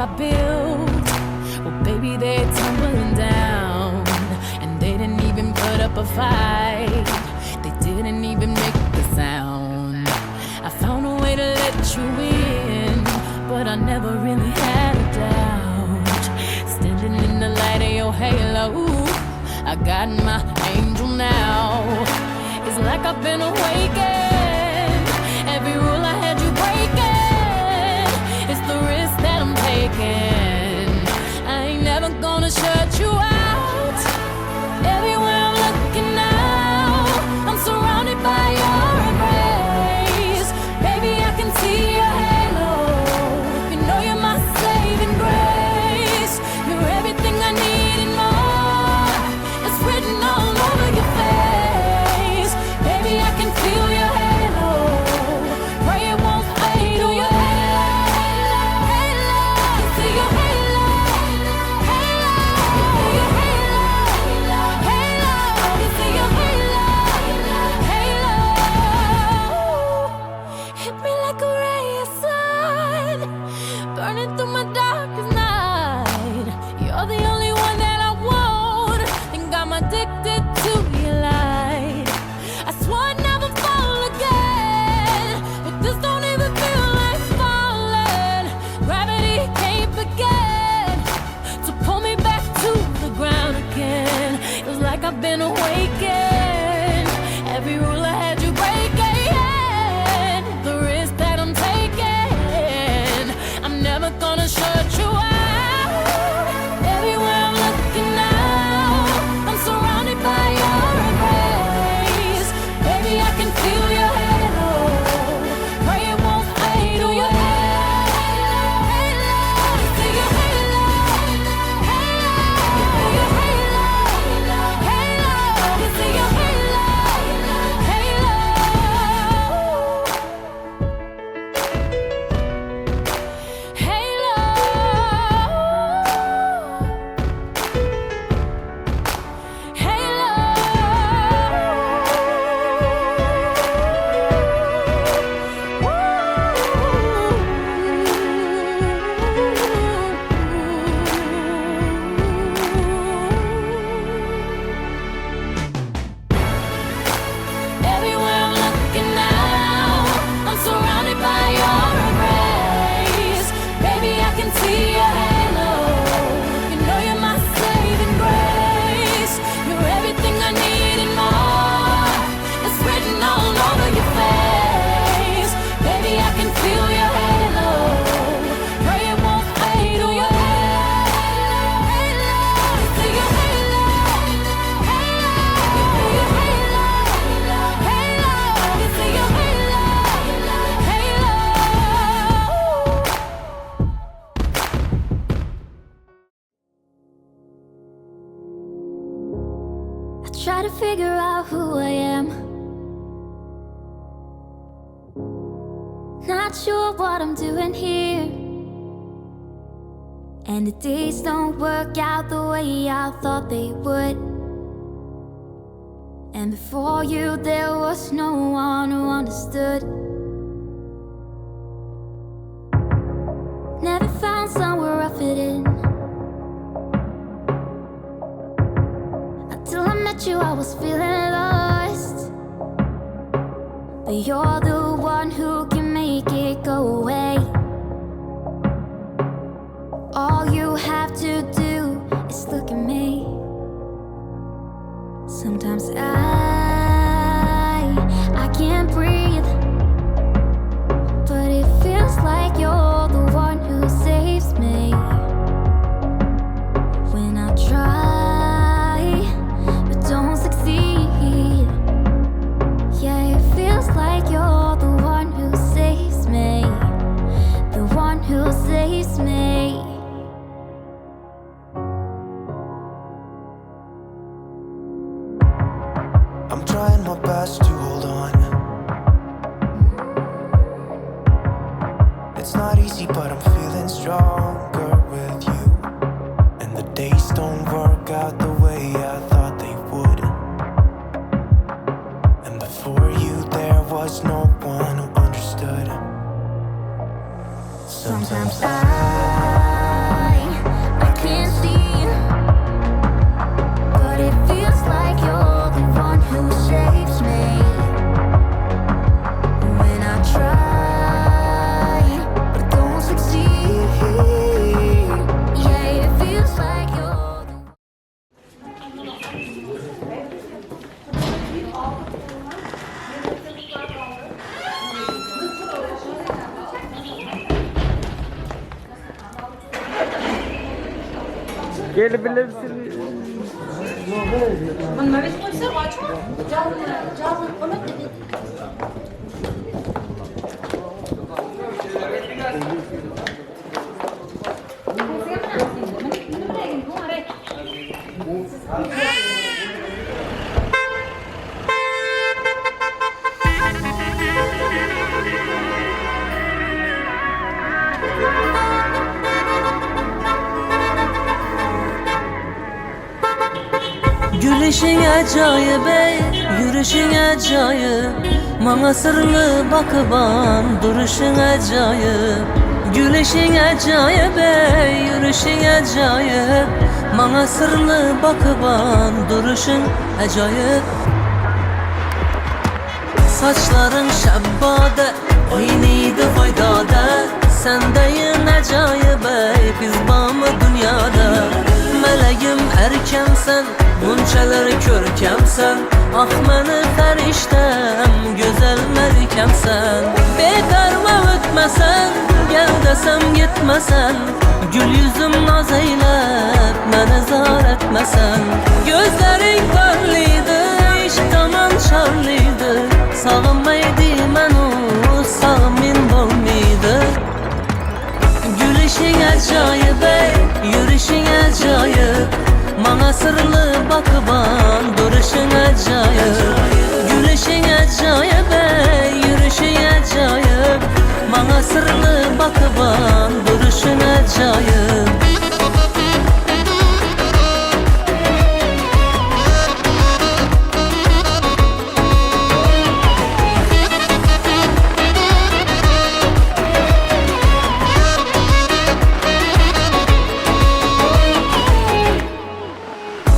I built, well, baby, they're tumbling down. And they didn't even put up a fight. They didn't even make the sound. I found a way to let you in, but I never really had a doubt. Standing in the light of your halo, I got my angel now. It's like I've been awakened. Every rule I had you breaking. It's the risk that I'm taking. I ain't never gonna shut you out. Everywhere I'm looking now, I'm surrounded by your embrace. Baby, I can see your halo. You know you're my saving grace. You're everything I need and more. It's written all over your face. Baby, I can feel your halo. Pray it won't fade away. Halo, I can see your halo. Halo, your halo. Halo, I can see your halo. Halo, hit me like a ray of sun, burning through my darkest night. You're the only one that I want. Think I'm addicted to your light. I swore I'd never fall again, but this don't even feel like falling. Gravity can't begin to pull me back to the ground again. It was like I've been awakened. Every rule I had you breaking. The risk that I'm taking, I'm never gonna shut you out. Everywhere I'm looking now, I'm surrounded by your embrace. Baby, I can feel your halo. Pray it won't fade away. Halo, I can see your halo. Halo, your halo. Halo, I can see your halo. Halo. Halo. Halo. Everywhere I'm looking now, I'm surrounded by your embrace. Baby, I can see your halo. You know you're my saving grace. You're everything I need and more. It's written all over your face. Baby, I can feel your halo. Pray it won't fade away. Halo, I can see your halo. Halo, your halo. Halo, I can see your halo. Halo. I try to figure out who I am. Not sure what I'm doing here. And the days don't work out the way I thought they would. And before you, there was no one who understood. Never found somewhere I fit in. Until I met you, I was feeling lost. But you're the one who can make it go away. All you have to do is look at me. Sometimes I can't breathe, but it feels like you're the one who saves me. When I try but don't succeed, yeah, it feels like you're the one who saves me, the one who saves me. I'm trying my best to hold on. It's not easy, but I'm feeling stronger with you. And the days don't work out the way I thought they would. And before you, there was no one who understood. Sometimes I Gelebilirsiniz. Gülüşün acayip ey, yürüyüşün acayip. Bana sırlı bakıban duruşun acayip. Gülüşün acayip ey, yürüyüşün acayip. Bana sırlı bakıban duruşun acayip. Saçların şəbbadə, oynaydı faydada. Səndeyin acayip ey, biz bamı dünyada. Mələyim erkəmsən, bunçələr körkəmsən. Ah məni fəriştəm, gözəl məlikəmsən. Bepərvə ötməsən, gəl desəm getməsən. Gül yüzüm naz eyləb, məni zar etməsən. Gözlərin parlıydı, iş tamam şarlıydı. Sağım eydi mən o, sağımın bolmuydu. Gülüşün acayip ey, yürüyüşün acayip. Bana sırlı bakıban duruşun acayip. Gülüşün acayip ey, yürüyüşün acayip. Bana sırlı bakıban duruşun acayip.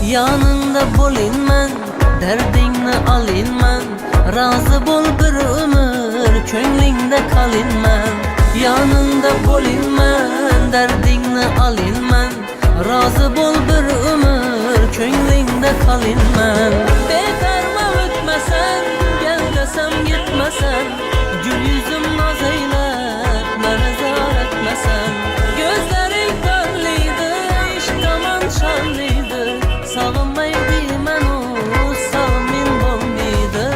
Yanında bolinmen, derdingni alinmen. Razı bol bir ömür, könglimde kalinmen. Yanında bolinmen, derdingni alinmen. Razı bol bir ömür, könglimde kalinmen. Beperva ötmesen, gel desem gitmesen. Gül yüzüm naz eylep, meni zar etmesen. Gözlerin parlıydı, iş tamam şanlıydı. Sağım eydi mən o, sağımın bolmuydu.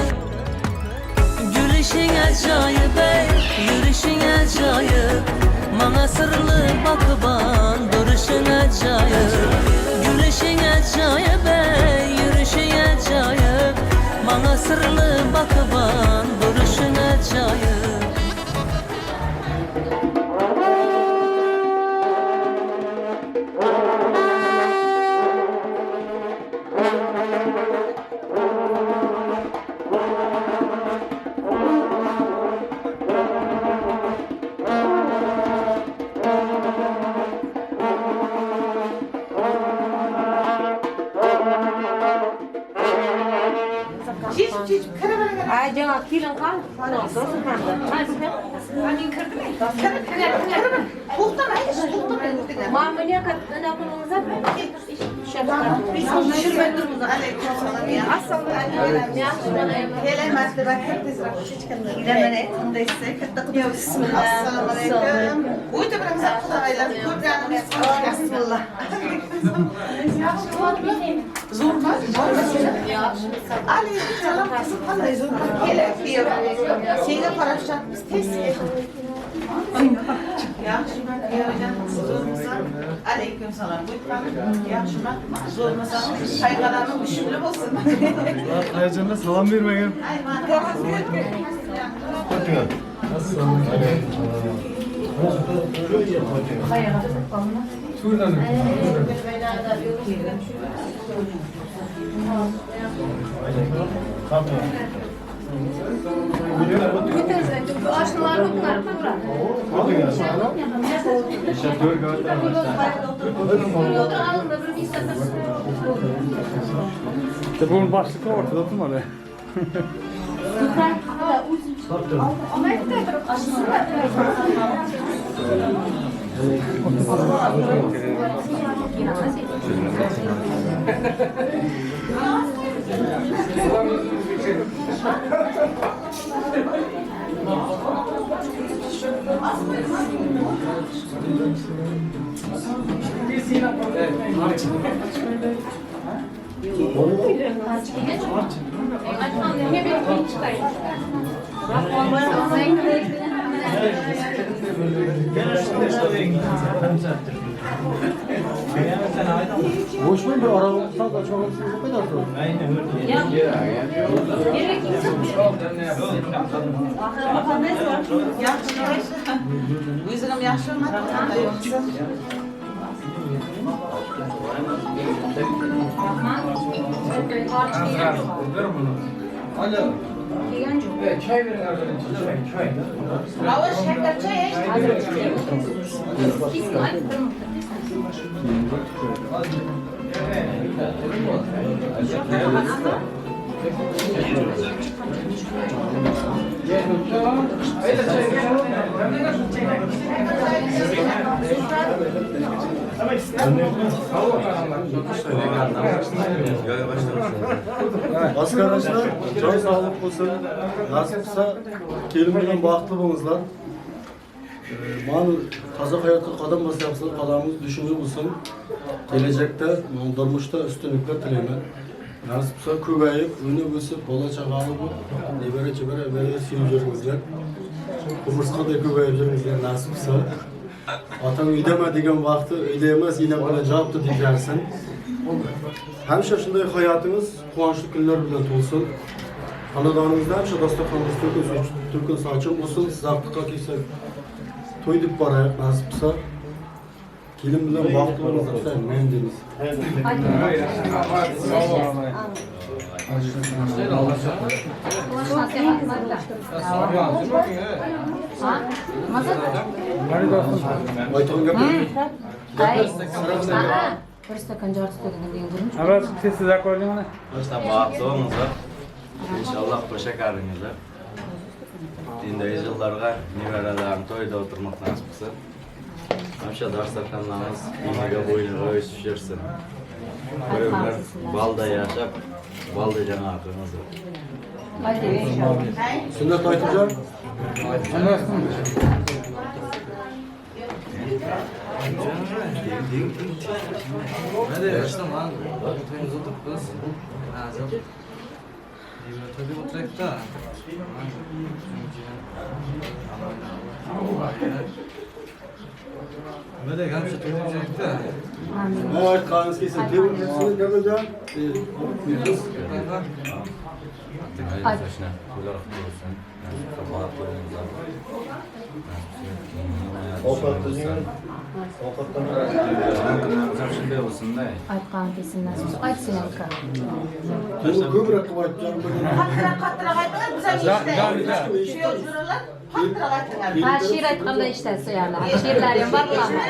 Gülüşün acayip ey, yürüyüşün acayip. Bana sırlı bakıban duruşun acayip. Gülüşün acayip ey, yürüyüşün acayip. Bana sırlı bakıban duruşun acayip. Aleykümselam. Zo'rmisan? Bishimli bo'lsin. Heyecanla salam vermegin. Bunun başlıkı ortada tutmadı. Boş mu bir araba saat açmamışsınız o kadar zor. O'zim yaxshiman. Hava şeker çay. Arkadaşlar can sağlık olsun. Nasipse kelin bilen baxtli bo'lingizlar. Mana taza hayotga qadam bosyapsizlar, qadamimiz düşümlü bo'lsin. Gelecekte durmuşta üstünlükler tileyman. Nasipse ko'payib, unib o'sib, bola chaqali bo'lib, nevara chebara avvaliga suyib yuringizlar. Qumursqaday ko'payib yuringizlar nasipse. Otam uydama degan vaqti uyda emas, enam bilan javobdi deyarsin. Hamisha shunday hayotimiz quvonchli kunlar bilan to'lsin. Xonadonimizda hamisha dasturxonimiz to'kin sochin bo'lsin. Siz aftiqqa kelsak to'y deb boraylik nasib qilsa. Kelin bilan baxtli bo'lingizlar, men deymiz. Aytgan gap. Bir stakan jartı stakan degan ko'rmish. Evet, siz size koydum onu. Başta baxtlı olingizlar. İnşallah qo'sha qaringizlar. Indagi yillarga nevaralarim to'yda o'tirmoq nasib qilsin. Hamisha dasturxonlarimiz iniga bo'yniga o'sib yursin. Bir ömür balda yashab, balda jamoatimiz bor. Sünnet aytacağım. Ne de lan? To'yimiz o'tiribmiz. Hazır. To'yda o'tiraylik-da. Nima degan hamisha to'yda o'tiraylik-da. Ne aytganingiz kelsin. Tebrik etsiniz gapiracağım. Shunday bo'lsin-da. Aytgan kelsin nasib. Aytsin aka. Bunu ko'proq qilib aytacağım. Qattiroq qattiroq aytinglar, biz ham eshitaylik. Shu yo'l jo'ralar, qattiroq aytinglar. Ha, she'r aytganda eshitasiz ularni. She'rlari ham bor bularni.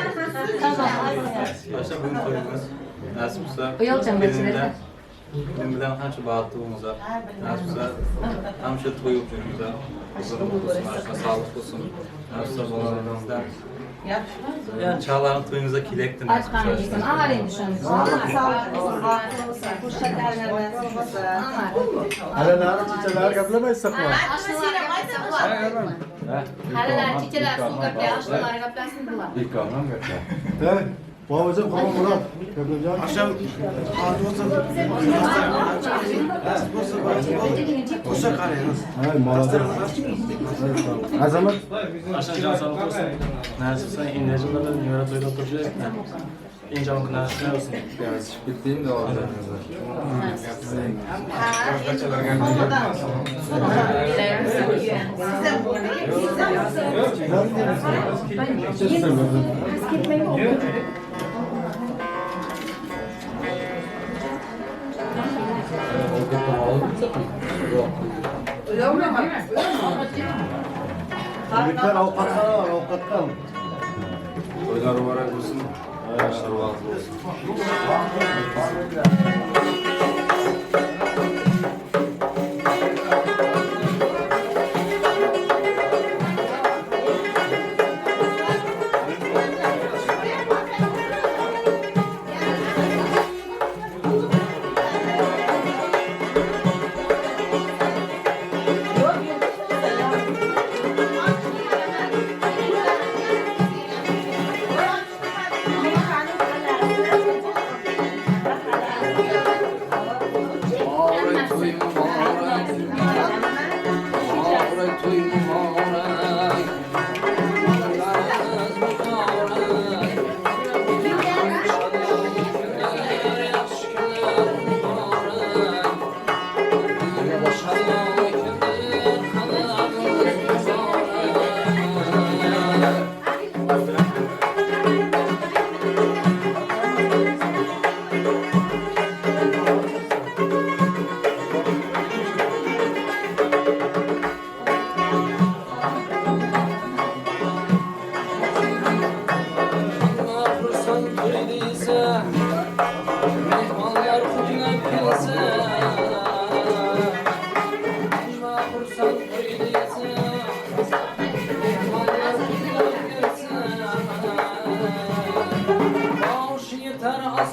Tamam. Başta bugün to'yimiz. Nasib qilsa. Uyalchan bachchalar. Kelin bilan qancha baxtli bo'lingizlar. Nasib qilsa hamisha to'y bo'lib yuringizlar. Huzur bo'lsin, sog'lik bo'lsin. Nasib qilsa bolalaringizdan. Yani Çağlar'ın toyumuza kilekti nasip Aytgan kelsin. Anar endi shuni. Halalar, chichalar gaplamaysiz-ku. Halalar, chechalar suv gaplar, oshnalar gaplasin bular. He? Babacan, Kurban Murat. Gaplayacağım. Akşam qo'sha qaraymiz. Hay, молодец. Azamat. Aşağı can sağlık olsun. Nasipse indeki yıllarda nevara to'yda o'tirishaylik. Eng jom nasib olsun. Bitdiyim de oldu. Yigitlar ovqatdan al, ovqatdan. To'ylar muborak bo'lsin. Yoshlar baxtli bo'lsin. Yo'q, yo'q.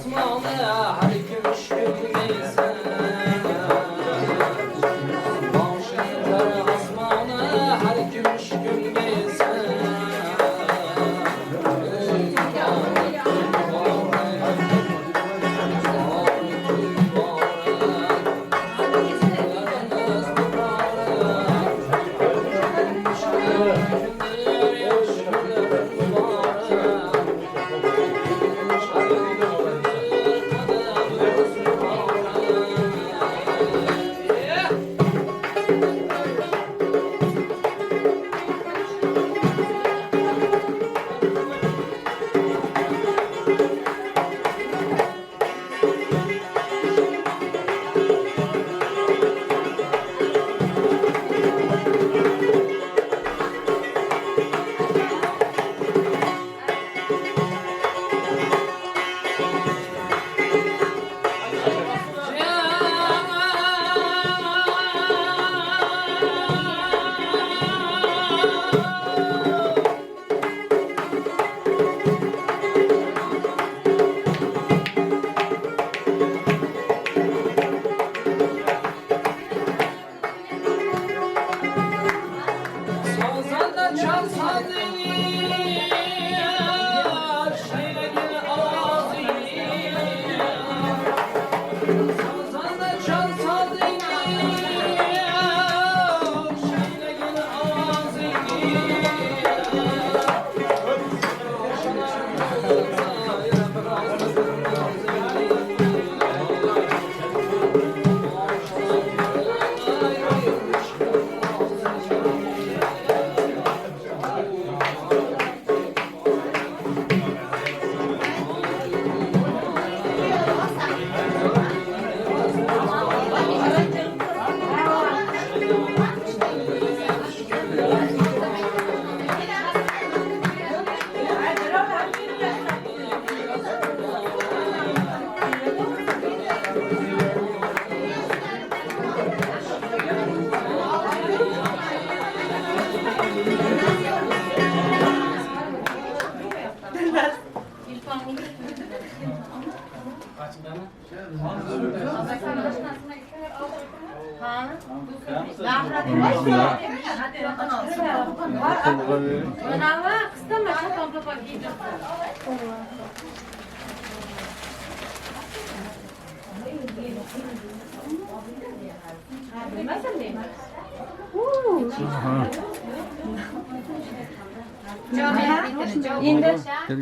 Osmonda har kumush gulgaysan. Boshing qora osmonda har kumush gulgaysan. Sazanda çalsan şeylerin ağzı. Sazanda çalsan şeylerin ağzı.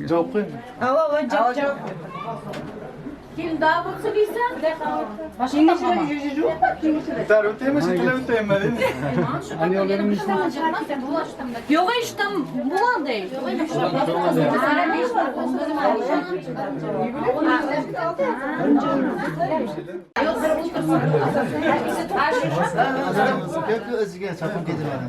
Javob qo'ying. Kim daha bo'lsa deysan? Dar o'taymi, shekilli o'taymi? Yo'q, eshitdim, bo'ladi. O'ziga chopib ketiladi.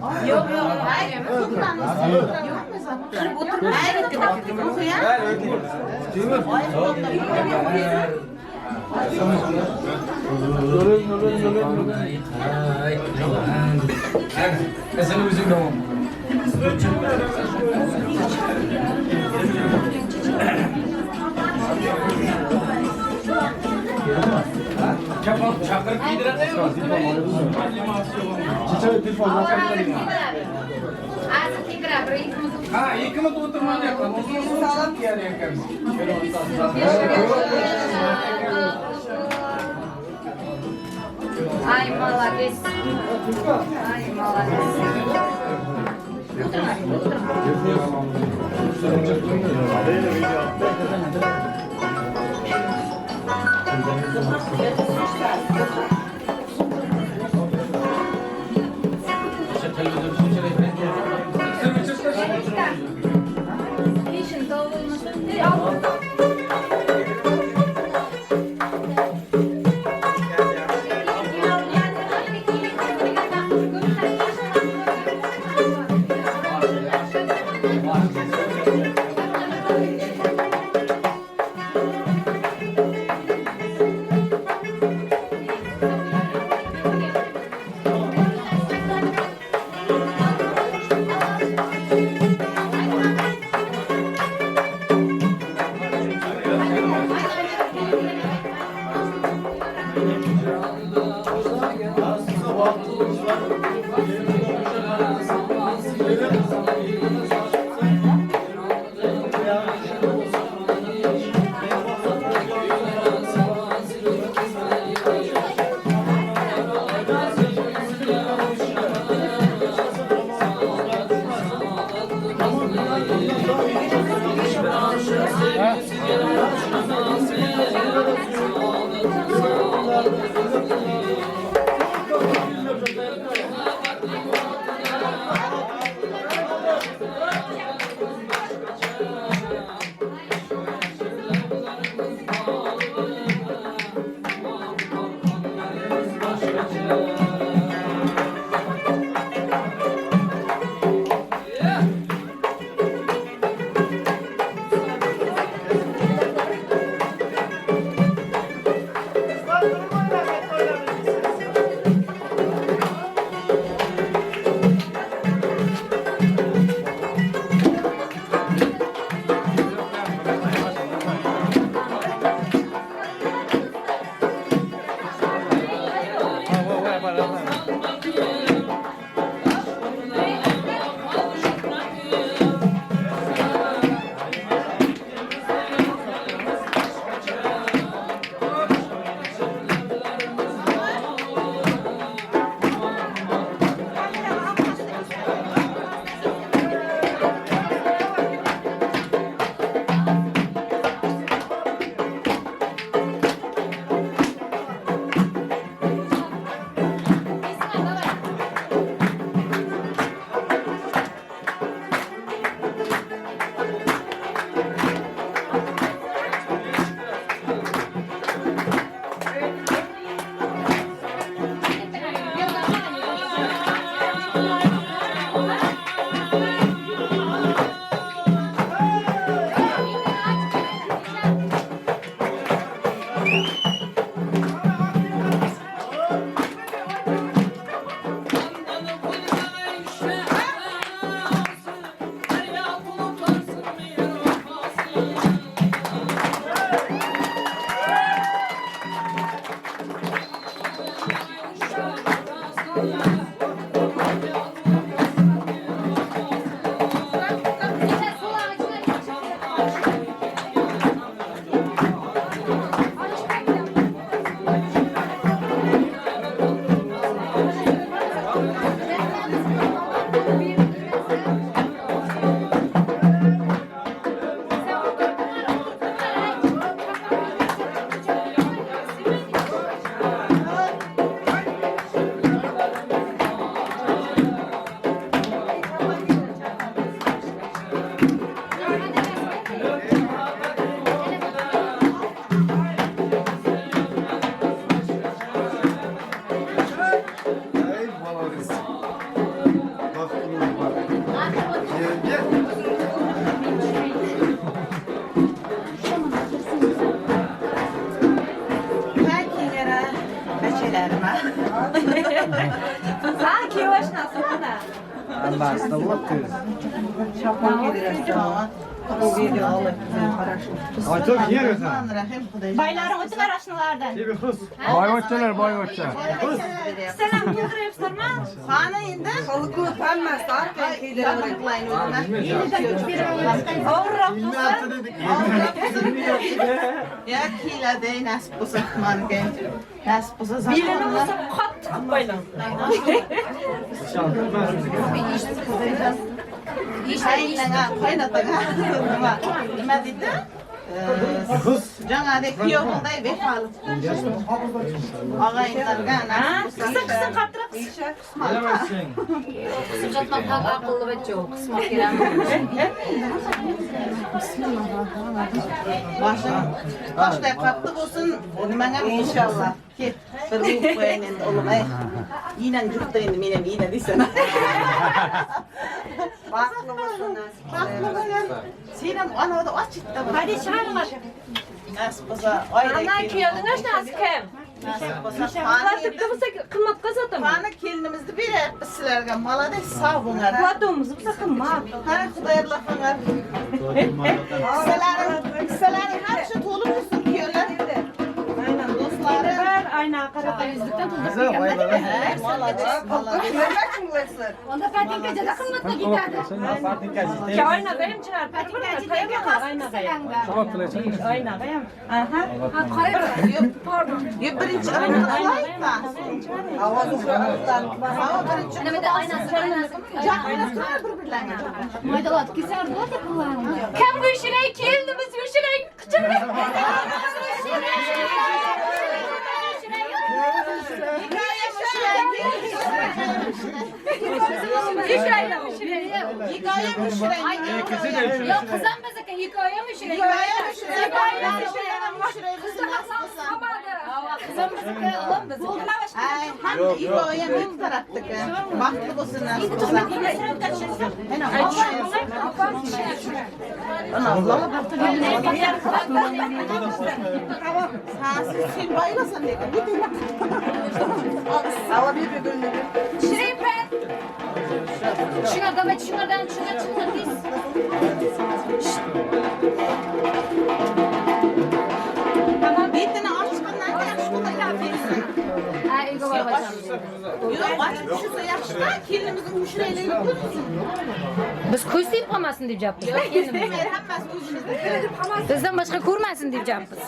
Sen o'zing davom. Chaqirib kiydiradi. Ha, ikkimiz o'tirmayapmiz. O'zimiz salom kiyar ekanmiz. Ай, молодец. Ай, молодец. Baxtli bo'linglar. Baylarım ötün araştılardan. Boyvachchalar, boyvachcha. Selam to'ldiryapsizlarmi? Qani endi? Ko'p hammasi Og'irroq bo'lsa. Ya keladi, nasib bo'lsa manga. Nasib bo'lsa Belini bo'lsa qattiq qilib baylang. Qaynana, qaynotanga nima deydi? Жаңағыдай күйеуіңдай вефалы. Ағайындарға nasib bo'lsa. Qisib qisib qattiroq qisib. Qisib jatmaq haq aqlli bachcha, qismoq kerak. Boshing toshday qattiq bo'lsin, nimang ham inshaalloh. Ket, bir urib qo'yayin endi o'g'lim, ey. Iynang juqdi endi, men ham iyna deysan. Baxtli bo'lsin, nasib. Baxtli bo'lin. Sen ham anavda ochitda bo'l. Hadi chiqaringlar. Nasib bo'lsa, oyda Ana kuyovning oshnasi kim? Nasib bo'lsa, Platibda bo'lsa qimmatga sotaman. Qani kelinimizni beryapmiz sizlarga. Молодец, sog' bo'linglar. Platomuz bo'lsa qimmat. Ha, xudoyorlar. Kissalaring hamisha to'lib tursin kuyovlar. Aynan do'stlarim. Aynan qarata. Yuzlikdan to'ldirib kelganman. Молодец, молодец. Onda patinka juda qimmatga ketadi. Yo'q, birinchi qilaylikmi? Hava birinchi. Nimada oynasi, oynasi. Jaqinlashtirar bir-birlarini. Maydalatib kelsalar bo'ladi pullarni. Kim uyushiray keldimiz, uyushiray qichqirib. Hikoya mushiray. Yo'q, qizam bizniki, hikoya mushiray. Hikoya mushiray. Qizim bizniki, o'g'lim bizniki. Ay, hamma hikoya men tarafdiki. Baxtli bo'lsin, nasib bo'lsin. Ha, sen boylasan lekin. Hava bir gulni. Tushiraymi? Tushinglar, давай tushinglardan tushinglar, tushinglar tez. Betini ochgandan keyin yaxshi bo'ladi. Ha, uyga borib ochamiz. Yo'q, ochib tushsa yaxshi-da, kelinimizni ushiraylik ko'rsin. Biz ko'z tegib qolmasin deb japmiz. Hammasi o'zimizniki. Bizdan boshqa ko'rmasin deb japmiz.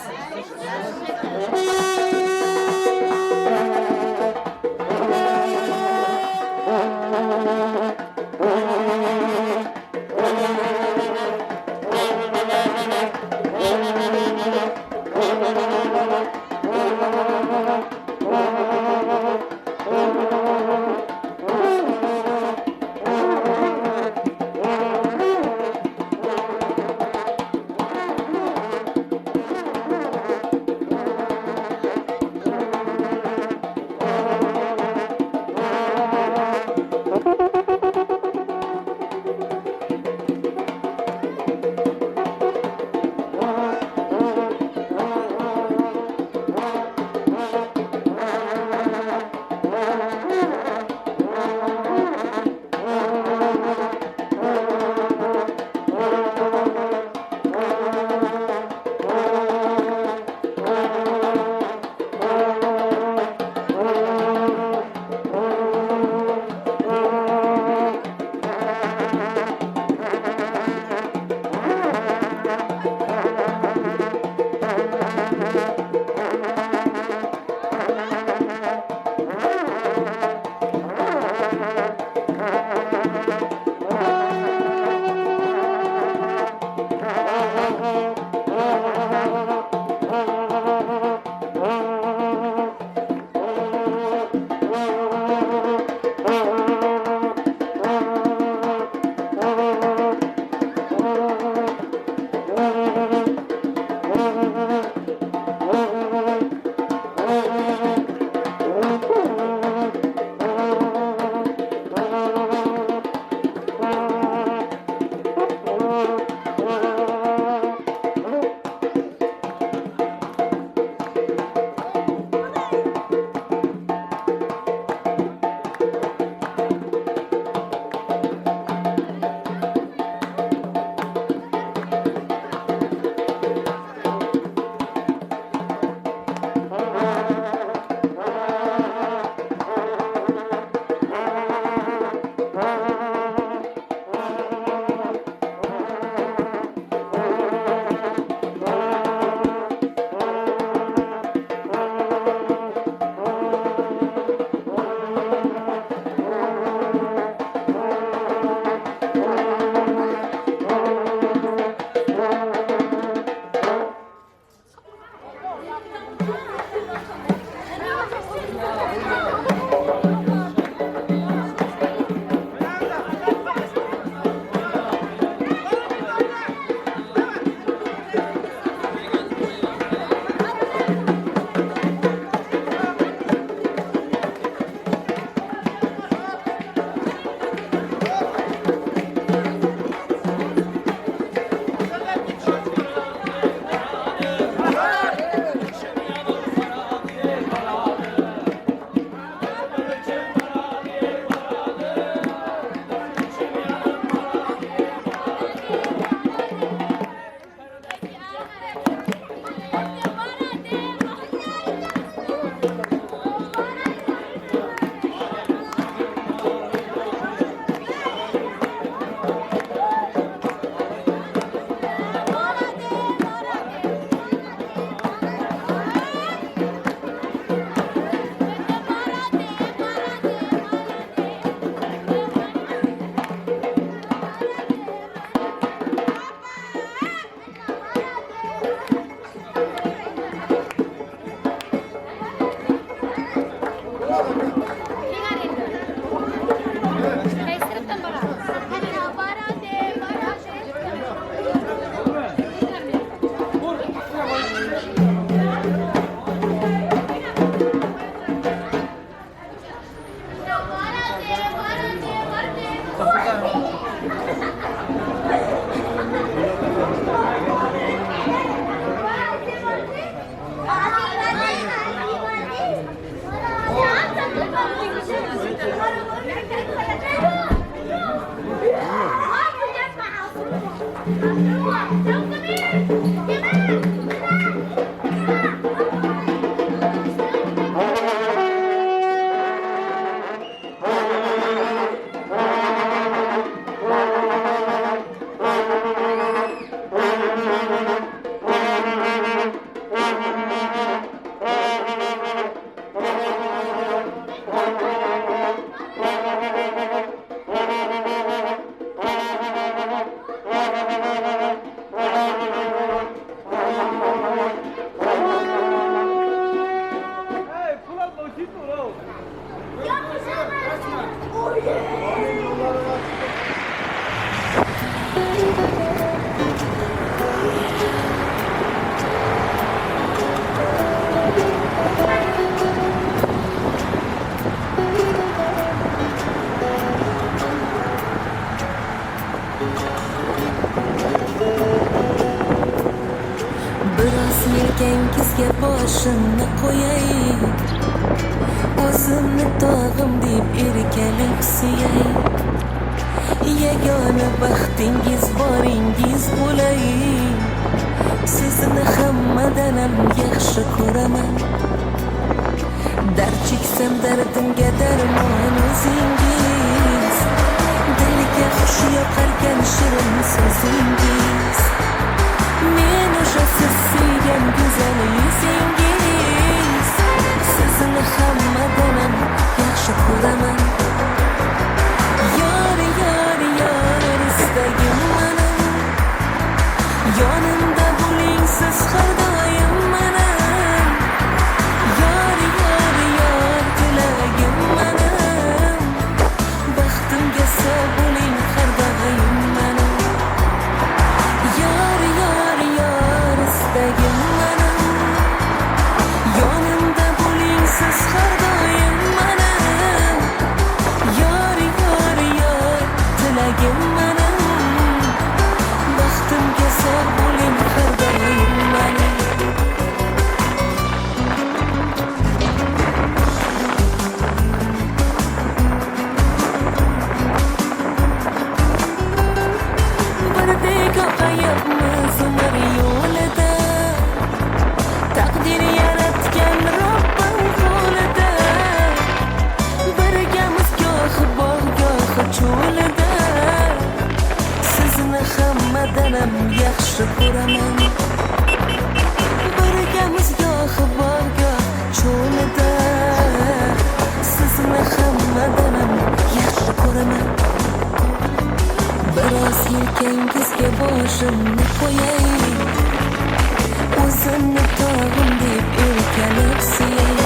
Boshimni qo'yay, o'zimni tog'im deb erkalab suyay. Yagona baxtingiz boringiz bo'lay. Sizni hammadan ham yaxshi ko'raman. Dard cheksam dardimga darmon o'zingiz. Dilga xush yoqarkan shirin so'zingiz. Men o'sha siz sevgan go'zal yuzingiz. Sizni hammadan ham yaxshi ko'raman. Yor, yor, yor istagim mani. Yonimda bo'ling siz har doim mani. Yor, yor, yor tilagim mani. Baxtimga sog' bo'ling har doim mani. Yor, yor, yor istagim mani. Yonimda bo'ling siz har doim mani. Yor, yor, yor tilagim mani. Baxtimga sog' bo'ling har doim mani. Birdek oqayapmiz umr yo'lida. Taqdir yaratgan Robbim qo'lida. Birgamiz gohi bog', gohi cho'lida. Sizni hammadan ham yaxshi ko'raman. Birgamiz gohi bog', goh cho'lida. Sizni hammadan ham yaxshi ko'raman. Biroz yelkangizga boshimni qo'yay. O'zimni tog'im deb erkalab suyay.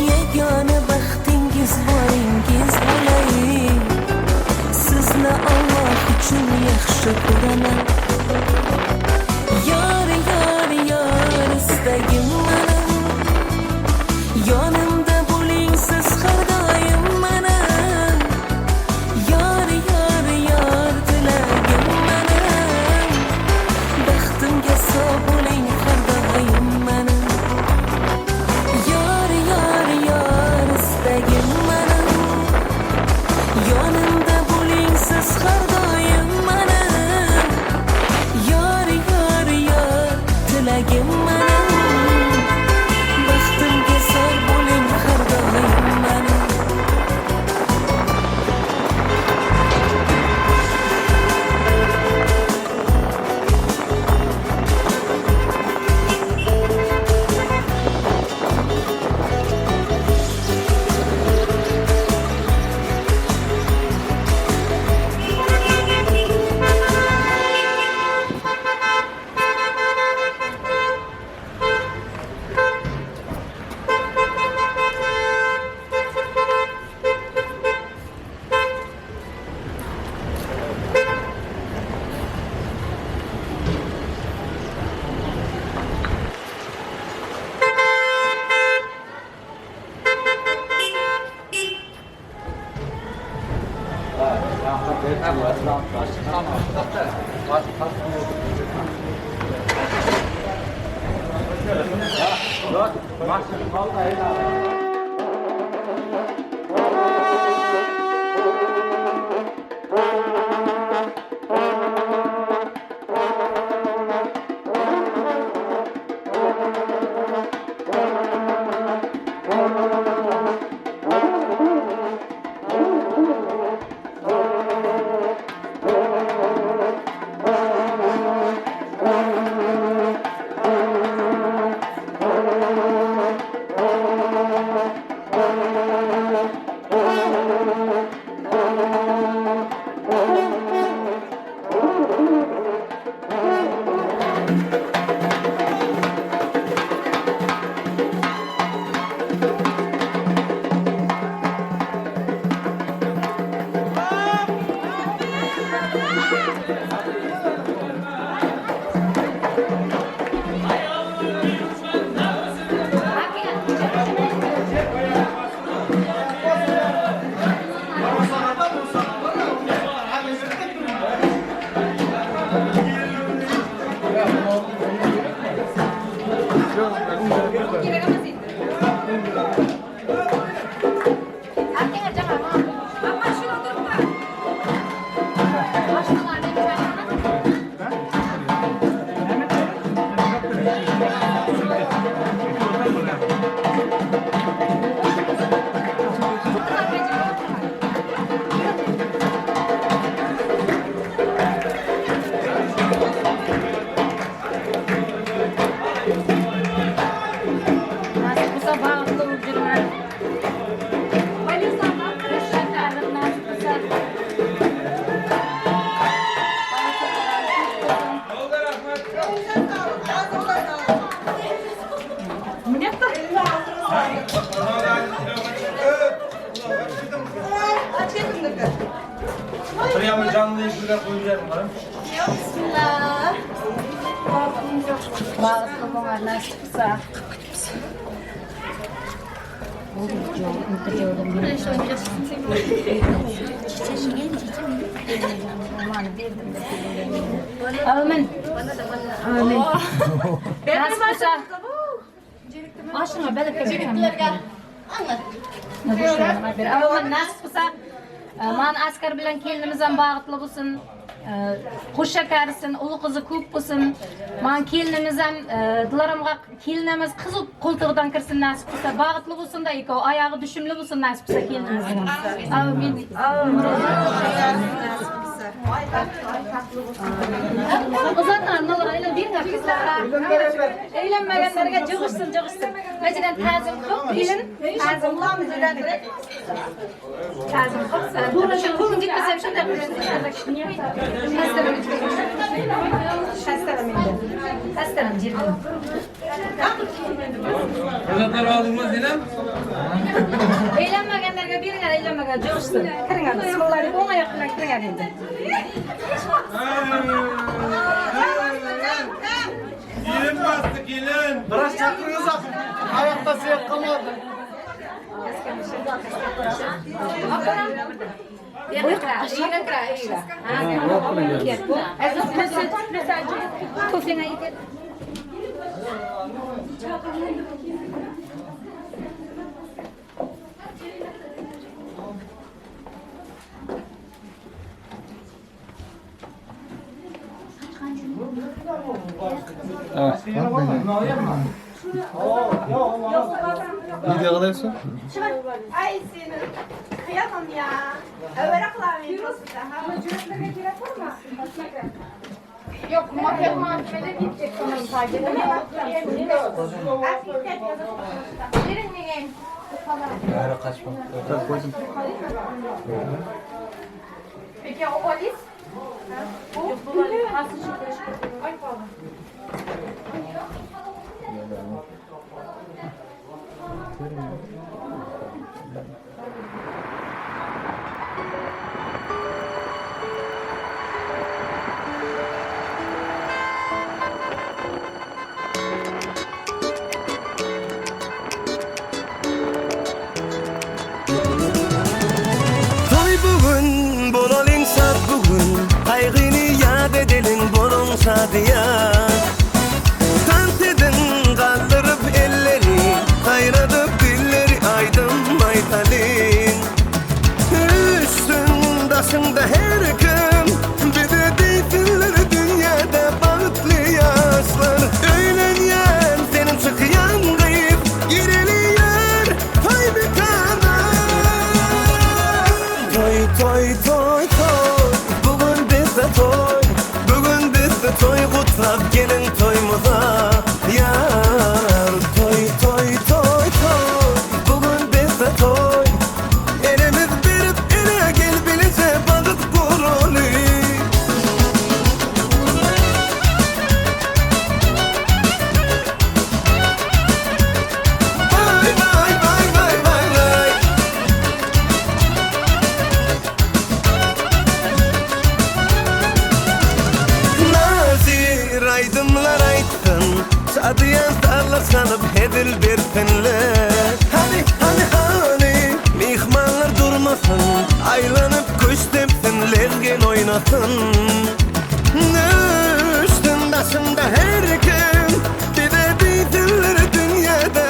Yagona baxtingiz boringiz bo'lay. Sizni Alloh uchun yaxshi ko'raman. Yor, yor, yor istagim mani. Yonimda bo'ling siz har doim mani. Yor, yor, yor tilagim mani. Baxtimga sog' bo'ling har doim mani. Yor, yor, yor istagim mani. Yonimda bo'ling siz har doim mani. Yor, yor, yor tilagim mani. Baxtimga sog' bo'ling har doim mani. Kerak emas endi. Arkaga jama. Amma shuni o'tiribman. Boshqalarni chaqiraman. Nasip bo'lsa baxtli bo'lib yurman. Nasip bo'lsa. Bismillah. Baxtli bo'linglar, nasib bo'lsa. Amin. Amin. Nasip bo'lsa. Oshini balakka Jigitlarga. Amin, nasip bo'lsa. Man askar bilan kelinimiz ham baxtli bo'lsin. Qo'sha karisin, uli qizi ko'p bo'lsin. Man kelinimiz ham dilarimga kelinimiz qizi qo'ltig'idan kirsin nasib bo'lsa, baxtli bo'lsin da ikkovi oyog'i dushumli bo'lsin nasib bo'lsa kelinimizning. Amin. Uzatma, ne olur aylan beringlar qizlarga. Evlenmeyenlerge jig'ishsin, jig'ishsin. Masalan, ta'zim qilib, kelin ta'zim qilib. Ta'zim qilsa, qo'lim yetmasa ham shunday qilib. Hastalam endi. Hastalam jerga. Farzandlar oldingmi Zeynep? Evlenmeyenlerge beringlar, evlenmagan jig'ishsin. Kiringlar, bismillah deb o'ng oyoq bilan kiringlar endi. Gelin bastı gelin. Biraz çakırınız akın. Ayakta suyak kalmadı. Tuflingga yetib. Video qilyapsan? Ay seni kıyamam ya. Yok, makyaj malzemeleri gidecek sanırım sadece, değil mi? Verin mi? Peki o valiz? Yok, bu valiz. Nasıl çıkıyor? Ay pardon. Toy bugün, bolalım şad bugün. Kaygını yad edelim, bolun şadiya. Tant edin, kaldırıp elleri, kayradıp dilleri, aydın maytalin. Üstün taşında her kim, bize deysinler dünyada bahtlı yaşlar. Öğlenyen senin çıkyan kayıp, gireliyor toy mekana. Toy toy toy toy, bugün bizde toy, bugün bizde toy, kutlap gelin toyumuza yar. Toy toy toy toy, bugün bizde toy, elimiz verip ele gel bilece balık kurulu. Vay vay vay vay vay vay. Nazir aydınlar aytın, Sadıyan tarla sanıp hedil bersinler. Hani hani hani mihmanlar durmasın, aylanıp kuş tepsin, lezgin oynasın. Üstün başında her kim, bize bilsinler dünyada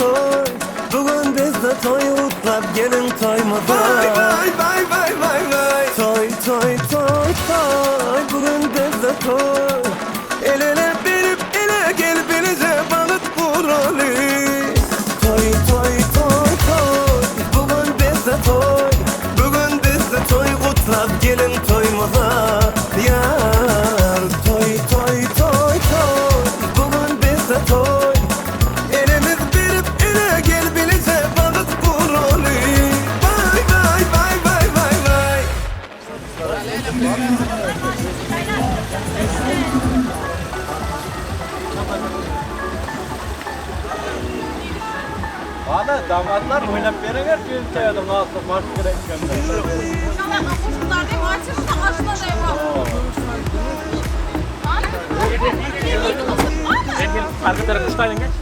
toy. Bugun bizda toy utlab gelin toymaza. Vay vay vay vay vay vay. Toy toy toy toy. Bugun bizda toy. El ele berip ele gel birce balık vuralı. Toy toy toy toy. Bugun bizda toy. Bugun bizda toy utlab gelin toymaza. Yar toy toy toy toy. Bugun bizda toy. Elimiz berip ele gel birce balık vuralı. Vay vay vay vay vay vay. Ana damatlar o'ynab beringlar, keyin to'yada nozik marsh kerak ekanda. Arka tarafı uçtayın geç.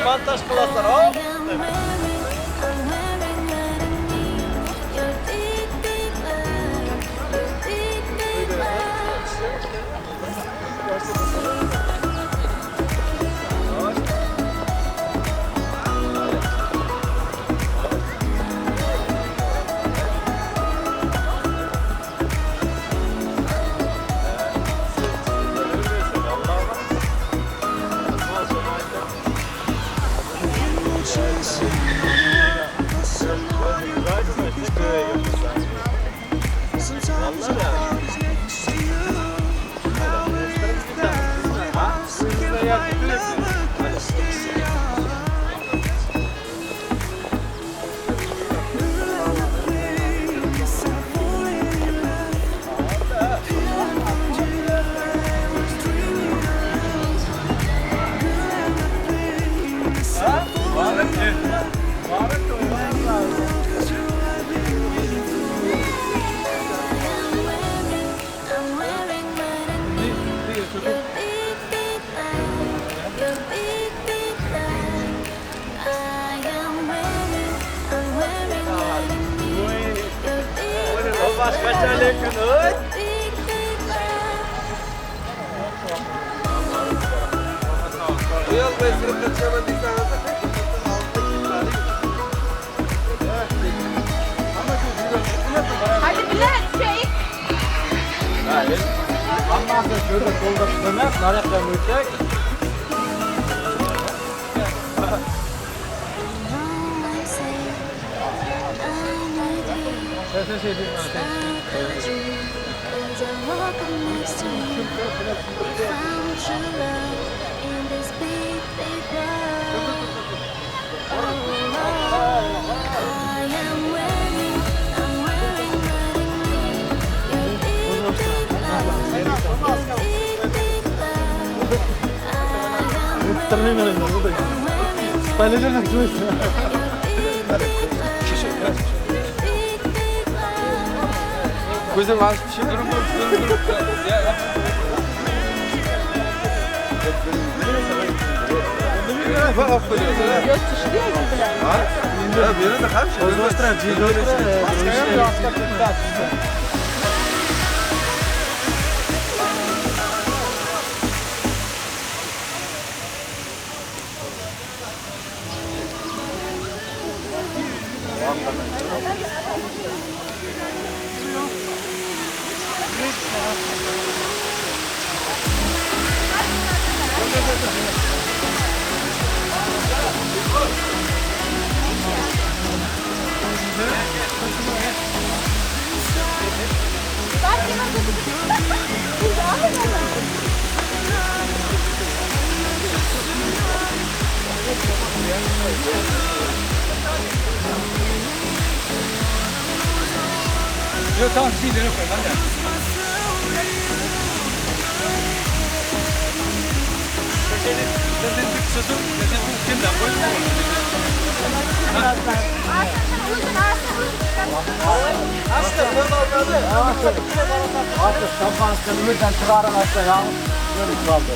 Montaj qilasizlar, hop. Hadi Bilal şey. Hammasi ko'rda qo'lda emas, nariyoqdan o'tsak. Ko'zim ochib Yok tamam, şimdi yok ben de. Artık şampansını birden çıkarın aşağı ya. Böyle kaldı.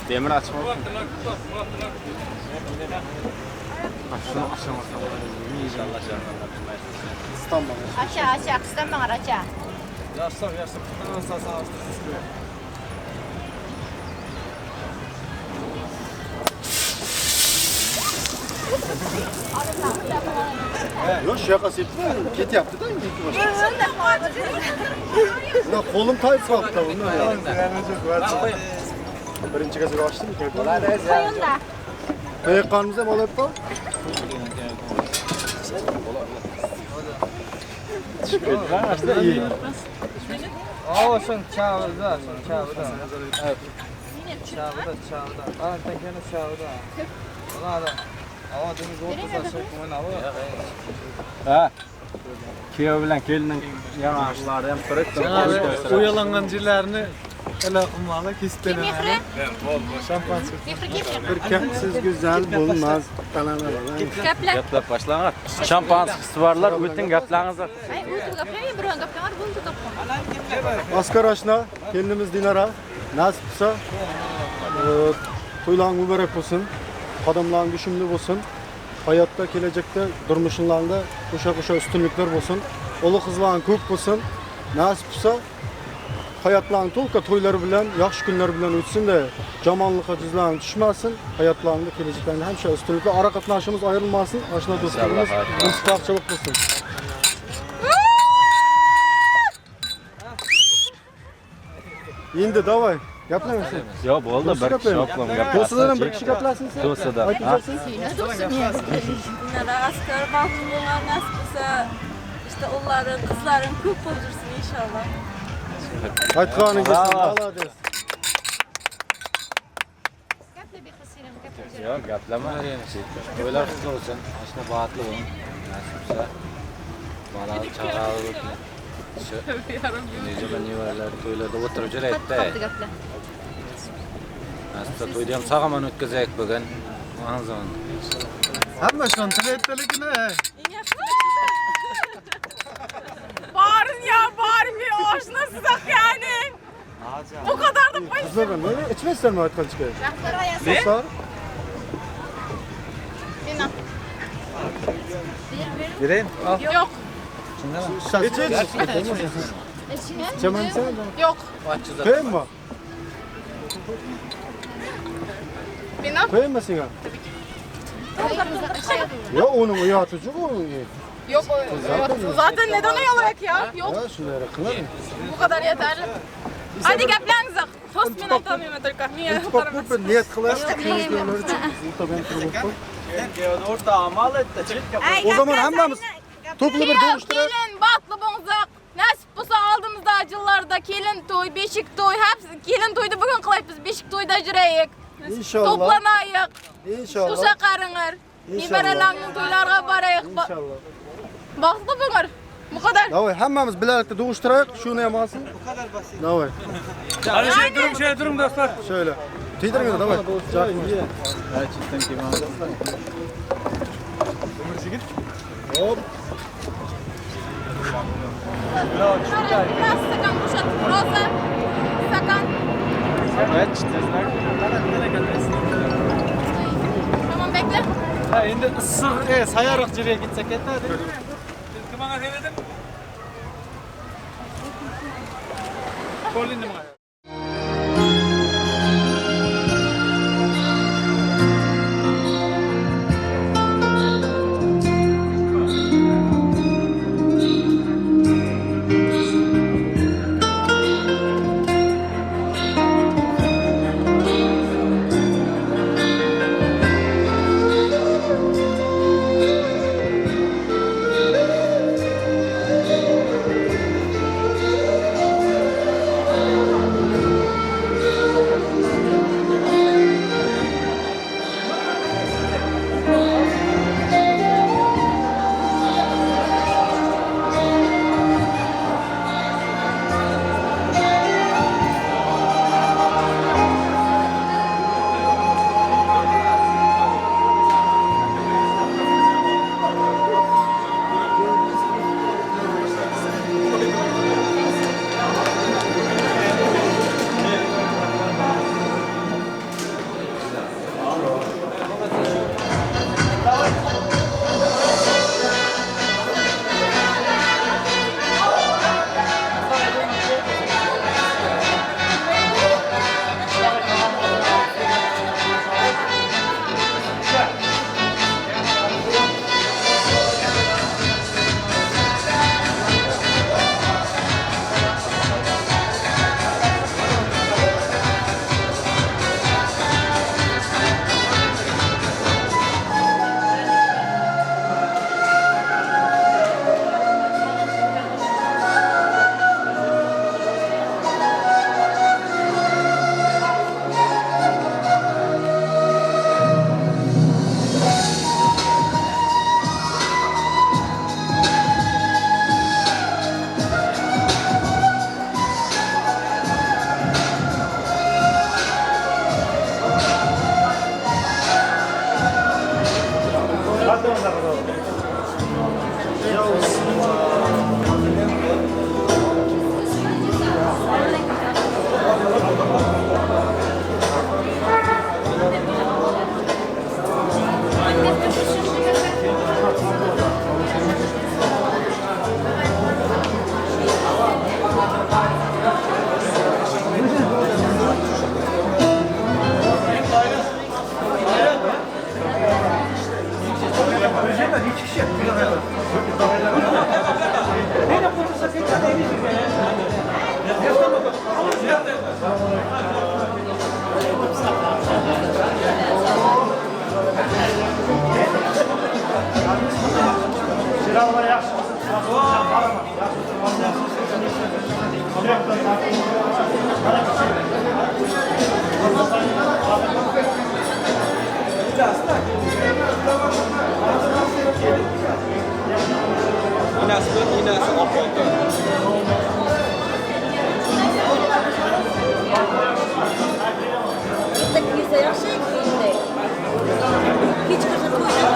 Demir açma. Aşağı aşağı kıstan bana aşağı. Yaşlar yaşlar. Yok şakası etme. Ketyapti da endi ikki boshqa. Buna qo'lim tayib qolibdi undan. Birinchi gazga ochdim. Qo'yinglar. Qayoqqanimiz ham olyapti. Tushib ketdi. Aslida iyi. Olsun çağırdı, çağırdı. Evet. Çağırdı, çağırdı. Ana tekeni çağırdı. Ona da. Ama deniz ortasında şey koyun alıyor. Ha. Kuyov bilan kelinning yonaqlari ham turibdi. Uyalangan yerlarini ele qilmalı, kesip Mehri? Şampanski. Bir kapsiz güzel bo'lmaz. Gaplar. Gaplab boshlanglar. Şampanskisi borlar, o'ting gaplangizlar. Ay, o'tib gaplamang, birovni gaplamar, bo'ldi gap. Askar aşna, kelinimiz Dinara, nasip qilsa, to'ylaring muborak bo'lsin, qadamlaring tushumli bo'lsin, hayotda, kelajakda, durmushinglarda o'sha ustunliklar bo'lsin, o'g'il qizlaring ko'p bo'lsin, nasib qilsa, hayotlaring to'lqa to'ylar bilan, yaxshi kunlar bilan o'tsin-da, yomonlikqa juzlaring tushmasin, hayotlaringda, kelajakda hamisha ustunliklar, ora qatnashimiz ayrilmasin, oshna do'stligimiz ittifoqchilik bo'lsin. Endi davay, gaplaymiz. Yo'q, bo'ldi, bir kishi gaplam. Do'stidan ham bir kishi gaplasin sen. Do'stidan. Dinara askar baxtli bo'lgan nasib qilsa, işte onların, qizların ko'p bo'lsin inshaalloh. Aytganingiz молодец. Yo'q, gaplama. To'ylar qutlu bo'lsin. Ashna baxtli bo'ling. Nasib qilsa bolali chaqali shu necha nevaralar to'ylarda o'tirib yuraydi-da. Nasib qilsa to'yni ham sog'-omon o'tkazaylik bugun. Anzon. Hamma shuni tilaydi lekin. Bağırın ya, bağırın bir oşna size yani. Bu kadar da basit. Kızlar ne? İçmezler mi aytgan çıkıyor? Ne? Vereyim. Al. Yok. İç iç. İçemem sen. Yok. Koyayım mı? Benim. Koyayım mı sana? Ya onun uyatıcı bu. Yok. Zaten neden uyalayak ya? Yok. Ya şunları kılar mı? Bu kadar yeterli. Hadi gaplangiz. Tost men aytolmayman только. Men niyat qilar. O zaman hammamiz toplu bir dövüştürek. Kelin baxtli bo'lsak, nasib bo'lsa oldimizda yillarda kelin to'y, beshik to'y, hepsi kelin to'yni bugun qilaymiz, beshik to'yda yuraylik. İnşallah. Toplanayıq. İnşallah. Qo'sha qaringlar. Nevaralarning to'ylariga boraylik. İnşallah. Baxtli bo'linglar. Bu kadar. Davay hammamiz birlikte dövüştürek. Şunu ham alsın. Bu kadar basit. Davay. Hadi şey durun, şey durun dostlar. Şöyle. Tiydirme davay. Hop. Biraz stakan boşalt. Roza. Stakan. Tamam bekle. Ha endi issiq, sayaroq yerga ketsak yetadi. Bana dedim. Qo'lini nima? Inasi bilan inasi opa. Bitta kiysa yaxshi kiyimda. Hech qachon to'yda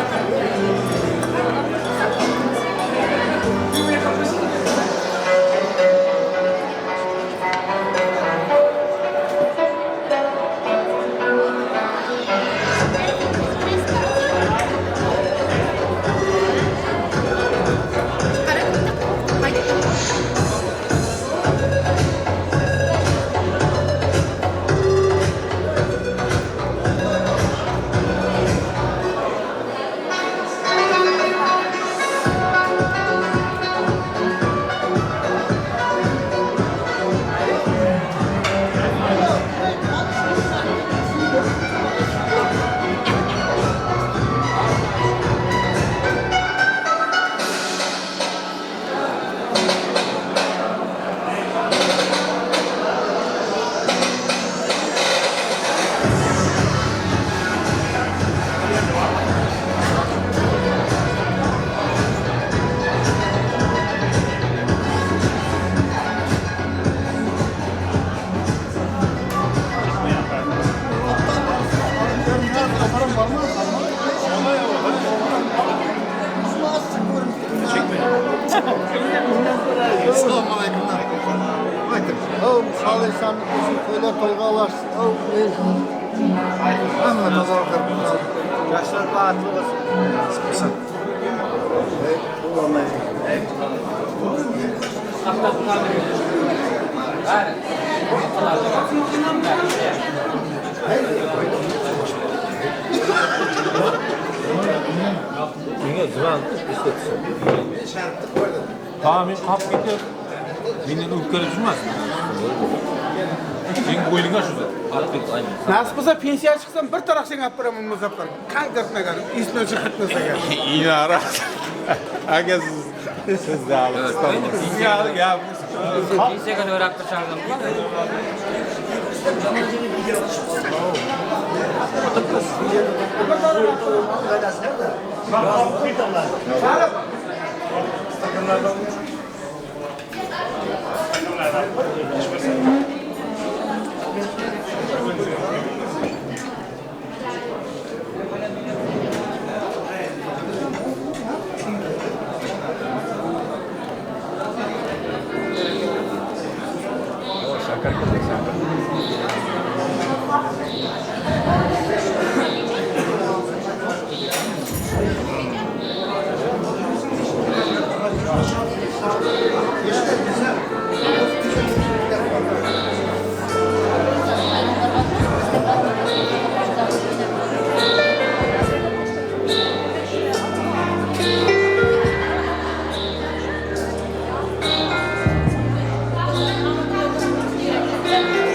Yaşlar bahtlı olsun. Tamam, men qolib ketib, mendan o'pkalab yurmas. Sen bo'yningga shu. Nasib bo'lsa pensiya chiqsam bir taroq senga olib boraman Muzaffar. Konkretно esdan chiqartmas agar. Inara. Aka siz Pensiyaga to'g'ri olib tursam bo'ladi. Thank you.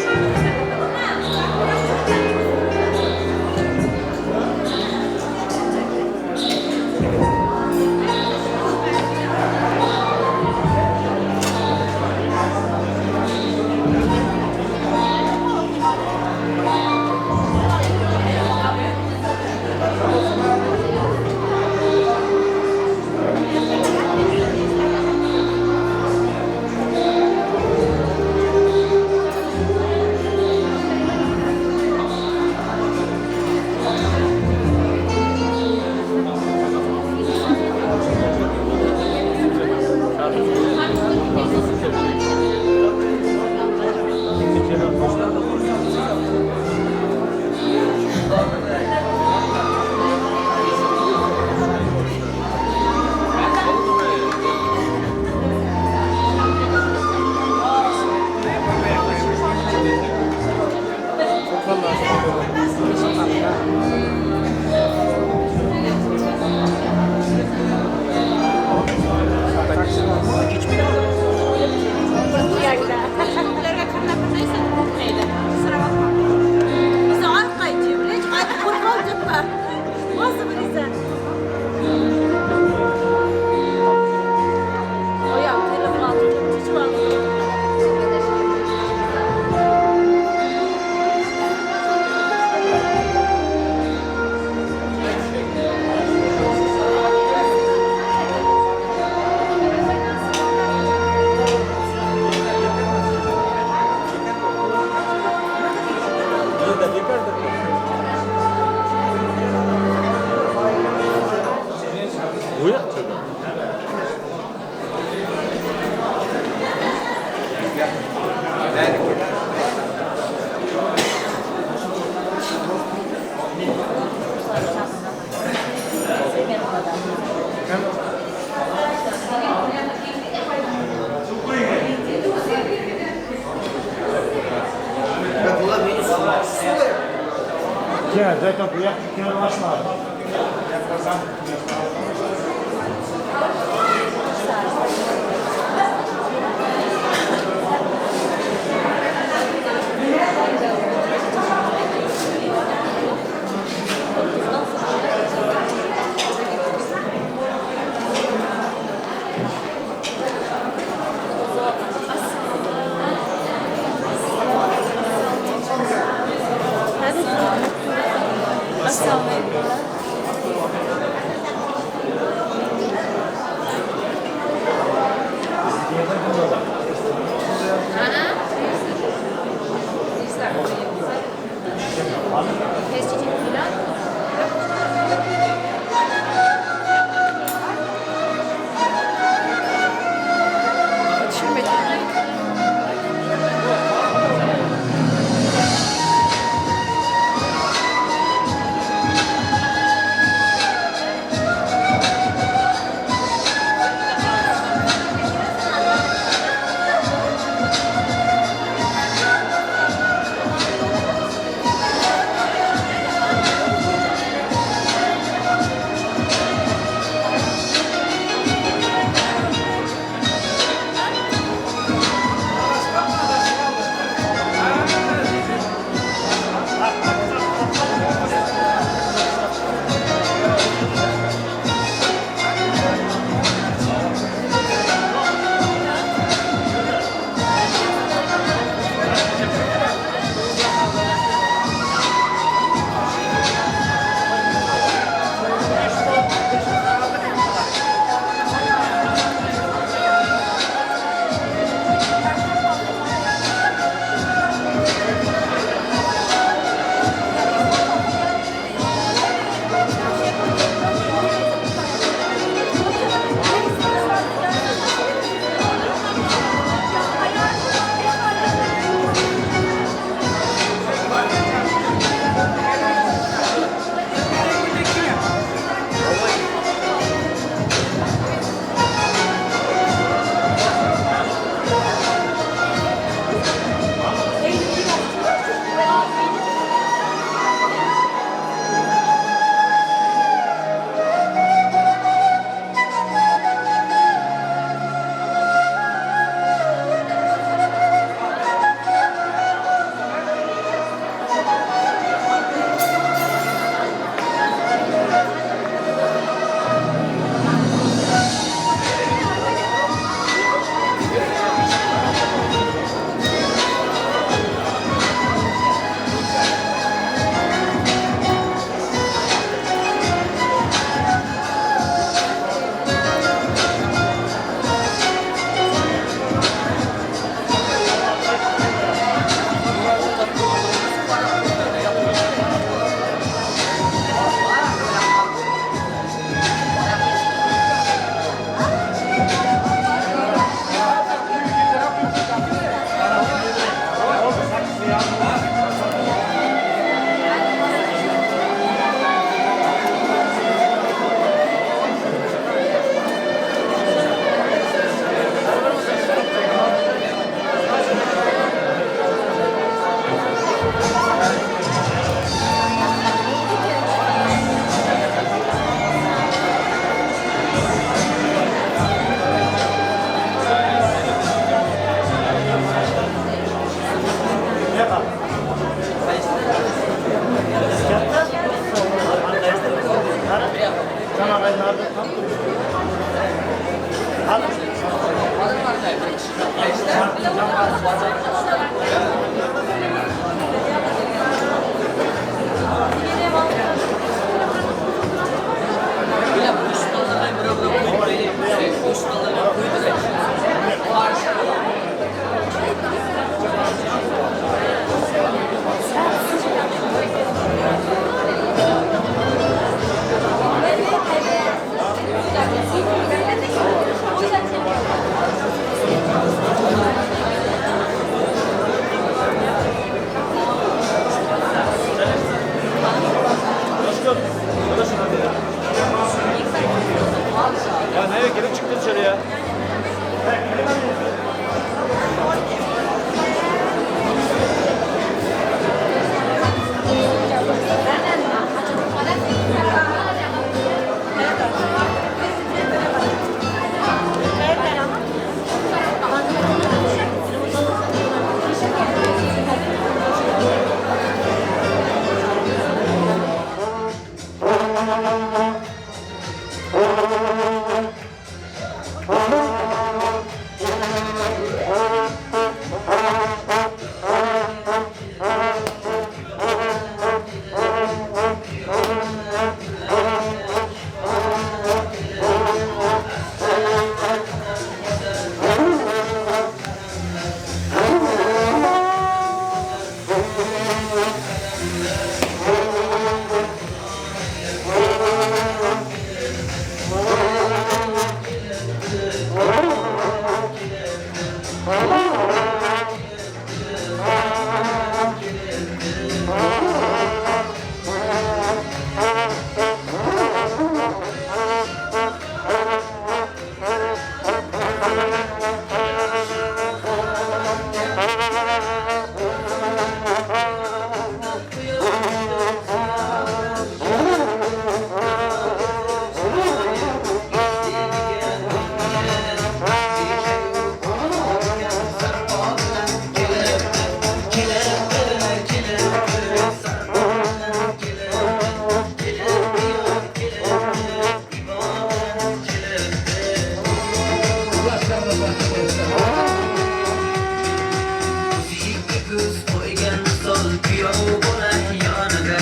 Ko'z qo'ygan misol kuyov bola yonida,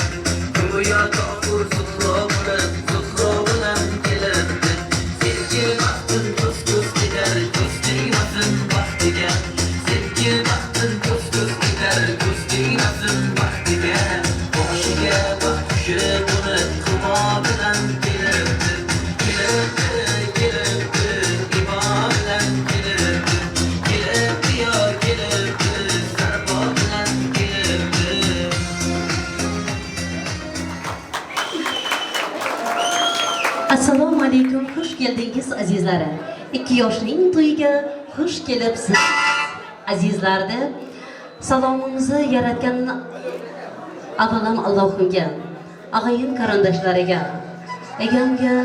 go'yo Tohir Zuhro bo'lib, Zuhro bilan kelibdi. Sevgi baxtin ko'z ko'z ketar, ko'z tegmasin baxtiga. Sevgi baxtin ko'z ko'z ketar, ko'z tegmasin baxtiga. Boshiga baxt tushib uni qubo bilan kelibdi. Kelibdi, kelibdi, ibo bilan kelibdi. Kelibdi yo kelibdi, sarpo bilan kelibdi. Assalomu alaykum, xush keldingiz azizlari. Ikki yoshning to'yiga xush kelibsiz azizlar deb salomimizni yaratgan avvalam Allohimga, ag'ayin qarindoshlariga, egamga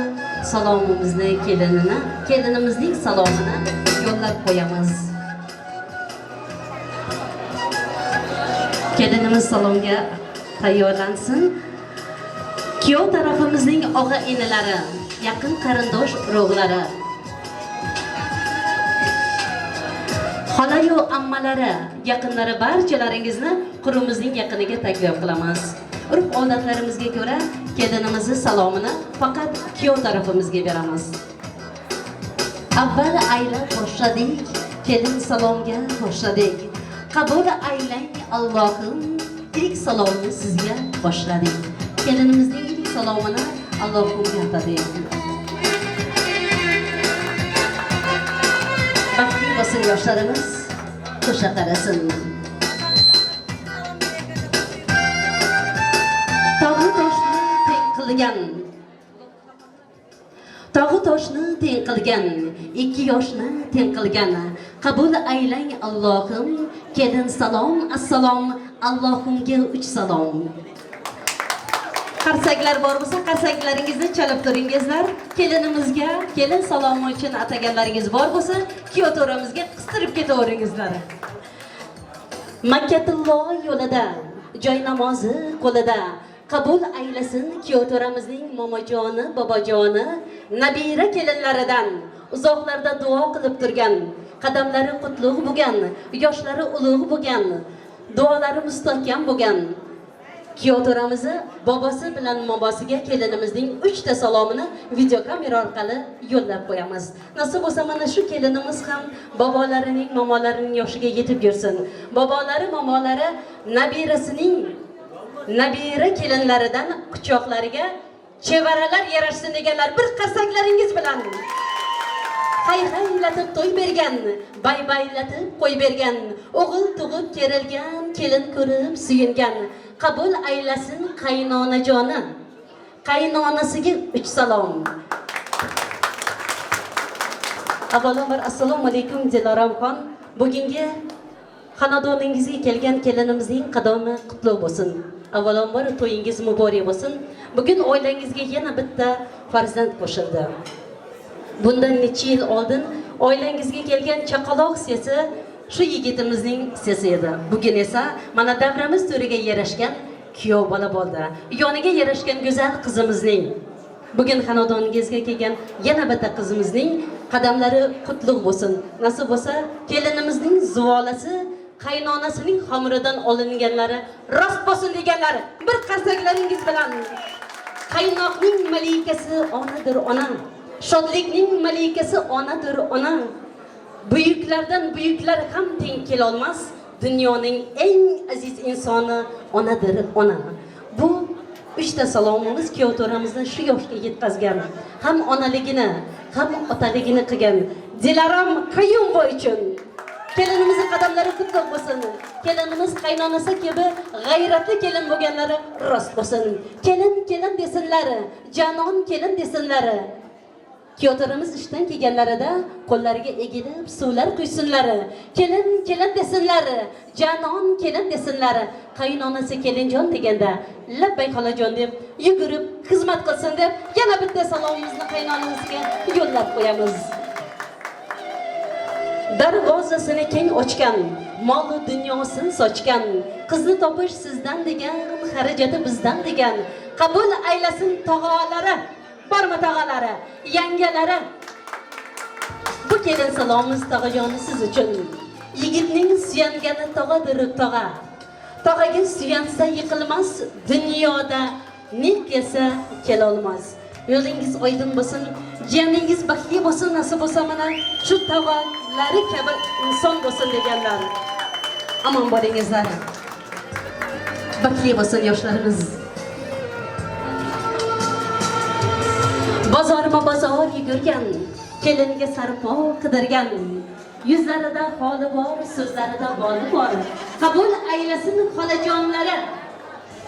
salomimizni, kelinini, kelinimizning salomini yo'llab qo'yamiz. Kelinimiz salomga tayyorlansin. Kuyov tarafimizning og'a inilari, yaqin qarindosh urug'lari, xolayu ammalari, yaqinlari barchalaringizni qurumizning yaqiniga taklif qilamiz. Urf odatlarimizga ko'ra kelinimizni salomini faqat kuyov tarafimizga beramiz. Avval aylab boshladik, kelin salomga boshladik. Qabul aylang Allohim, ilk salomni sizga boshladik. Kelinimizning ilk salomini Allohimga atadik. Baxtli bo'lsin yoshlarimiz, qo'sha qarasin. Tog'u toshni teng qilgan, tog'u toshni teng qilgan, ikki yoshni teng qilgan. Qabul aylang Allohim, kelin salom, assalom, Allohimga uch salom. Qarsaklar bor bo'lsa, qarsaklaringizni chalib turingizlar. Kelinimizga kelin salomi uchun ataganlaringiz bor bo'lsa, kuyov to'ramizga qistirib ketaveringizlar. Makkatillo yo'lida, joy namozi qo'lida, qabul aylasin kuyov to'ramizning momojoni, bobojoni, nabira kelinlaridan uzoqlarda duo qilib turgan, qadamlari qutlug' bo'lgan, yoshlari ulug' bo'lgan, duolari mustahkam bo'lgan kuyov to'ramizni bobosi bilan momosiga kelinimizning 3 ta salomini videokamera orqali yo'llab qo'yamiz. Nasib bo'lsa mana shu kelinimiz ham bobolarining, momolarining yoshiga yetib yursin. Bobolari, momolari nabirasining nabira kelinlaridan quchoqlariga chevaralar yarashsin deganlar bir qarsaklaringiz bilan. Hay-haylatib to'y bergan, bay-baylatib qo'y bergan, o'g'il tug'ib kerilgan, kelin ko'rib suyungan. Qabul aylasin qaynonajoni, qaynonasiga 3 salom. Avvalambor assalomu alaykum Diloramxon. Bugungi xonadoningizga kelgan kelinimizning qadami qutlug' bo'lsin. Avvalambor to'yingiz muborak bo'lsin. Bugun oilangizga yana bitta farzand qo'shildi. Bundan necha yil oldin oilangizga kelgan chaqaloq sesi shu yigitimizning sesi edi. Bugun esa mana davramiz to'riga yarashgan kuyov bola bo'ldi. Yoniga yarashgan go'zal qizimizning, bugun xonadoningizga kelgan yana bitta qizimizning qadamlari qutlug' bo'lsin. Nasib bo'lsa kelinimizning zuvolasi qaynonasining xomiridan olinganlari rost bo'lsin deganlari bir qarsaklaringiz bilan. Qaynoqning malikasi onadir ona, shodlikning malikasi onadir ona. Buyuklardan buyuklar ham teng kelolmas, dunyoning eng aziz insoni onadir ona. Bu 3 ta salomimiz kuyov to'ramizni shu yoshga yetkazgan, ham onaligini, ham otaligini qilgan Dilaram Qayumova uchun kelinimizning qadamlari qutlug' bo'lsin. Kelinimiz qaynonasi kabi g'ayratli kelin bo'lganlari rost bo'lsin. Kelin kelin desinlar, janon kelin desinlar. Kuyovlarimiz ishdan kelganlarida qo'llariga egilib suvlar quysinlar. Kelin kelin desinlar, janon kelin desinlar. Qaynonasi kelinjon deganda labbay xolajon deb yugurib xizmat qilsin deb yana bitta salomimizni qaynonamizga yo'llab qo'yamiz. Darvozasini keng ochgan, mol dunyosini sochgan, qizni topish sizdan degan, xarajati bizdan degan, qabul aylasin tog'alari, bormi tog'alari, yangalari. Bu Kelin salomimiz tog'ajoni siz uchun. Yigitning suyangani tog'adir tog'a. Tog'aga suyansa yiqilmas, dunyoda ne kelsa kelolmas. Yo'lingiz oydin bo'lsin, jiyaningiz baxtli bo'lsin, nasib bo'lsa mana shu tog'alari kabi inson bo'lsin deganlar. Omon bo'lingizlar. Baxtli bo'lsin yoshlarimiz. Bozorma bozor yugurgan, kelinga sarpo qidirgan, yuzlarida holi bor, so'zlarida boli bor. Qabul aylasin xolajonlari.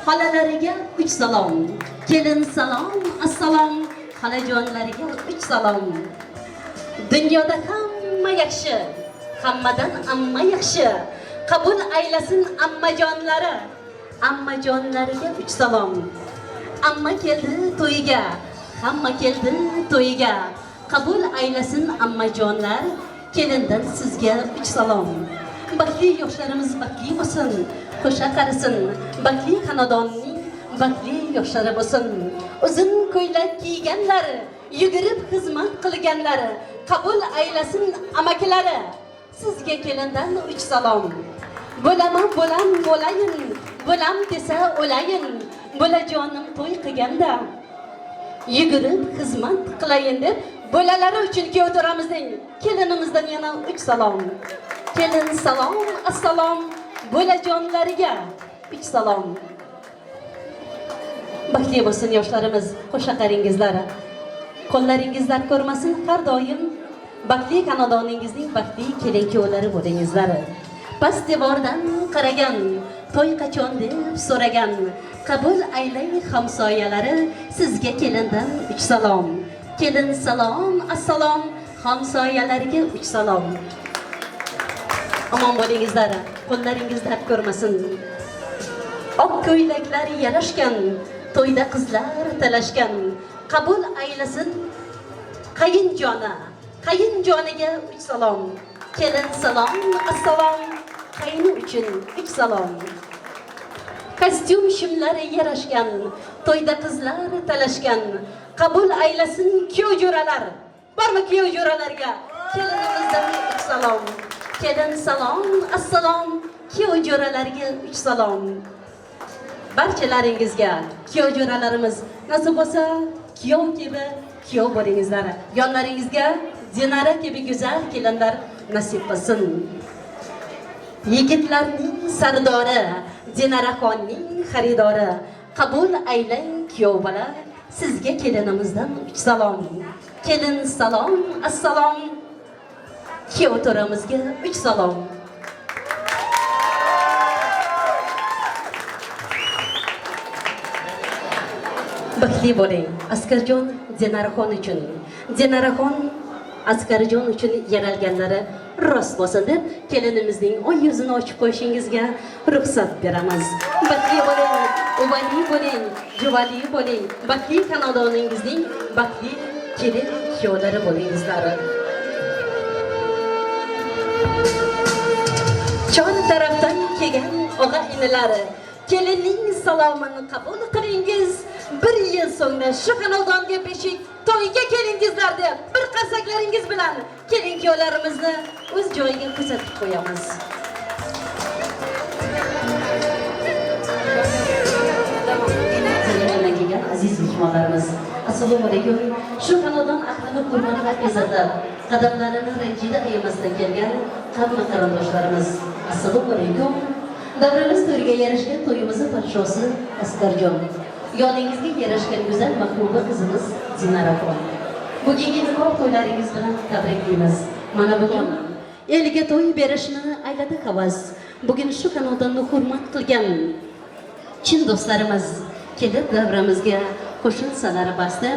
Xolalariga 3 salom. Kelin salom, assalom, xolajonlariga 3 salom. Dunyoda hamma yaxshi, hammadan amma yaxshi. Qabul aylasin ammajonlari. Ammajonlariga 3 salom. Amma keldi to'yiga, hamma keldi to'yiga. Qabul aylasin ammajonlar, kelindan sizga 3 salom. Baxtli yoshlarimiz baxtli bo'lsin, qo'sha qarisin. Baxtli xonadonning baxtli yoshlari bo'lsin. Uzun ko'ylak kiyganlar, yugurib xizmat qilganlar, qabul aylasin amakilari. Sizga kelindan 3 salom. Bo'laman bo'lam bo'layin, bo'lam desa o'layin. Bo'lajonim to'y qilganda yugurib xizmat qilayin deb bo'lalari uchun kuyov to'ramizning kelinimizdan yana 3 salom. Kelin salom, assalom, bo'lajonlariga 3 salom. Baxtli bo'lsin yoshlarimiz, qo'sha qaringizlar. Qo'llaringiz dard ko'rmasin, har doim baxtli xonadoningizning baxtli kelin kuyovlari bo'lingizlar. Past devordan qaragan, to'y qachon deb so'ragan, qabul aylay hamsoyalari, sizga kelindan 3 salom. Kelin salom, assalom, hamsoyalarga 3 salom. Omon bo'lingizlar, qo'llaringiz dard ko'rmasin. Oq ko'ylaklar yarashgan, to'yda qizlar talashgan, qabul aylasin qayinjona, qayinjoniga 3 salom. Kelin salom, assalom, qayni uchun 3 salom. Kostyum shimlari yarashgan, to'yda qizlar talashgan, qabul aylasin kuyov jo'ralar. Bormi kuyov jo'ralarga? Kelinimizdan 3 salom. Kelin salom, assalom, kuyov jo'ralarga 3 salom. Barchalaringizga kuyov jo'ralarimiz nasib bo'lsa kuyov kabi kuyov bo'lingizlar. Yonlaringizga Dinara kabi go'zal kelinlar nasib qilsin. Yigitlarning sardori, Dinaraxonning xaridori, qabul aylang kuyov bola, sizga kelinimizdan 3 salom. Kelin salom, assalom, kuyov to'ramizga 3 salom. Baxtli bo'ling. Askarjon Dinaraxon uchun, Dinaraxon Askarjon uchun yaralganlari rost bo'lsin deb kelinimizning oy yuzini ochib qo'yishingizga ruxsat beramiz. Baxtli bo'ling, uvali bo'ling, juvali bo'ling, baxtli xonadoningizning baxtli kelin kuyovlari bo'lingizlar. Chor tarafdan kelgan og'a inilari, kelinning salomini qabul qilingiz. Bir yil so'ngra shu xonadonga beshik to'yga kelingizlar deb bir qarsaklaringiz bilan kelin kuyovlarimizni o'z joyiga kuzatib qo'yamiz. Kelgan aziz mehmonlarimiz, assalomu alaykum. Shu xonadon ahlini hurmatlab ezatlab, qadamlarini ranjida ayamasdan kelgan hamma qarindoshlarimiz, assalomu alaykum. Davramiz to'riga yarashgan to'yimizni podshosi Askarjon, yoningizga yarashgan go'zal mahbuba qizimiz Dinaraxon. Bugungi nikoh to'ylaringiz bilan tabriklaymiz. Mana bugun elga to'y berishni ayladi havas. Bugun shu xonadonni hurmat qilgan chin do'stlarimiz kelib davramizga qo'shilsalar basti.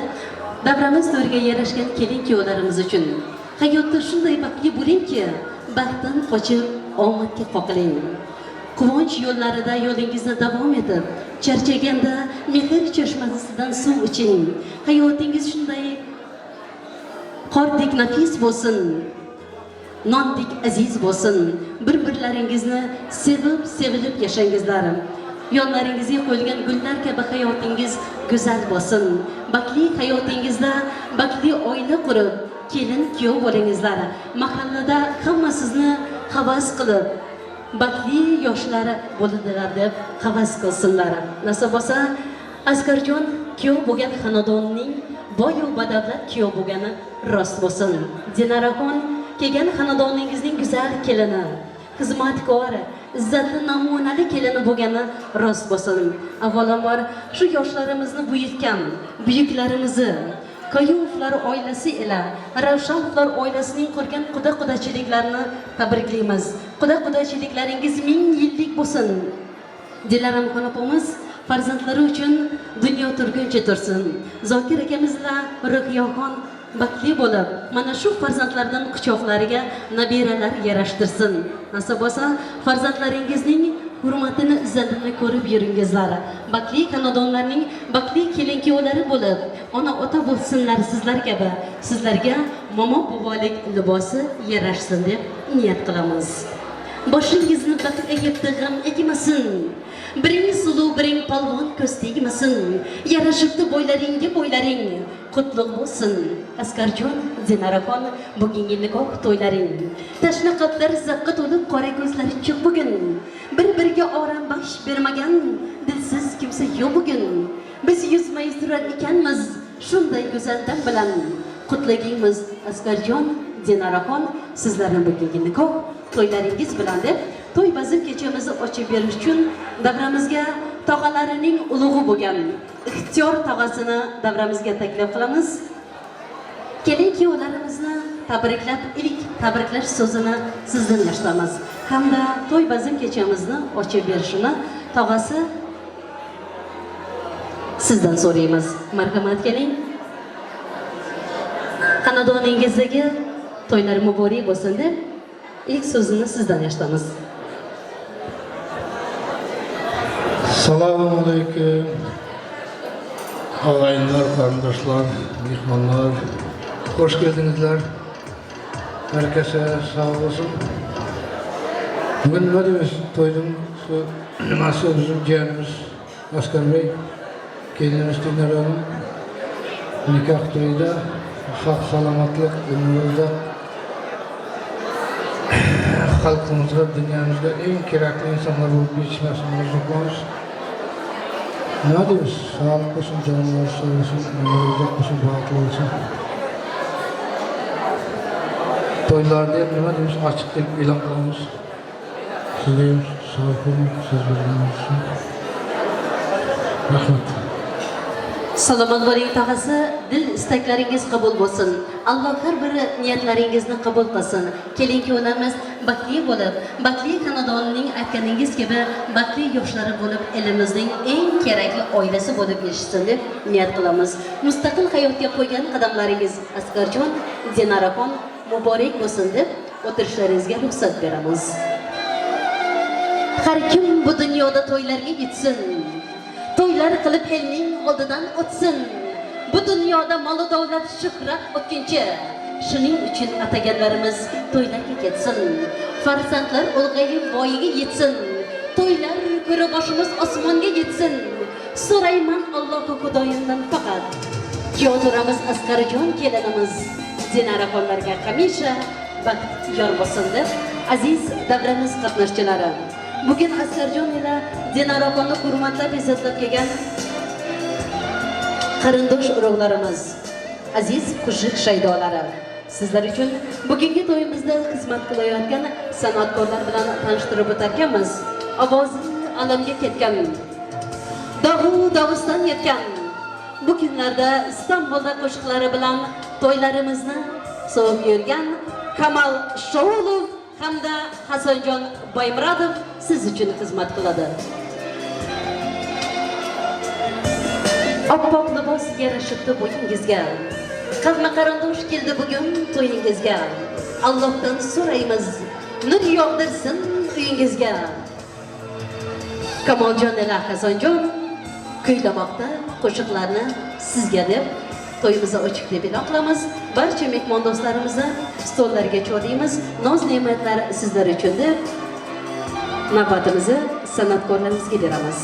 Davramiz to'riga yarashgan kelin kuyovlarimiz uchun hayotda shunday baxtli bo'lingki, baxtdan qochib omadga qoqiling. Quvonch yo'llarida yo'lingizni davom etib, charchaganda mehr chashmasidan suv iching. Hayotingiz shunday qordek nafis bo'lsin, nondek aziz bo'lsin. Bir-birlaringizni sevib, sevilib yashangizlar. Yonlaringizga qo'yilgan gullar kabi hayotingiz go'zal bo'lsin. Baxtli hayotingizda baxtli oila qurib, Kelin kuyov bo'lingizlar. Mahallada hamma sizni havas qilib, baxtli yoshlar bo'ladilar deb havas qilsinlar. Nasib bo'lsa, Askarjon kuyov bo'lgan xonadonning boyu badavlat kuyov bo'lgani rost bo'lsin. Dinaraxon kelgan xonadoningizning go'zal kelini, xizmatkor, izzatli namunali kelini bo'lgani rost bo'lsin. Avvalambor shu yoshlarimizni buyutgan buyuklarimizni Kayumovlar oilasi ila Ravshanovlar oilasining qurgan quda-qudachiliklarni tabriklaymiz. Quda-qudachiliklaringiz ming yillik bo'lsin. Dilaramxon opamiz farzandlari uchun dunyo turguncha tursin. Zokir akamiz bilan Ruhiyaxon baxtli bo'lib, mana shu farzandlardan quchoqlariga nabiralar yarashtirsin. Nasib bo'lsa, farzandlaringizning hurmatini, izzatini ko'rib yuringizlar. Baxtli xonadonlarning baxtli kelin-kuyovlari bo'lib, ona ota bo'lsinlar sizlar kabi. Sizlarga momo bobolik libosi yarashsin deb niyat qilamiz. Boshingizni baxt egibdi, g'am egmasin. Biring suluv, biring polvon ko'z tegmasin. Yarashibdi bo'ylaringga bo'ylaring, qutlug' bo'lsin. Askarjon, Dinaraxon, bugungi nikoh to'ylaring. Tashna qalblar zavqqa to'lib, qora ko'zlari chiq bugun. Bir-biriga orom baxsh bermagan dilsiz kimsa yo'q bugun. Biz yuzma-yuz turar ekanmiz shunday go'zal dam bilan. Qutlagiymiz Askarjon, Dinaraxon, sizlarni bugungi nikoh to'ylaringiz bilan deb to'y bazm kechamizni ochib berish uchun davramizga tog'alarining ulug'i bo'lgan Ixtiyor tog'asini davramizga taklif qilamiz. Kelin kuyovlarimizni tabriklab, ilk tabriklash so'zini sizdan boshlaymiz. Hamda to'y bazm kechamizni ochib berishini tog'asi sizdan so'raymiz. Marhamat, keling. Xonadoningizdagi to'ylar muborak bo'lsin deb ilk so'zini sizdan boshlaymiz. Selamun aleyküm. Ağaylar, kardeşler, mihmanlar. Hoş geldinizler. Herkese sağ olsun. Bugün ne demiş toydum, nasıl bizim ciğerimiz Askar Bey, gelinimiz Dinar Hanım, nikah toyda, sağ salamatlık, ömrümüzde, halkımızda, dünyamızda en kerakli insanlar olup yetişmesini arzulayız. Ne demiş? Sağlık olsun, canlar sağ olsun, ömrü uzak olsun, bahtlı olsun. Toylar diye ne demiş? Açık deyip ilan kılmış. Siz deyin, sağ olun, siz bilin olsun. Rahmat. Salomat bo'ling tog'asi, dil istaklaringiz qabul bo'lsin. Alloh har bir niyatlaringizni qabul qilsin. Kelin kuyovlarimiz baxtli bo'lib, baxtli xonadonning aytganingiz kabi baxtli yoshlari bo'lib, elimizning eng kerakli oilasi bo'lib yetishsin deb niyat qilamiz. Mustaqil hayotga qo'ygan qadamlaringiz Askarjon, Dinaraxon muborak bo'lsin deb o'tirishlaringizga ruxsat beramiz. Har kim bu dunyoda to'ylarga yetsin. To'ylar qilib elning oldidan o'tsin. Bu dunyoda mol davlat shuhrat o'tkinchi. Shuning uchun ataganlarimiz to'ylarga ketsin. Farzandlar ulg'ayib voyaga yetsin. To'ylar ko'ra boshimiz osmonga yetsin. So'rayman Allohu Xudoyimdan faqat. Kuyov turamiz Askarjon kelinimiz Dinaraxonlarga hamisha baxt yor bo'lsin deb aziz davramiz qatnashchilari. Bugun Askarjon ila Dinaraxonni hurmatlab izzatlab kelgan qarindosh urug'larimiz, aziz qo'shiq shaydolari, sizlar uchun bugungi to'yimizda xizmat qilayotgan san'atkorlar bilan tanishtirib o'tarkanmiz. Ovozi alamga ketgan, dog'u Dog'iston yetgan, bu kunlarda Istanbulda qo'shiqlari bilan to'ylarimizni sovib yurgan Kamal Shoulov hamda Hasanjon Boymurodov siz uchun xizmat qiladi. Oppoq libos yarashibdi bo'yingizga. Qavmi qarindosh keldi bugun to'yingizga. Allohdan so'raymiz, nur yog'dirsin uyingizga. Kamoljon ila Hasanjon kuylamoqda qo'shiqlarni sizga deb to'yimizni ochiq deb e'lon qilamiz. Barcha mehmon do'stlarimizni stollarga chorlaymiz. Noz ne'matlar sizlar uchun deb navbatimizni san'atkorlarimizga beramiz.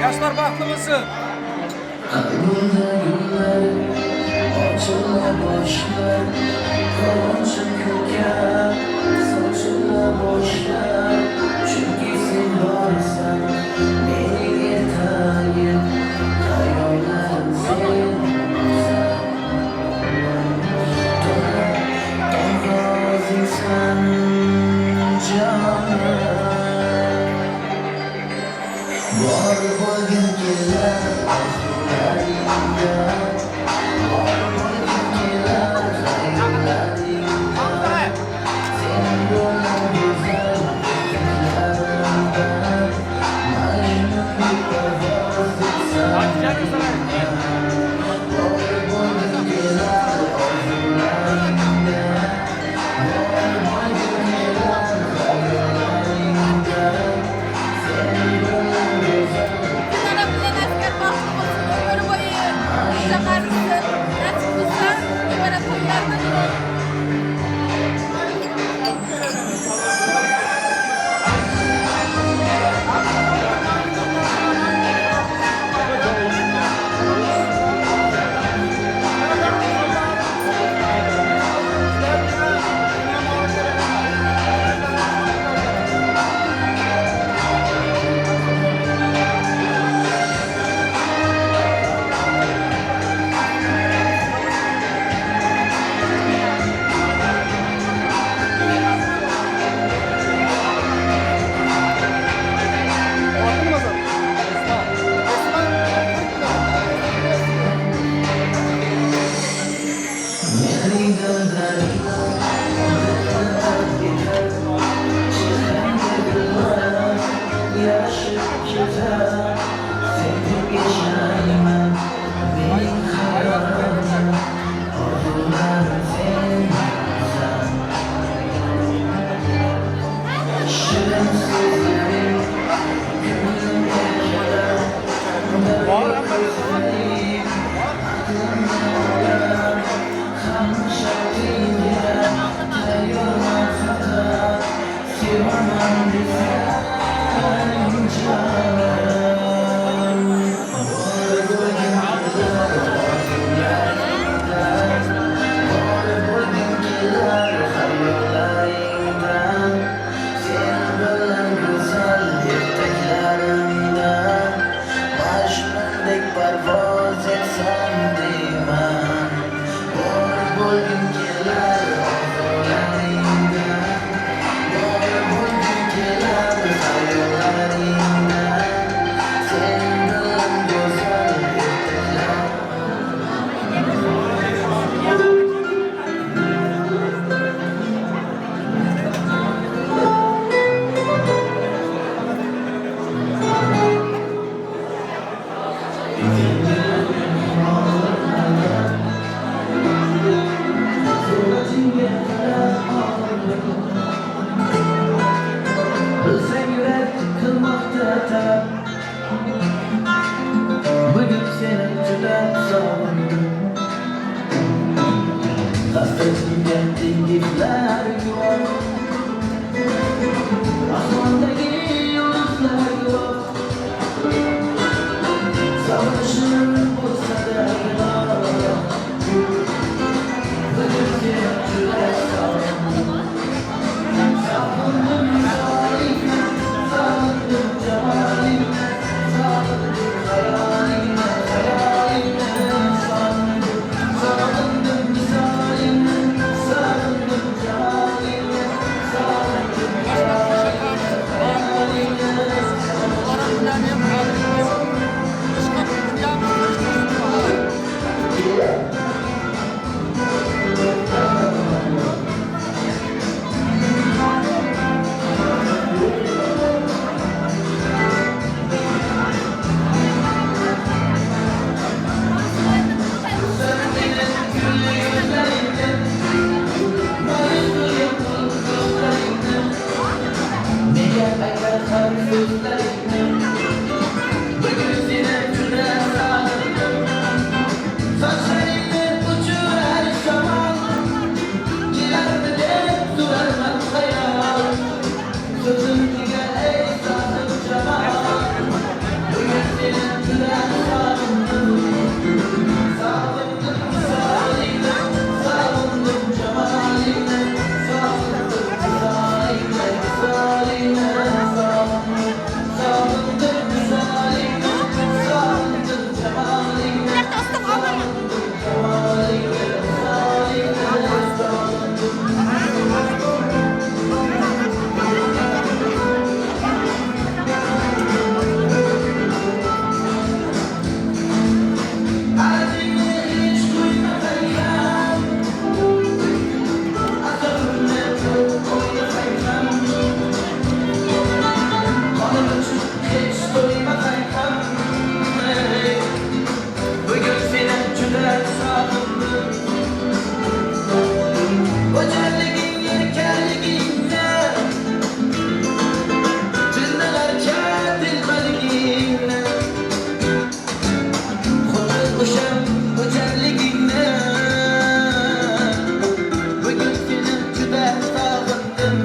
Yoshlar baxtli bo'lsin. Qalbimda gullar ochila boshlar, quvonchim ko'kar, sochila boshlar. Chunki sen borsan, mening ertagim, xayollarim sensan. To'la o'zingsan jonim. Bor bo'lgin kelar orzularingda, bor bo'lgin kelar xayollaringda. Sen bilan go'zal kunlarimda, Majnundek parvoz etsam. Bor bo'lgin kelar orzularingda, bor bo'lgin kelar xayollaringda. Sen bilan go'zal. Dilara bilan Askar baxtli bo'lsin, umr bo'yi qo'sha qarisin, nasib qilsa nevara to'ylarda Shunga yigitlar guvoh, osmondagi yulduzlar guvoh. Sog'inishim bo'lsa-da gunoh, bugun seni juda sog'indim. Sog'indim visolingni, sog'indim jamolingni, sog'indim xayolingni, xayolingni sog'indim. Sog'indim visolingni, sog'indim jamolingni, sog'indim xayolingni, xayolingni. Nega aytar har so'zlaringni, bugun seni juda sog'indim. Sochlaringni uchirar shamol, kelarmi deb so'rarman xayol. So'zim tugar ey sohib jamol, bugun seni juda sog'indim. Sog'indim visolingni, sog'indim jamolingni, sog'indim visolingni, visolingni sog'indim. Sog'indim visolingni, sog'indim jamolingni, sog'indim jamolingni, visolingni sog'indim. Arzingni hech qo'ymasang ham, azobimni o'ynasang ham, qonim uchun hech to'ymasang ham, bugun seni juda sog'indim. O'jarliging, erkaligingni, jinnilarcha telbaligingni, xuddi o'sha o'jarligingni, bugun seni juda sog'indim.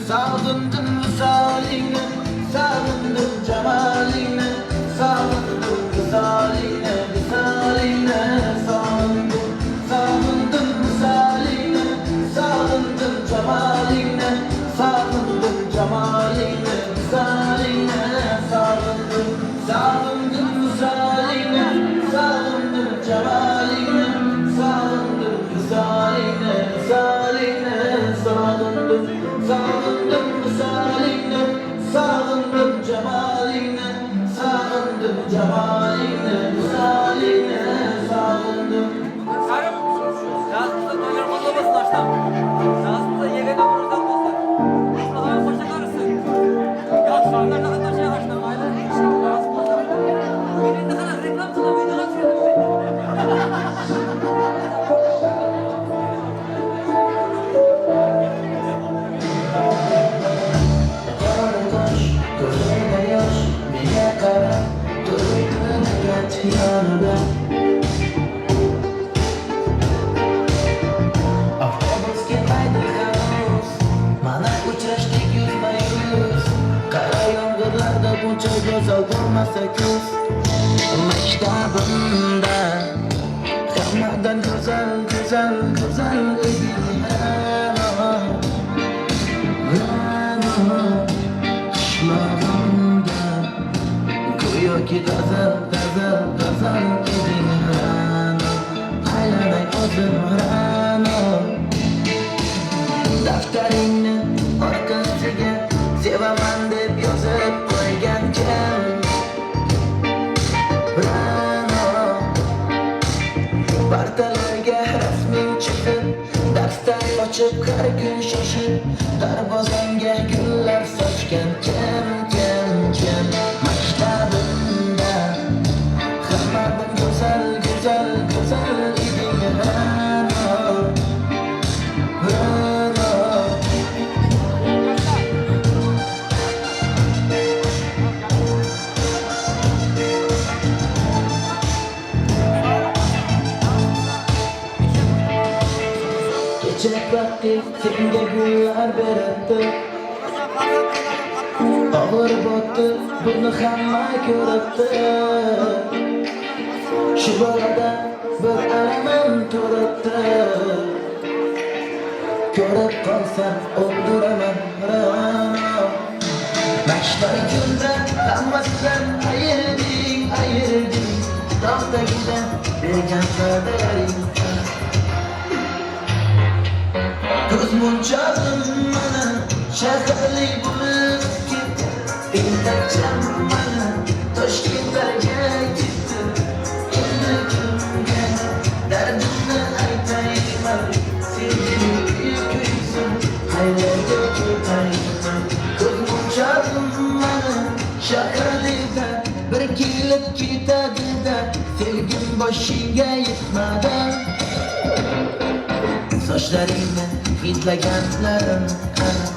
Sog'indim visolingni, sog'indim jamolingni, sog'indim visolingni, visolingni sog'indim. Sog'indim visolingni, sog'indim jamolingni, sog'indim jamolingni, visolingni sog'indim. Sog'indim visolingni, sog'indim jamolingni, sog'indim visolingni, visolingni sog'indim. Sog'indim visolingni, sog'indim jamolingni, sog'indim jamolingni, visolingni sog'indim. Nasip to'ylar qutlu bo'lsin oshnam. Nasip bo'lsa yegan umr uzoq bo'lsin. Xudoyim qo'sha qarasin. Yaxshi kunlarda qatnashaylik oshnam, mayli. Nasip bo'lsa. Men endi qara reklama qilib videoga tushaman. Qora tosh, ko'zingda yosh, menga qarab turibdi yonida. Avtobus kelmaydi hanuz, mana uchrashdik yuzma-yuz. Qara yomg'irlarda buncha go'zal bo'lmasa kuz. Maktabimda hammadan go'zal, go'zal, go'zal eding Ra'no, Ra'no. Qishlog'imda go'yoki g'azal, g'azal, g'azal eding Ra'no. Aylanay o'zim Ra'no. Daftaringni orqasiga sevaman deb yozib qo'ygan kim? Ra'no. Partalarga rasming chizib, darsdan qochib har kun shoshib, darvozangga gullar sochgan kim, kim, kim? Maktabimda hammadan go'zal, go'zal, go'zal eding Ra'no, Ra'no. Kecha faqir senga gullar beribdi. Og'ir botdi, buni hamma ko'ribdi. Shu borada bir alamim turibdi. Ko'rib qolsam o'ldiraman Ra'no. Mashtar kunda hammasidan ayirding, ayirding. Tog' tagida bergan va'dalaring. Ko'z munchog'im mana shaharli bo'lib ketdi. Tentakcham mana Toshkentlarga ketdi. Endi kimga dardimni aytayman? Sevgilim kuysin, qayerga ketayman? Ko'z munchog'im mana shaharlida bir kelib ketadi-da, sevgim boshingga yetmadi. Sochlaringni hidlaganlarim qani?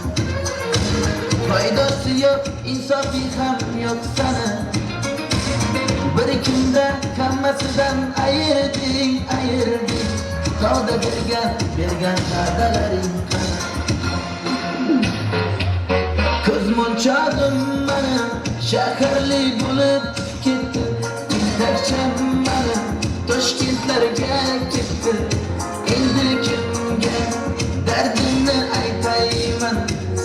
Foydasi yo'q, insofing ham yo'q sani. Bir kunda hammasidan ayirding, ayirding. Tog'da bergan va'dalaring qani? Ko'z munchog'im mana shaharli bo'lib ketdi. Tentakcham mana Toshkentlarga ketdi. Endi kimga dardimni aytayman?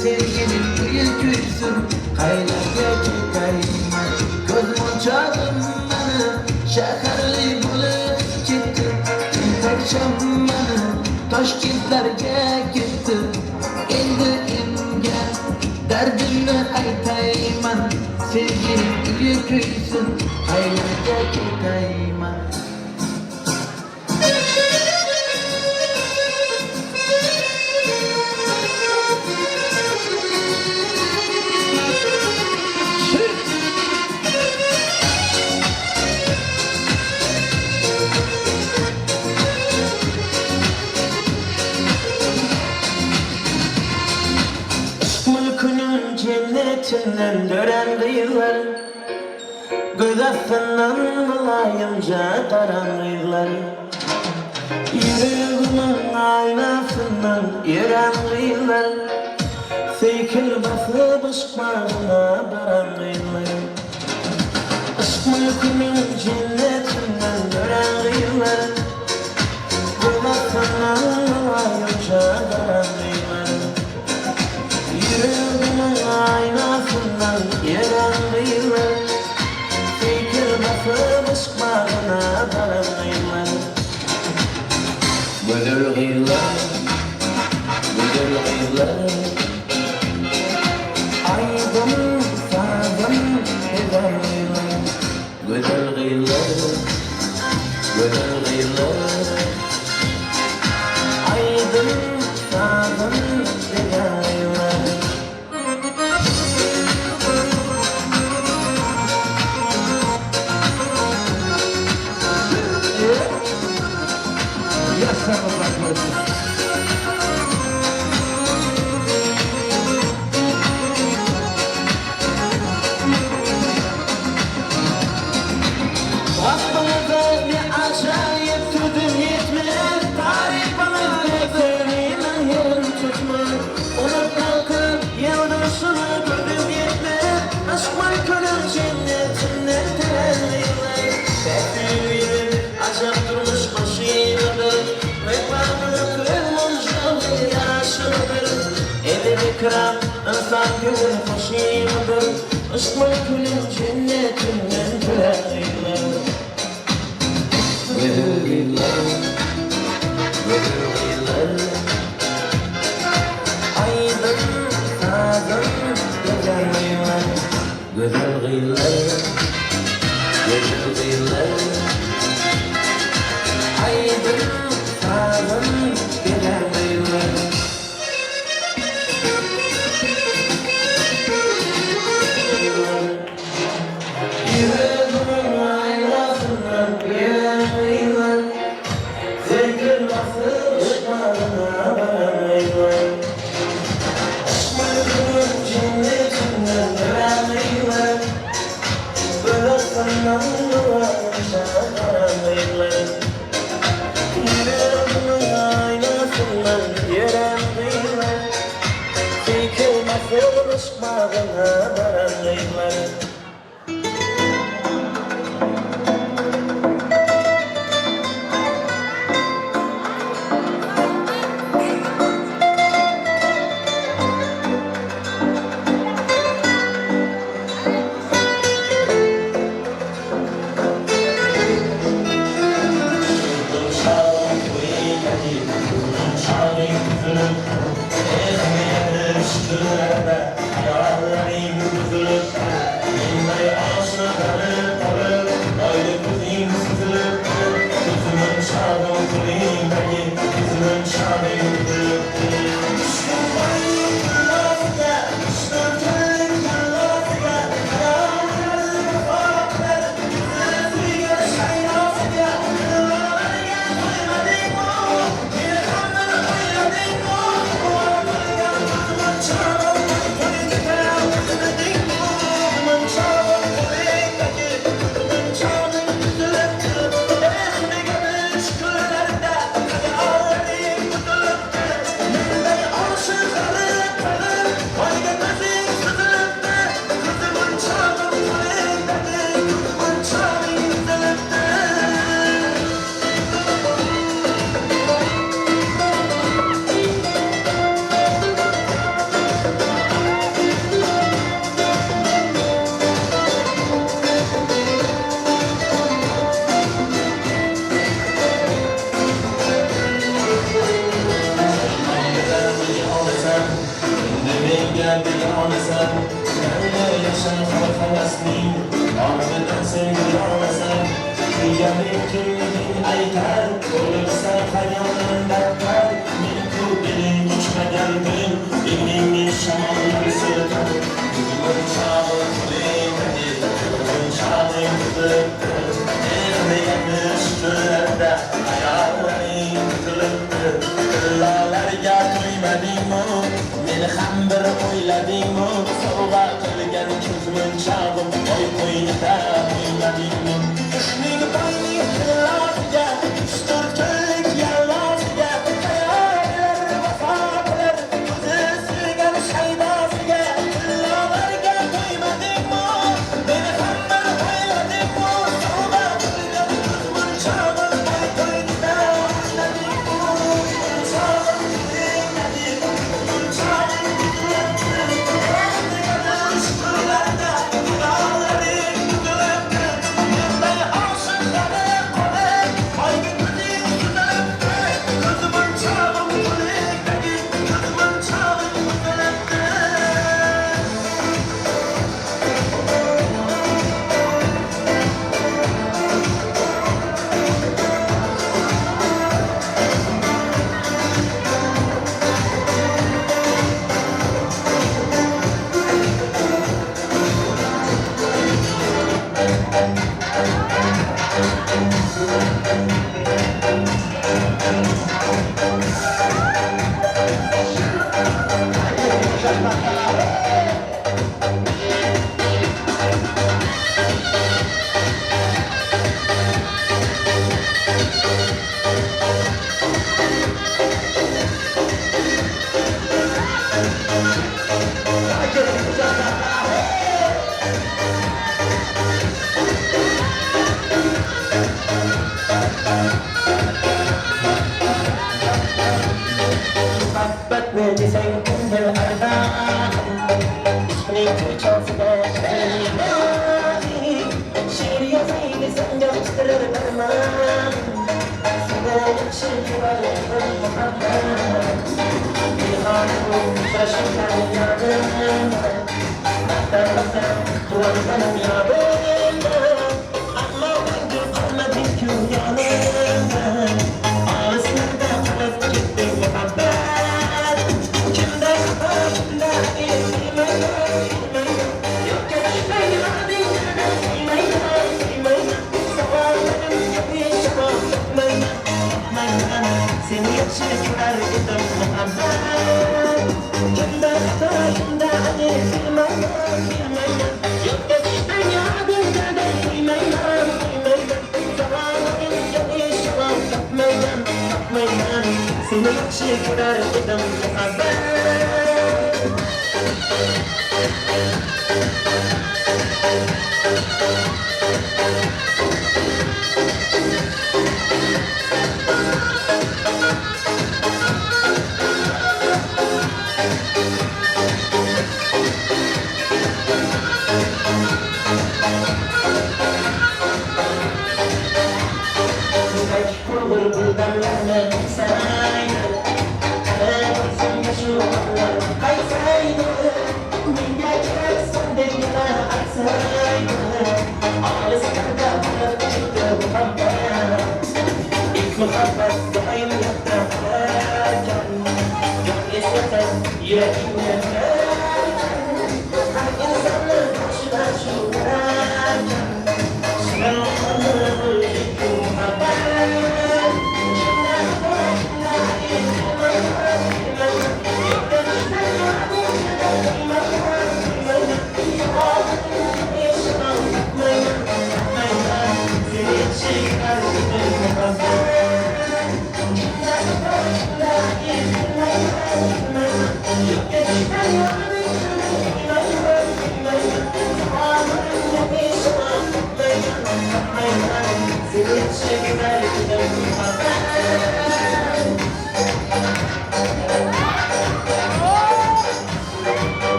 Sevgilim uyi kuysin, qaylarga ketayman? Ko'z munchog'im mana shaharli bo'lib ketdi. Tentakcham mana Toshkentlarga ketdi. Endi kimga dardimni aytayman? Sevgilim uyi kuysin, qaylarga ketayman? Mülkünün cennetinden dören kızlar, göz astından bulayımca karan kızlar, yüreğimin aynasından yeren kızlar, seykil basıp ışıklarına baran kızlar. Işk mülkünün cennetinden dören kızlar, göz astından bulayımca karan kızlar, yüreğimin aynasından yeren kızlar, fikir basıp ışıklarına baran kızlar. Güzel kızlar, güzel kızlar, aydın sazım güzel kızlar. Güzel kızlar, güzel kızlar, aydın sazım güzel kızlar. Aklımıza bir acayip sözüm yetmez, tarifimiz gözleriyle yerim tutmaz. Unutmakın yıldızını gözüm yetmez, aşk mülkünün cennetinden terenliler. Tepüyüm acap durmuş başımdır, vefanın kırılmış yaraşıdır. Edeb-i kıram insan gönül hoşimdir, aşk mülkünün cennetinden terenliler. Güzel kızlar, güzel kızlar, aydın sazım güzel kızlar. Güzel kızlar, güzel kızlar, aydın sazım güzel kızlar. Yüreğimin aynasından yeren kızlar,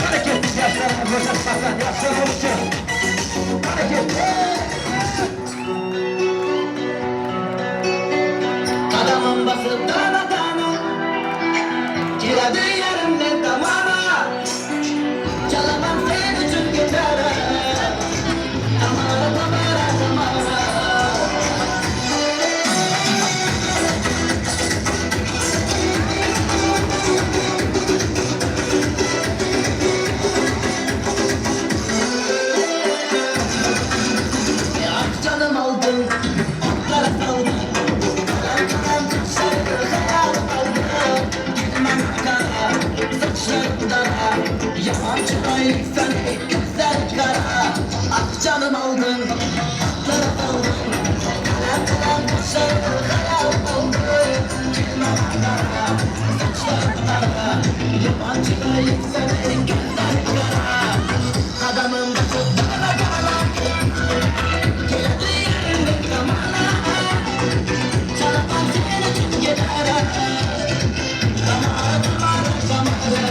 Hareketli yaşlarımız yaşlar olsun. Canım aldın, atlara daldın. Kalem kalem kaşlarını hayal aldın. Gülme kara, saçların kara. Yabancı kayıp seni gözler kara. Adamın başı dara dara. Geldi yerinde kamana. Çarpan seni tüm gedara. Damara damara damara.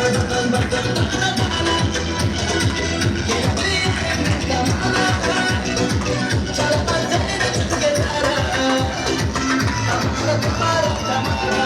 Adamın başı dara dara. Geldi yerinde kamana. Çarpan seni tüm gedara. Damara damara damara.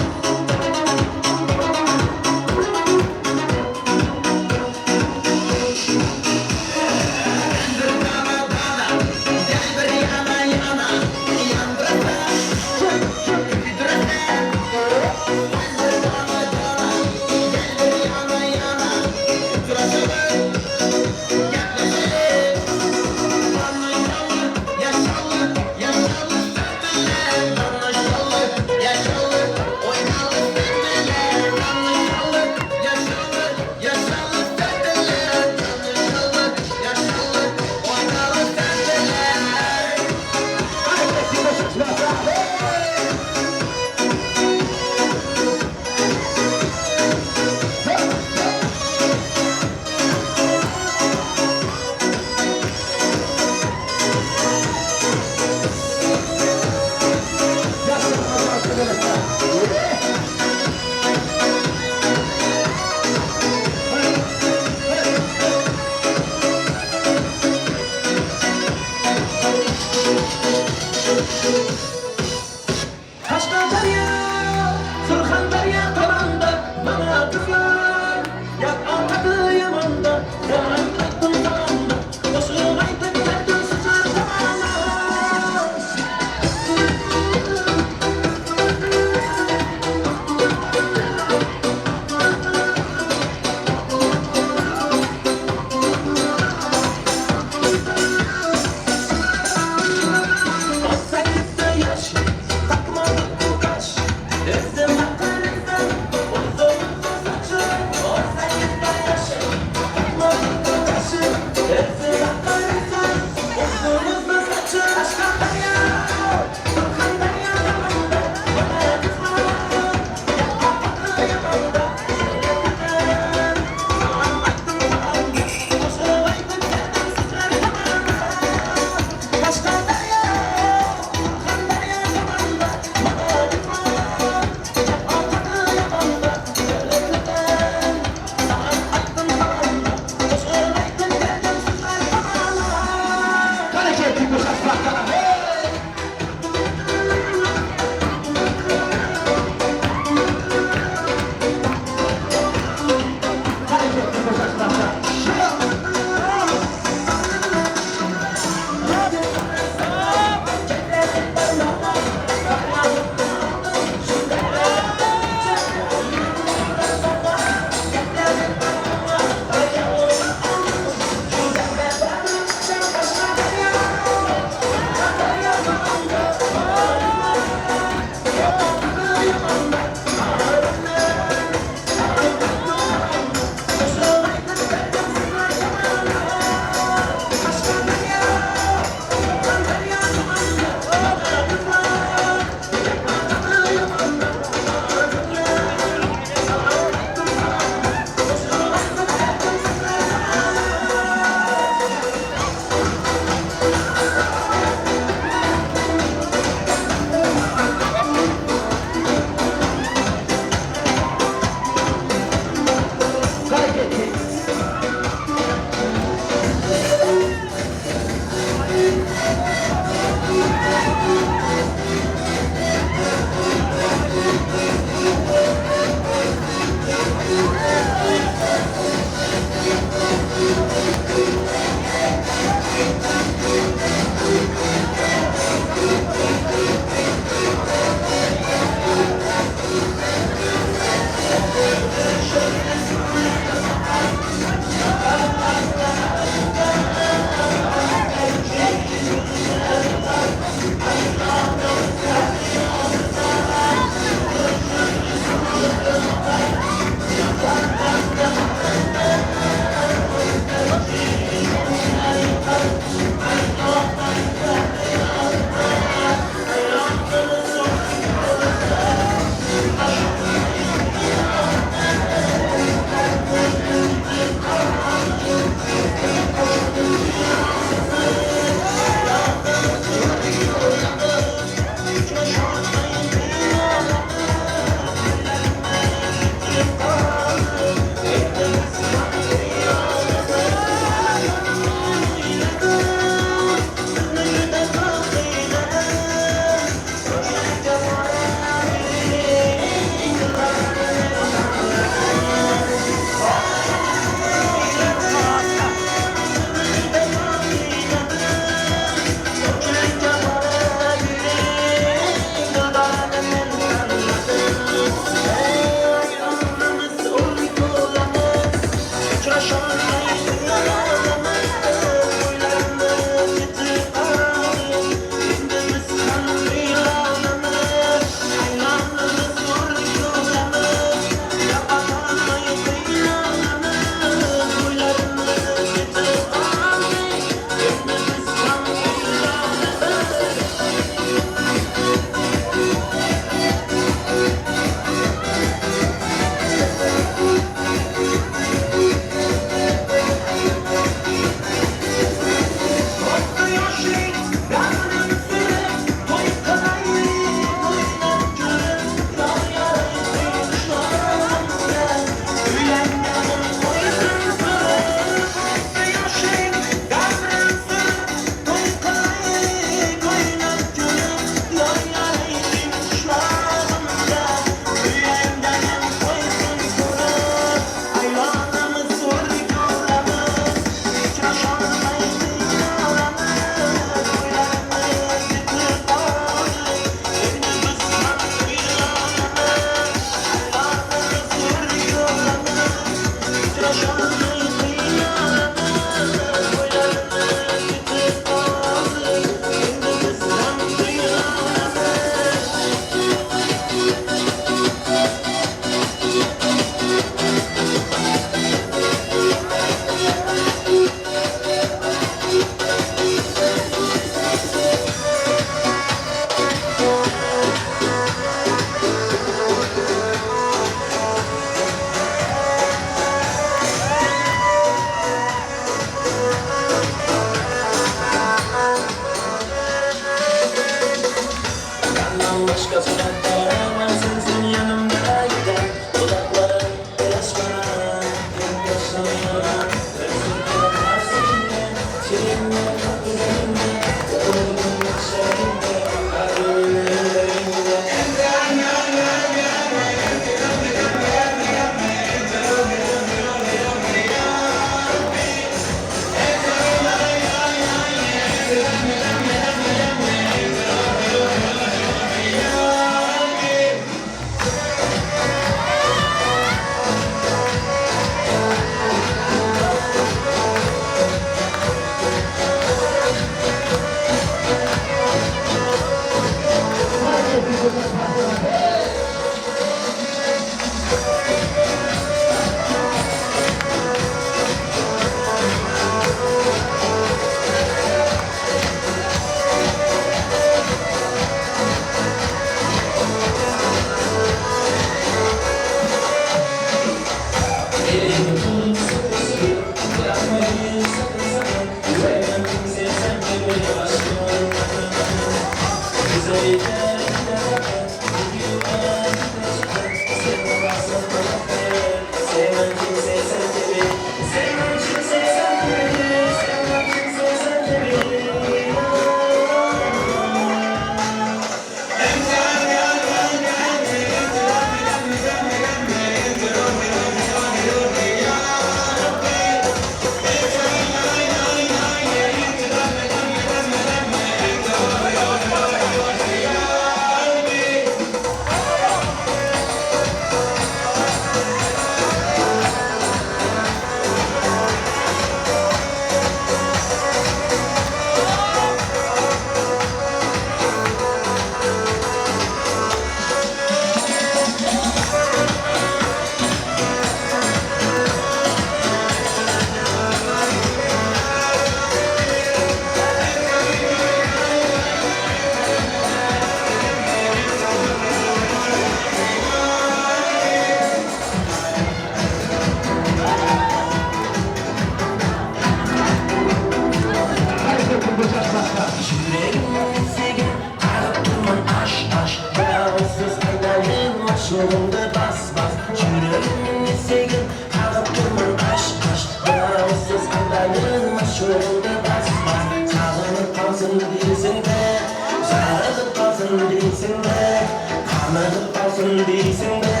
Qanatıp qalsın deysiñ be,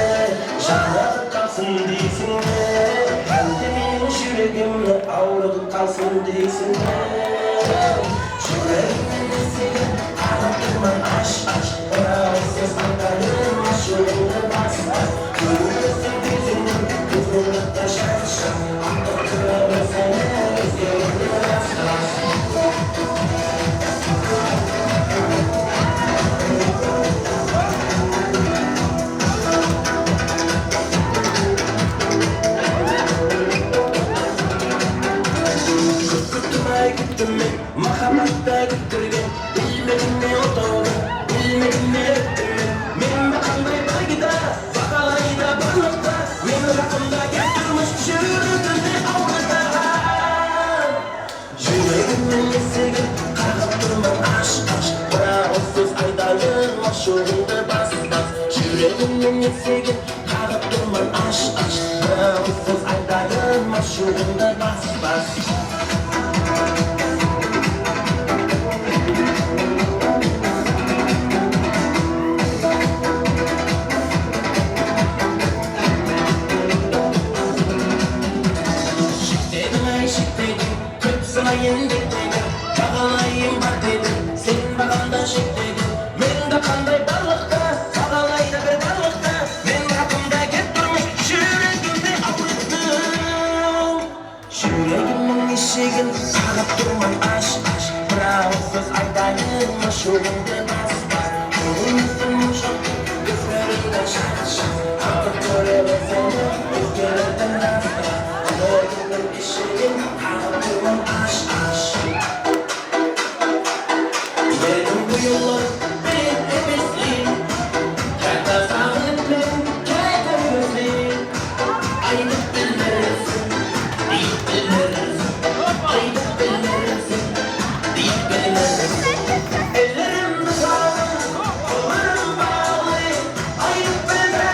Janatып qalsın deysiñ be, Әлде менің жүрегімді ауыртып қалсын дейсің бе? Жүрегімнің есігін қағып тұрмын аш аш, Оралсыз айтайын ашуыңды бас бас. Көресің көзіңнің көзіңді жас жас, Артық көремін сені өзгерді рас рас. Күттім ай, күттім мен, махаббатта күттірген. Білмедім не отауды, білмедім не өттім мен. Мен бе қандай байгыда, бағалайда барлықта. Менің жақында кеп тұрмыш жүрегімді ауыртқан. Жүрегімнің есігін қағып тұрмын аш аш, Бірақ сөз айтайын ашуыңды бас бас. Жүрегімнің есігін қағып тұрмын аш аш, Бірақ сөз айтайын ашуыңды бас бас. Шектедің ай, шектедің, көп сынайын деп дедің, Бағалайын бар дедің, сен маған да шектедің. Мен де қандай барлықта, бағалайда бір барлықта. Мен рақымда кеп тұрмыш жүрегімді ауырттың. Жүрегімнің есігін қағып тұрмын аш аш, Бірақ сөз айтайын ашуыңды бас бас. Көңіліміздің моншақты көздеріңді жас жас, Артық көремін сені өзгердің рас рас. Жүрегімнің есігін қағып тұрмын аш аш. Dedim bu yollar bir emesli, Kata sağınıp men, kata özli. Aytıp bilmersin, deyip bilmersin, Aytıp bilmersin, deyip bilmersin. Ellerim sağlam, kollarım bağlı. Ayıp bilmersin.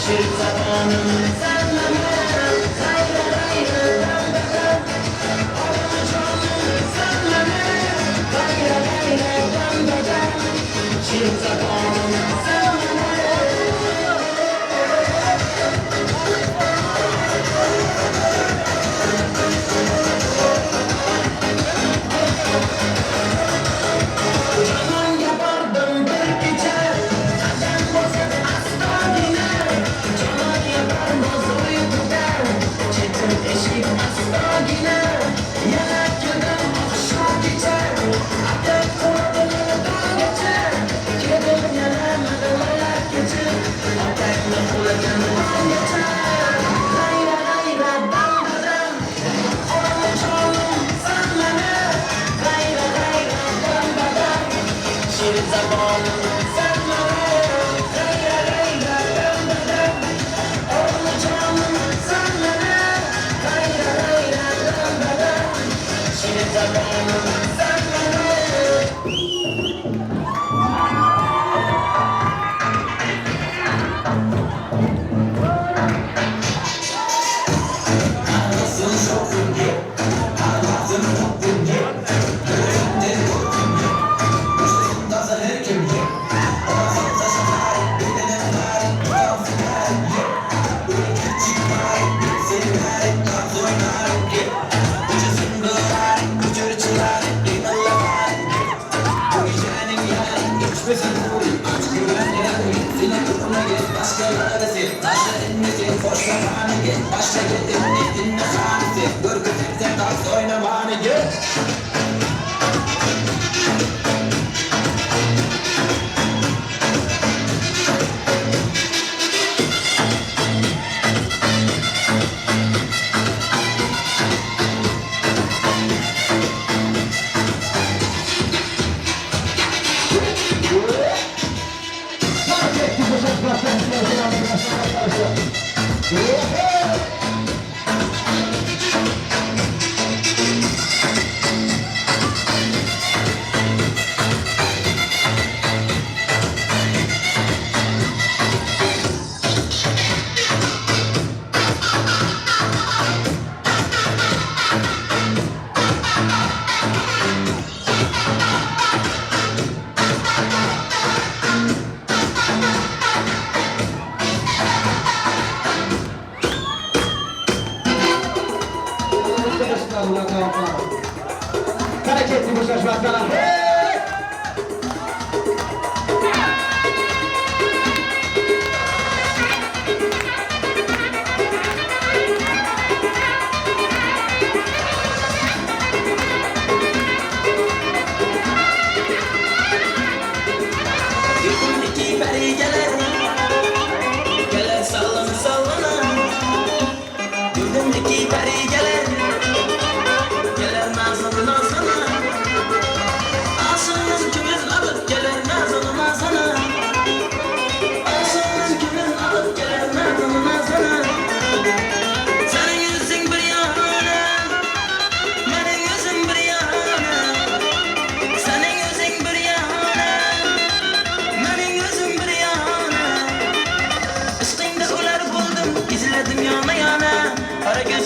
Shir zabonim san mani, g'ayra g'ayra dam badam. Onajonim san mani, g'ayra g'ayra dam badam. Shir zabonim san mani. Jononga bordim bir kecha, qadam bosib astogina. Jononga bormoz uyquda, chetin eshik astogina. Yana keldim oqshomgacha, atab qo'ydim tonggacha. Keldim yana madalar kechib, otangni qo'lagan tonggacha. G'ayra g'ayra dam badam, onajonim san mani, g'ayra g'ayra dam badam. Shir zabonim san mani, g'ayra g'ayra dam badam. Onajonim san mani, g'ayra g'ayra dam badam. Shir zabonim san mani.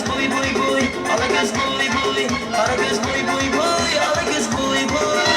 Boy, boy, boy, boy, boy.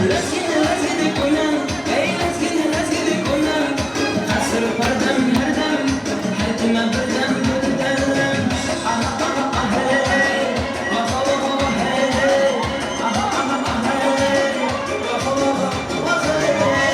Lazgin lazgin o'ynan, ey lazgin lazgin o'ynan. Qasr pardam hardam, haytima birdam birdam. Aha aha aha hey, aha aha aha hey, aha aha aha hey, aha aha aha hey.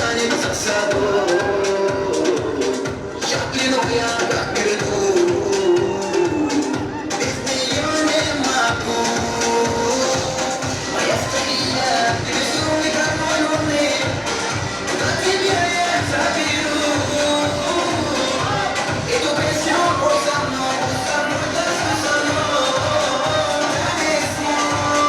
тянет за собой. Я кляну, я как кляну, без нее не могу. Моя старина, ты безумный король луны, куда тебя я заберу? Эту песню пой со мной, танцуй со мной, танец мой.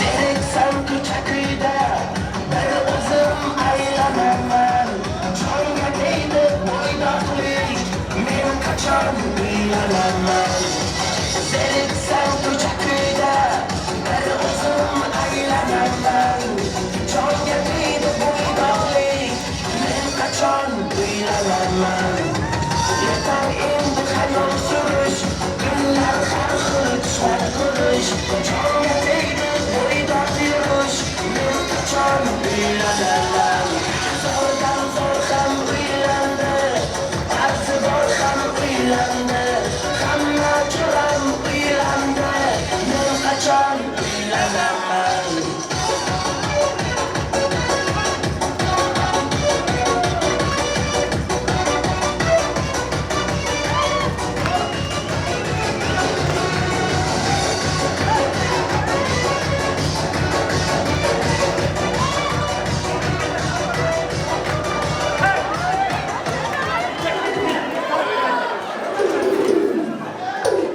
Zeriksan ko'cha-kuyda bir o'zim aylanaman. Jonga tegdi bo'ydoqlik, men qachon uylanaman? Zeriksan ko'cha-kuyda bir o'zim aylanaman. Jonga tegdi bo'ydoqlik, men qachon uylanaman? Yetar endi xayol surish, kunlar har xil tushlar ko'rish. Jonga tegdi bo'ydoq yurish, men qachon uylanaman? Zo'rdan zo'r ham uylandi, qarzi bor ham uylandi, hamma jo'ram uylandi, men qachon uylanaman?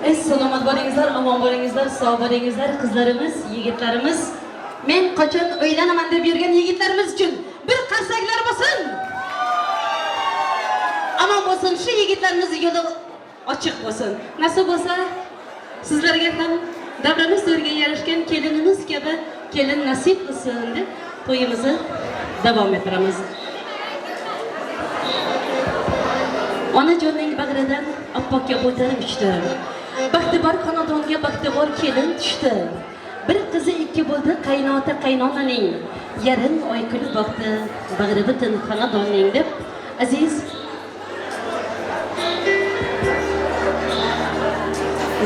Ey salomat bo'lingizlar, omon bo'lingizlar, sog' bo'lingizlar, qizlarimiz, yigitlarimiz. Men qachon uylanaman deb yurgan yigitlarimiz uchun bir qarsaklar bo'lsin. Omon bo'lsin, shu yigitlarimiz yo'li ochiq bo'lsin. Nasib bo'lsa, sizlarga ham davramiz to'riga yarashgan kelinimiz kabi kelin nasib qilsin deb to'yimizni davom ettiramiz. Onajonning bag'ridan oppoq kabutar uchdi. Baxti bor xonadonga baxti bor kelin tushdi. Bir qizi ikki bo'ldi qaynota qaynonaning. Yarim oy kulib boqdi bag'ri butun xonadonning deb aziz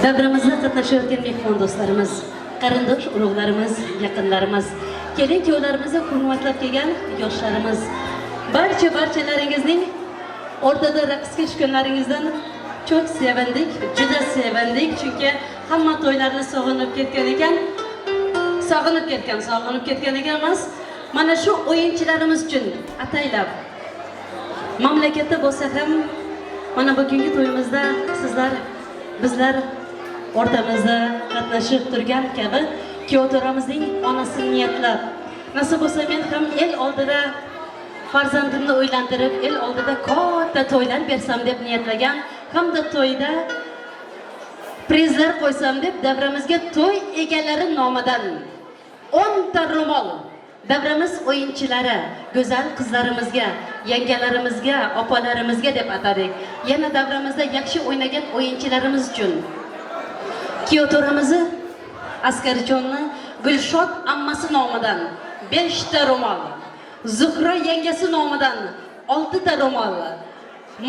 davramizda qatnashayotgan mehmon do'stlarimiz, qarindosh urug'larimiz, yaqinlarimiz, kelin kuyovlarimizni hurmatlab kelgan yoshlarimiz, barchalaringizning o'rtada raqsga tushganlaringizdan çok sevindik, juda sevindik, chunki hamma to'ylarni sog'inib ketgan ekan. Sog'inib ketgan ekanmiz. Mana shu o'yinchilarimiz uchun ataylab mamlakatda bo'lsa ham mana bugungi to'yimizda sizlar, bizlar o'rtamizda qatnashib turgan kabi kuyovto'ramizning onasini niyatlab, nasib bo'lsa men ham el oldida farzandimni uylantirib, el oldida katta to'ylar bersam deb niyatlagan hamda to'yda prizlar qo'ysam deb davramizga to'y egalari nomidan 10 ta ro'mol, Davramiz o'yinchilari, go'zal qizlarimizga, yangalarimizga, opalarimizga deb atadik. Yana davramizda yaxshi o'ynagan o'yinchilarimiz uchun kuyovto'ramizni Askarjonni Gulshod ammasi nomidan 5 ta ro'mol, Zuhra yangasi nomidan 6 ta ro'mol,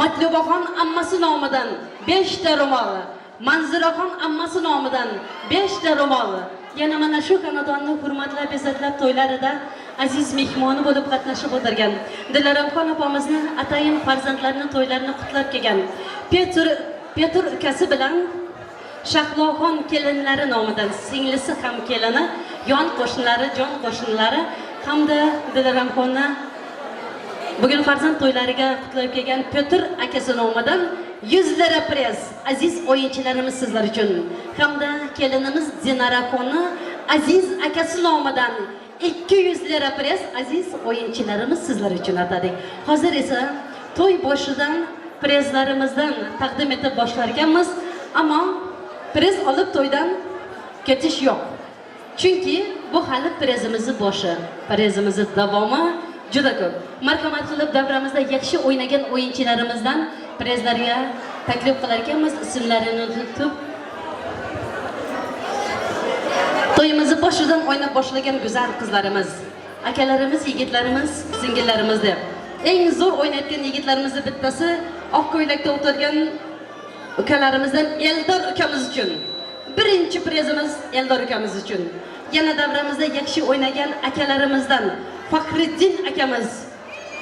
Matlubaxon ammasi nomidan 5 ta ro'mol, Manzuraxon ammasi nomidan 5 ta ro'mol. Yana mana shu xonadonni hurmatlab, izzatlab to'ylarida aziz mehmoni bo'lib qatnashib o'tirgan Dilaramxon opamizni atayin farzandlarini to'ylarini qutlab kelgan Petr ukasi bilan Shahloxon kelinlari nomidan singlisi ham kelini, yon qo'shnilari, jon qo'shnilari hamda Dilaramxonni bugun farzand to'ylariga qutlab kelgan Petr akasi nomidan 100 lira prez aziz o'yinchilarimiz sizlar uchun hamda kelinimiz Dinaraxonni aziz akasi nomidan 200 lira prez aziz o'yinchilarimiz sizlar uchun atadik. Hozir esa to'y boshidan prezlarimizdan taqdim etib boshlar ekanmiz, ammo prez olib to'ydan ketish yo'q. Chunki bu hali prezimizni boshi, prezimizni davomi juda ko'p. Marhamat qilib davramizda yaxshi o'ynagan o'yinchilarimizdan prezlarga taklif qilar ekanmiz, ismlarini tutib to'yimizni boshidan o'ynab boshlagan go'zal qizlarimiz, akalarimiz, yigitlarimiz, singillarimiz deb. Eng zo'r o'ynayotgan yigitlarimizni bittasi oq ko'ylakda o'tirgan ukalarimizdan Eldor ukamiz uchun. Birinchi prezimiz Eldor ukamiz uchun. Yana davramizda yaxshi o'ynagan akalarimizdan Faxriddin akamiz,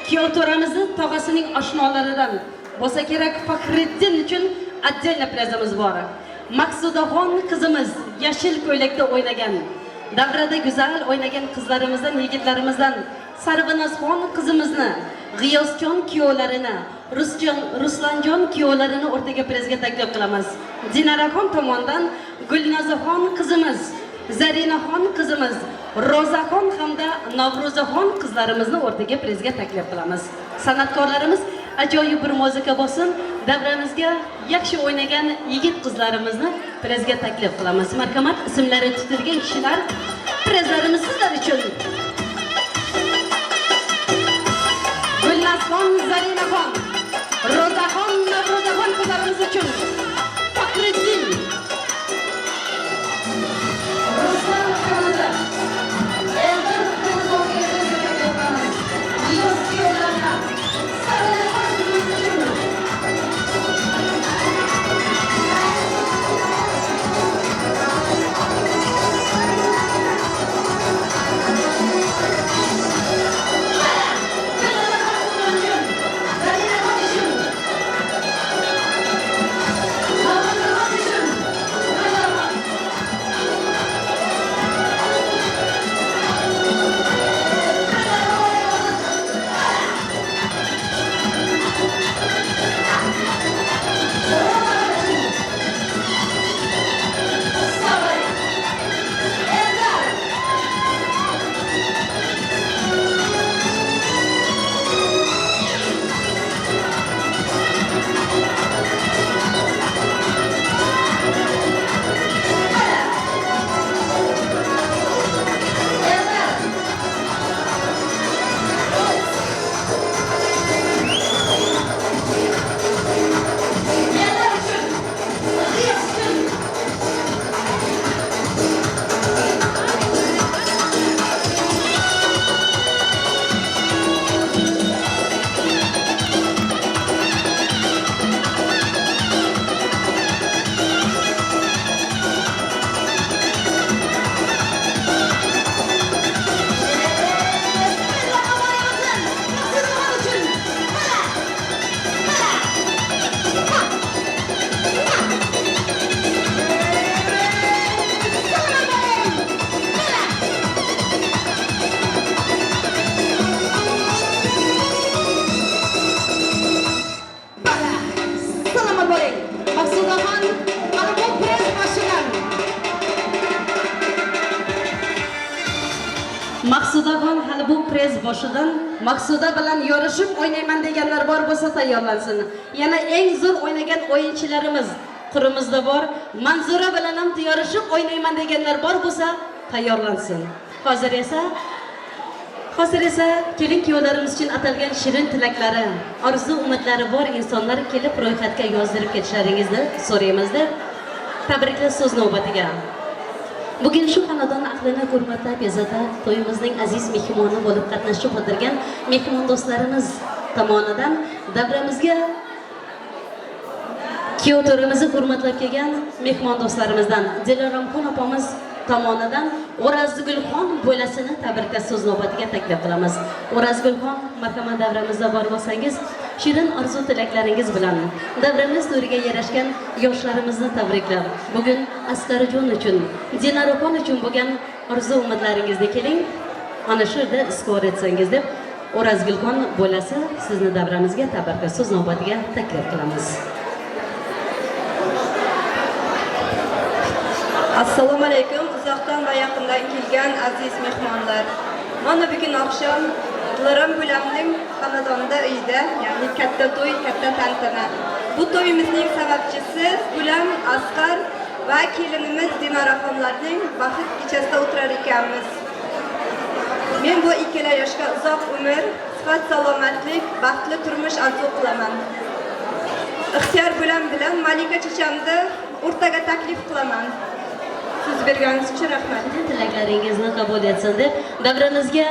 kuyovto'ramizni tog'asining oshnolaridan bo'lsa kerak, Faxriddin uchun отдельно prezimiz bor. Maqsudaxon qizimiz yashil ko'ylakda o'ynagan, davrada go'zal o'ynagan qizlarimizdan, yigitlarimizdan Sarvinazxon qizimizni, G'iyosjon kuyovlarini, Ruslanjon kuyovlarini o'rtaga prezga taklif qilamiz. Dinaraxon tomonidan Gulnazaxon qizimiz, Zarinaxon qizimiz, Ro'zaxon hamda Navro'zaxon qizlarimizni o'rtaga prezga taklif qilamiz. San'atkorlarimiz ajoyib bir muzika bo'lsin, davramizga yaxshi o'ynagan yigit qizlarimizni prezga taklif qilamiz. Marhamat, ismlari tutilgan kishilar prezlarimiz sizlar uchun. Gulnazxon, Zarinaxon, Ro'zaxon, Navro'zaxon qizlarimiz uchun. Faxriddin, Ruslan ukamizni, Eldor ukamizni o'rtaga prezga taklif qilamiz. G'iyos kuyovlarni, Sarinaxon qizimiz uchun. Maqsudaxon hali bu prez boshidan Maqsuda bilan yorishib o'ynayman deganlar bor bo'lsa tayyorlansin. Yana eng zo'r o'ynagan o'yinchilarimiz qurimizda bor. Manzura bilan ham yorishib o'ynayman deganlar bor bo'lsa tayyorlansin. Hozir esa Hozir esa kelin kuyovlarimiz uchun atalgan shirin tilaklari, orzu umidlari bor insonlar kelib ro'yxatga yozdirib ketishlaringizni so'raymiz deb tabriklash so'z navbatiga. Bugun shu xonadon ahlini hurmatlab izzatlab to'yimizning aziz mehmoni bo'lib qatnashib o'tirgan mehmon do'stlarimiz tomonidan davramizga kuyov to'rimizni hurmatlab kelgan mehmon do'stlarimizdan Diloromxon opamiz tomonidan O'razgulxon bo'lasini tabriklash so'z navbatiga taklif qilamiz. O'razgulxon, marhamat, davramizda bor bo'lsangiz, shirin orzu tilaklaringiz bilan davramiz to'riga yarashgan yoshlarimizni tabriklab, bugun Asqarjon uchun, Dinaraxon uchun bo'lgan orzu umidlaringizni keling, ana shu yerda izhor etsangiz deb O'razgulxon bo'lasi sizni davramizga tabriklash so'z navbatiga taklif qilamiz. Assalomu alaykum, uzoqdan va yaqindan kelgan aziz mehmonlar. Mana bugun oqshom Dilorom bo'lamning xonadonida uyida, ya'ni katta to'y, katta tantana. Bu to'yimizning sababchisi bo'lam Asqar va kelinimiz Dinoraxonlarning baxt kechasida o'tirar ekanmiz. Men bu ikkala yoshga uzoq umr, sihat, salomatlik, baxtli turmush orzu qilaman. Ixtiyor bo'lam bilan Malika chechamni o'rtaga taklif qilaman. Siz berganingiz uchun rahmat. Tilaklaringizni qabul etsin deb davramizga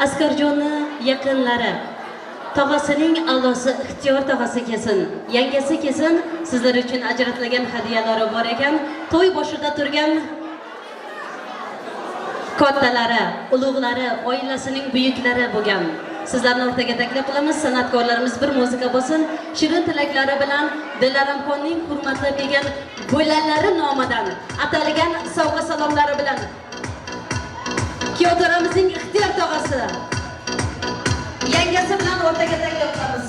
Asqarjonni yaqinlari, tog'asining a'losi Ixtiyor tog'asi kelsin, yangasi kelsin, sizlar uchun ajratilgan hadiyalari bor ekan. To'y boshida turgan kattalari, ulug'lari, oilasining buyuklari bo'lgan. Sizlarni o'rtaga taklif qilamiz. San'atkorlarimiz bir muzika bo'lsin. Shirin tilaklari bilan Diloromxonning hurmatlab kelgan bo'lalari nomidan atalgan sovg'a salomlari bilan kuyovto'ramizning Ixtiyor tog'asi yangasi bilan o'rtaga taklif qilamiz.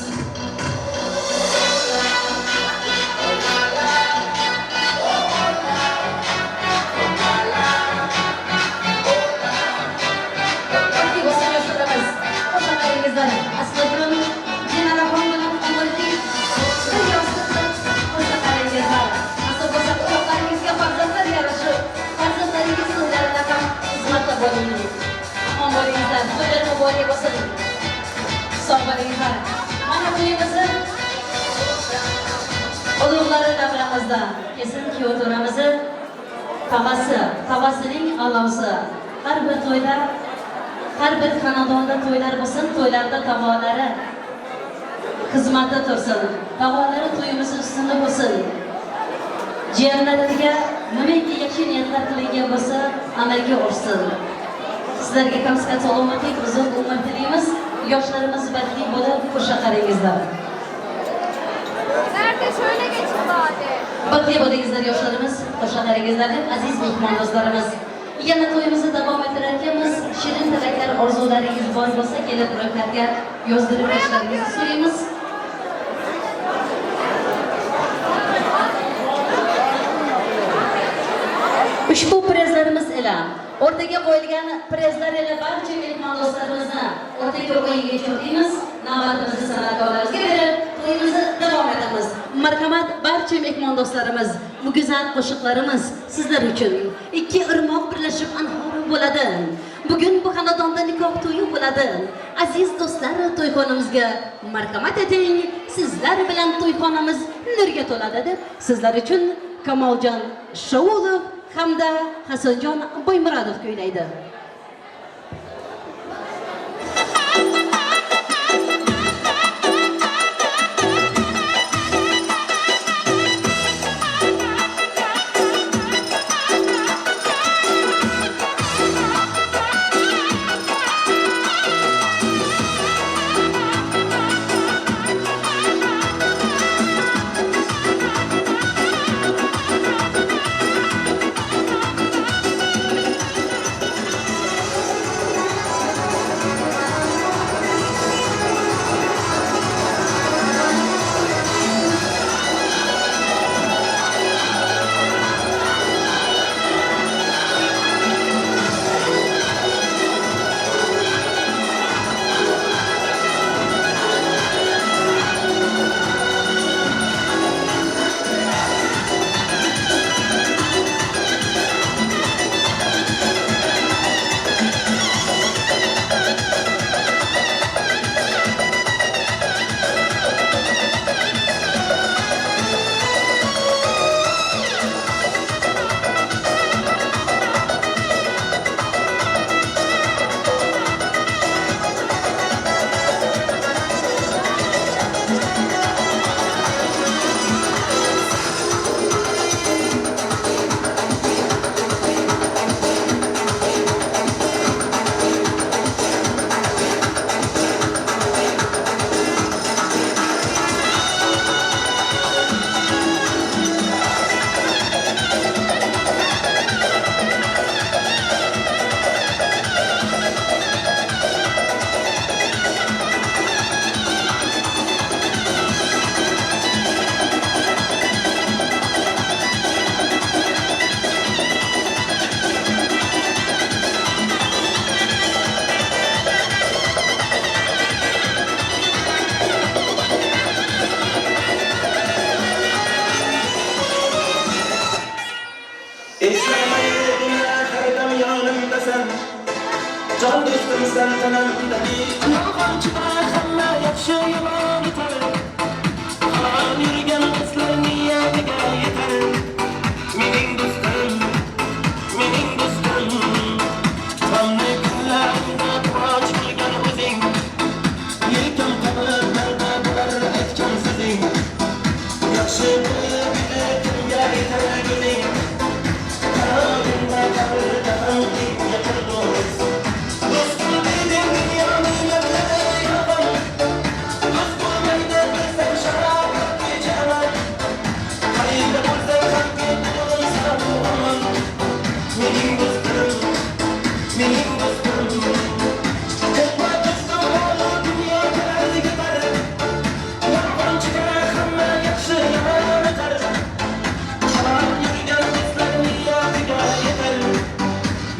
Asqarjon, Dinaraxon bilan umrlik bir yostiqda qo'sha qarangizlar. Nasib bo'lsa quchoqlaringizga farzandlar yarashib, farzandlaringiz to'ylarida ham xizmatda bo'ling. Omon bo'lingizlar, to'ylar muborak bo'lsin. Sog' bo'lingizlar. Mana to'yimizni ulug'lari davramizda kesin kuyov to'ramizni tog'asi, tog'asining a'losi. Har bir to'yda, har bir xonadonda to'ylar bo'lsin, to'ylarda tog'alari xizmatda tursin, tog'alari to'yimiz ustida bo'lsin. Jiyanlariga nimaiki yaxshi niyatlar qilingan bo'lsa, amalga oshsin. Sizlarga ham sihat, salomatlik, uzoq umr tilaymiz. Yoshlarimiz baxtli bo'lib qo'sha qarangizlar. Baxtli bo'lingizlar yoshlarimiz, qo'sha qarangizlar deb aziz mehmon do'stlarimiz. Yana to'yimizni davom ettirar ekanmiz. Shirin tilaklar, orzularingiz bor bo'lsa, kelib ro'yxatga yozdirib ketishlaringizni so'raymiz. Ushbu prezlarimiz ila o'rtaga qo'yilgan prezlar ila barcha mehmon do'stlarimizni o'rtaga o'yinga chorlaymiz. Navbatimizni san'atkorlarimizga berib, to'yimizni davom etamiz. Marhamat barcha mehmon do'stlarimiz, bu go'zal qo'shiqlarimiz sizlar uchun. Ikki irmoq birlashib anhor bo'ladi. Bugun bu xonadonda nikoh to'yi bo'ladi. Aziz do'stlar, to'yxonamizga marhamat eting. Sizlar bilan to'yxonamiz nurga to'ladi deb sizlar uchun Kamoljon Shaulov hamda Hasanjon Boymuradov kuylaydi. Yolg'onchida hamma yaxshi yomon yetar. Halol yurgan do'stlar niyatiga yetar. Mening do'stim, mening do'stim. G'amli kunlarimda quvonch qilgan o'zing. Yelkam topib marta bo'lar aytgan so'zing. Yaxshi bo'lib kimga yetar ko'zing. Qarog'imda qabrda ham eng yaqin do'st. Do'stim deding dunyoni mablag'i yolg'on. Do'st bo'lmaydi bilsang sharob yoki janon. Qayerda bo'lsang ham ketib sog' omon. Mening do'stim, mening do'stim. Qo'rqma do'stim, molu dunyo kelar ketar. Yolg'onchida hamma yaxshi yomon o'tar. Halol yurgan do'stlar niyatiga yetar.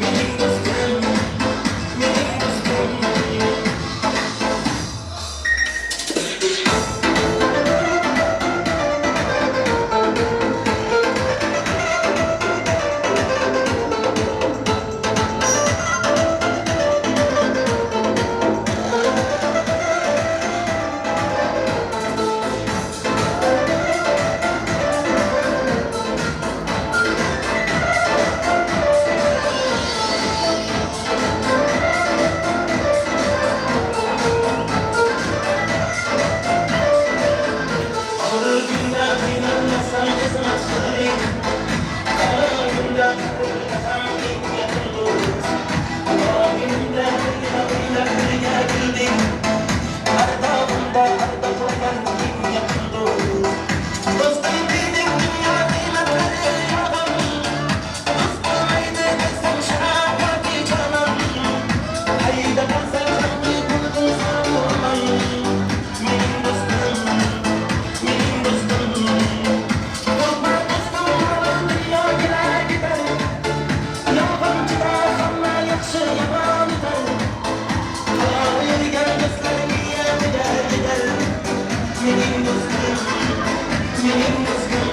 Mening do'stim, mening do'stim. Og'ir kunda qiynalmasam xizmat qilding. Qora kunda ham eng yaqin do'st. Qora kunda birga o'ynab birga kulding. Ardog'imda ardoqlagan eng yaqin do'st. Do'stim deding dunyo qiymatlari yolg'on. Do'st bo'lmaydi bilsang sharob yoki jonon. Qayda bo'lsang ham bo'lgin sog' omon. Mening do'stim, mening do'stim. Qo'rqma do'stim, moli dunyo kelar ketar. Yolg'onchida hamma yaxshi yomon o'tar. Halol yurgan do'stlar niyatiga yetar. Mening do'stim, mening do'stim.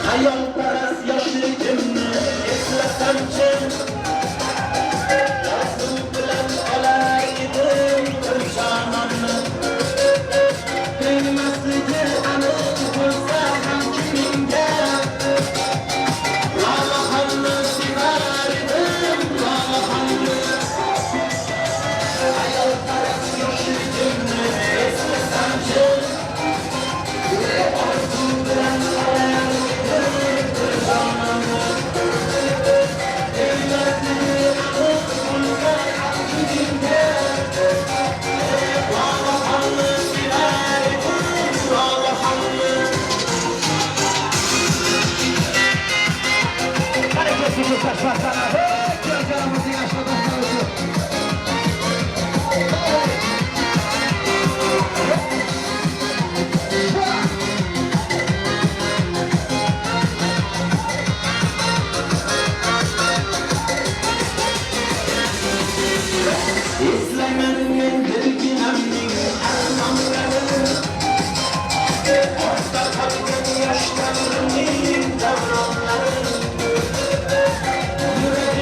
Xayolparast yoshligimni eslasamchi, orzu bilan olar edim bir jononni. Tegmasligi aniq bo'lsa ham kimga, Lolaxonni sevar edim, Lolaxonni. Xayolparast yoshligimni eslasamchi, orzu bilan olar edim bir jononni. Tegmasligi aniq bo'lsa ham kimga, Lolaxonni sevar edim, Lolaxonni. Eslayman men dilginamning armonlarini, ortda qolgan yosh davrimning davronlarini. Yuragim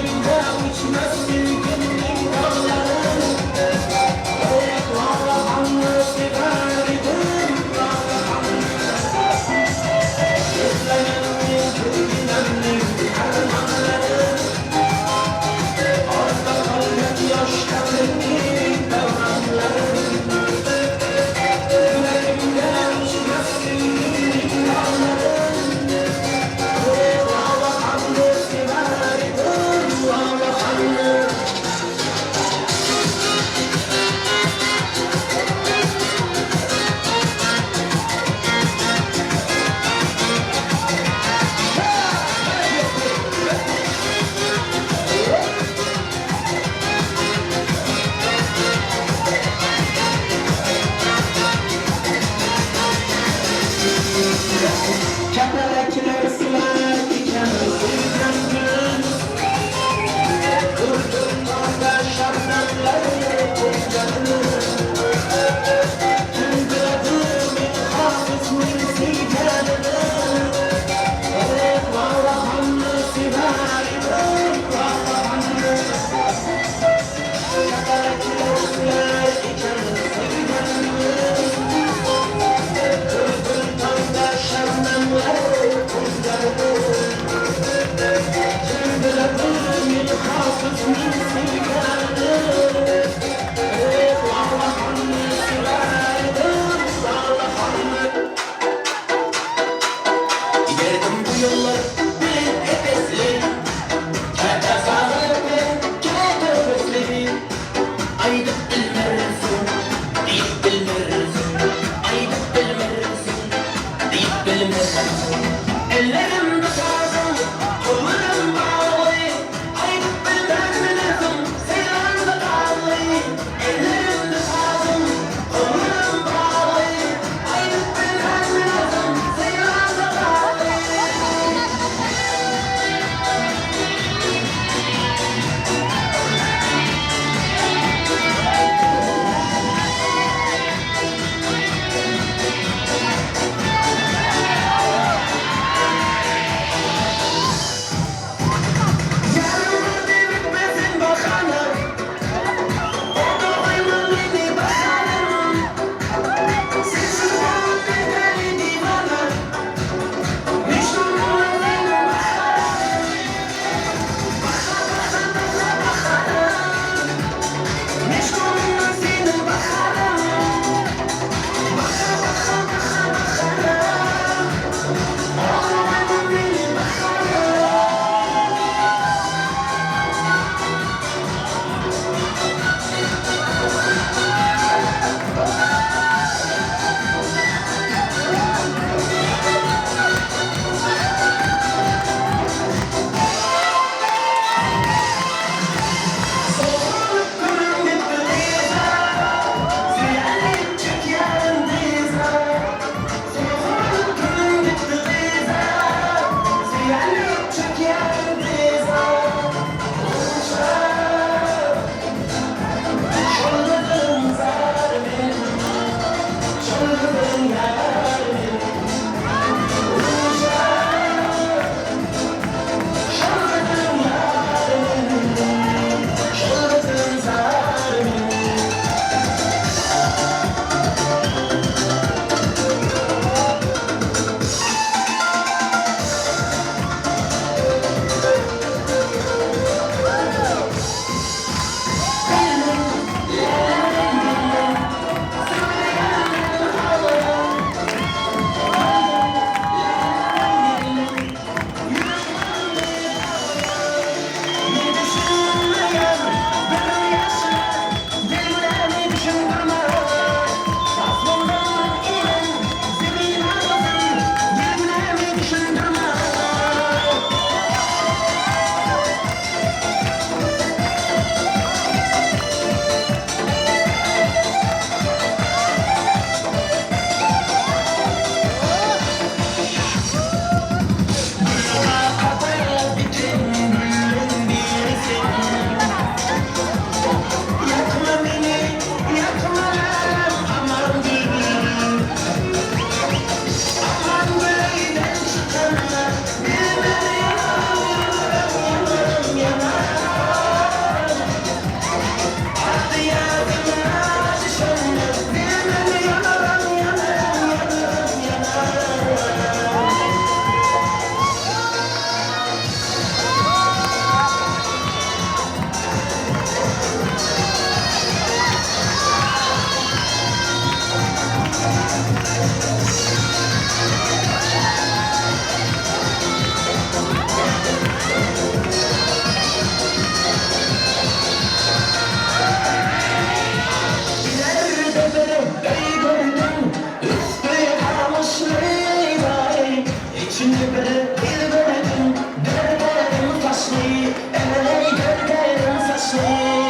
saçlı, ey görkelim saçlı.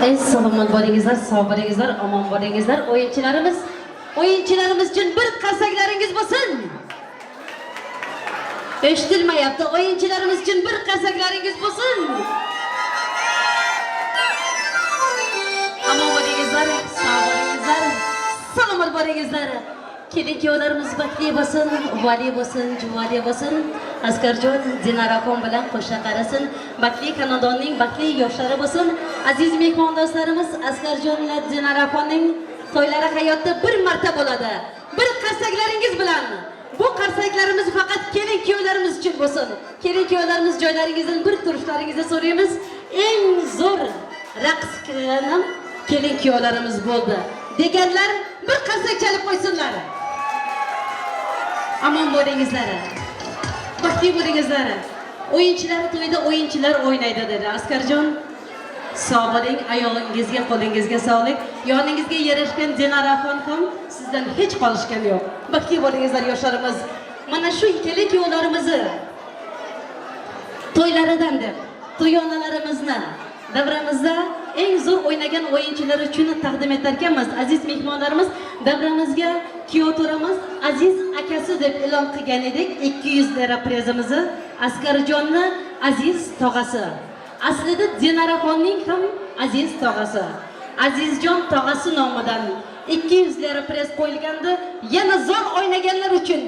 Ey salomat bo'lingizlar, sog' bo'lingizlar, omon bo'lingizlar. O'yinchilarimiz uchun bir qarsaklaringiz bo'lsin. Eshitilmayapti. O'yinchilarimiz uchun bir qarsaklaringiz bo'lsin. Omon bo'lingizlar, sog' bo'lingizlar, salomat bo'lingizlar. Kelin kuyovlarimiz baxtli bo'lsin, vali bo'lsin, juvali bo'lsin. Askarjon Dinaraxon bilan qo'sha qarasin. Baxtli xonadonning baxtli yoshlari bo'lsin. Aziz mehmondo'stlarimiz, Askarjon va Dinaraxonning to'ylari hayotda bir marta bo'ladi. Bir qarsaklaringiz bilan. Bu qarsaklarimiz faqat kelin kuyovlarimiz uchun bo'lsin. Kelin kuyovlarimiz joylaringizdan bir turishlaringizni so'raymiz. Eng zo'r raqs qilgan kelin kuyovlarimiz bo'ldi deganlar bir qarsak chalib qo'ysinlar. Omon bo'lingizlar. Baxtli bo'lingizlar. O'yinchilar to'yida o'yinchilar o'ynaydi dedi. Askarjon, sog' bo'ling, oyog'ingizga, qo'lingizga sog'lik. Yoningizga yarashgan Dinaraxon ham sizdan hech qolishgan yo'q. Baxtli bo'lingizlar yoshlarimiz. Mana shu kelin kuyovlarimizni to'ylaridan deb to'yonalarimizni davramizda eng zo'r o'ynagan o'yinchilar uchun taqdim etarkanmiz. Aziz mehmonlarimiz, davramizga kuyov to'ramiz aziz akasi deb e'lon qilgan edik. 200 lira prezimizni Askarjonni aziz tog'asi. Aslida Dinaraxonning ham aziz tog'asi. Azizjon tog'asi nomidan 200 lira prez qo'yilgandi. Yana zo'r o'ynaganlar uchun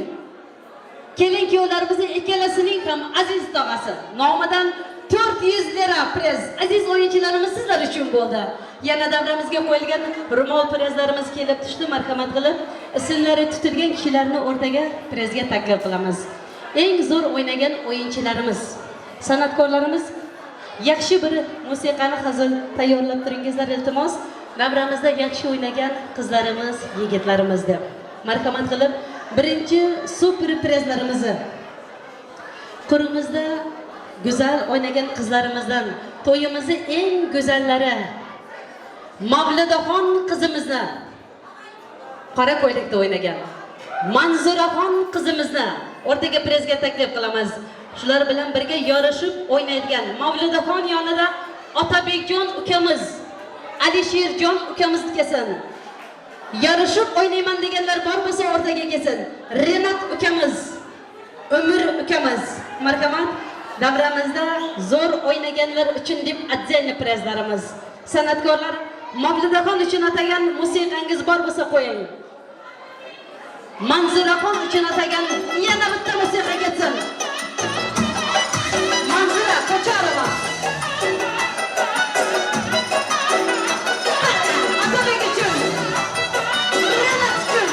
kelin kuyovlarimizning ikkalasining ham aziz tog'asi nomidan 400 lira prez aziz o'yinchilarimiz sizlar uchun bo'ldi. Yana davramizga qo'yilgan ro'mol prezlarimiz kelib tushdi. Marhamat qilib ismlari tutilgan kishilarni o'rtaga prezga taklif qilamiz. Eng zo'r o'ynagan o'yinchilarimiz, san'atkorlarimiz, yaxshi bir musiqani hozir tayyorlab turingizlar iltimos. Davramizda yaxshi o'ynagan qizlarimiz, yigitlarimiz deb. Marhamat qilib birinchi super prezlarimizni qo'limizda go'zal o'ynagan qizlarimizdan to'yimizni eng go'zallari Mavlidaxon qizimizni qora ko'ylakda o'ynagan Manzuraxon qizimizni o'rtaga prezga taklif qilamiz. Shular bilan birga yorishib o'ynaydigan Mavlidaxon yonida Otabekjon ukamiz, Alisherjon ukamiz kelsin. Yarışıp o'ynayman deganlar bor bo'lsa o'rtaga kelsin. Renat ukamiz, Umr ukamiz, marhamat. Davramizda zo'r o'ynaganlar uchun deb отдельный prezlarimiz. San'atkorlar, Mavlidaxon uchun atagan musiqangiz bor bo'lsa qo'ying. Manzuraxon uchun atagan yana bitta musiqa ketsin. Manzura Qo'chorova. Otabek uchun, Renat uchun,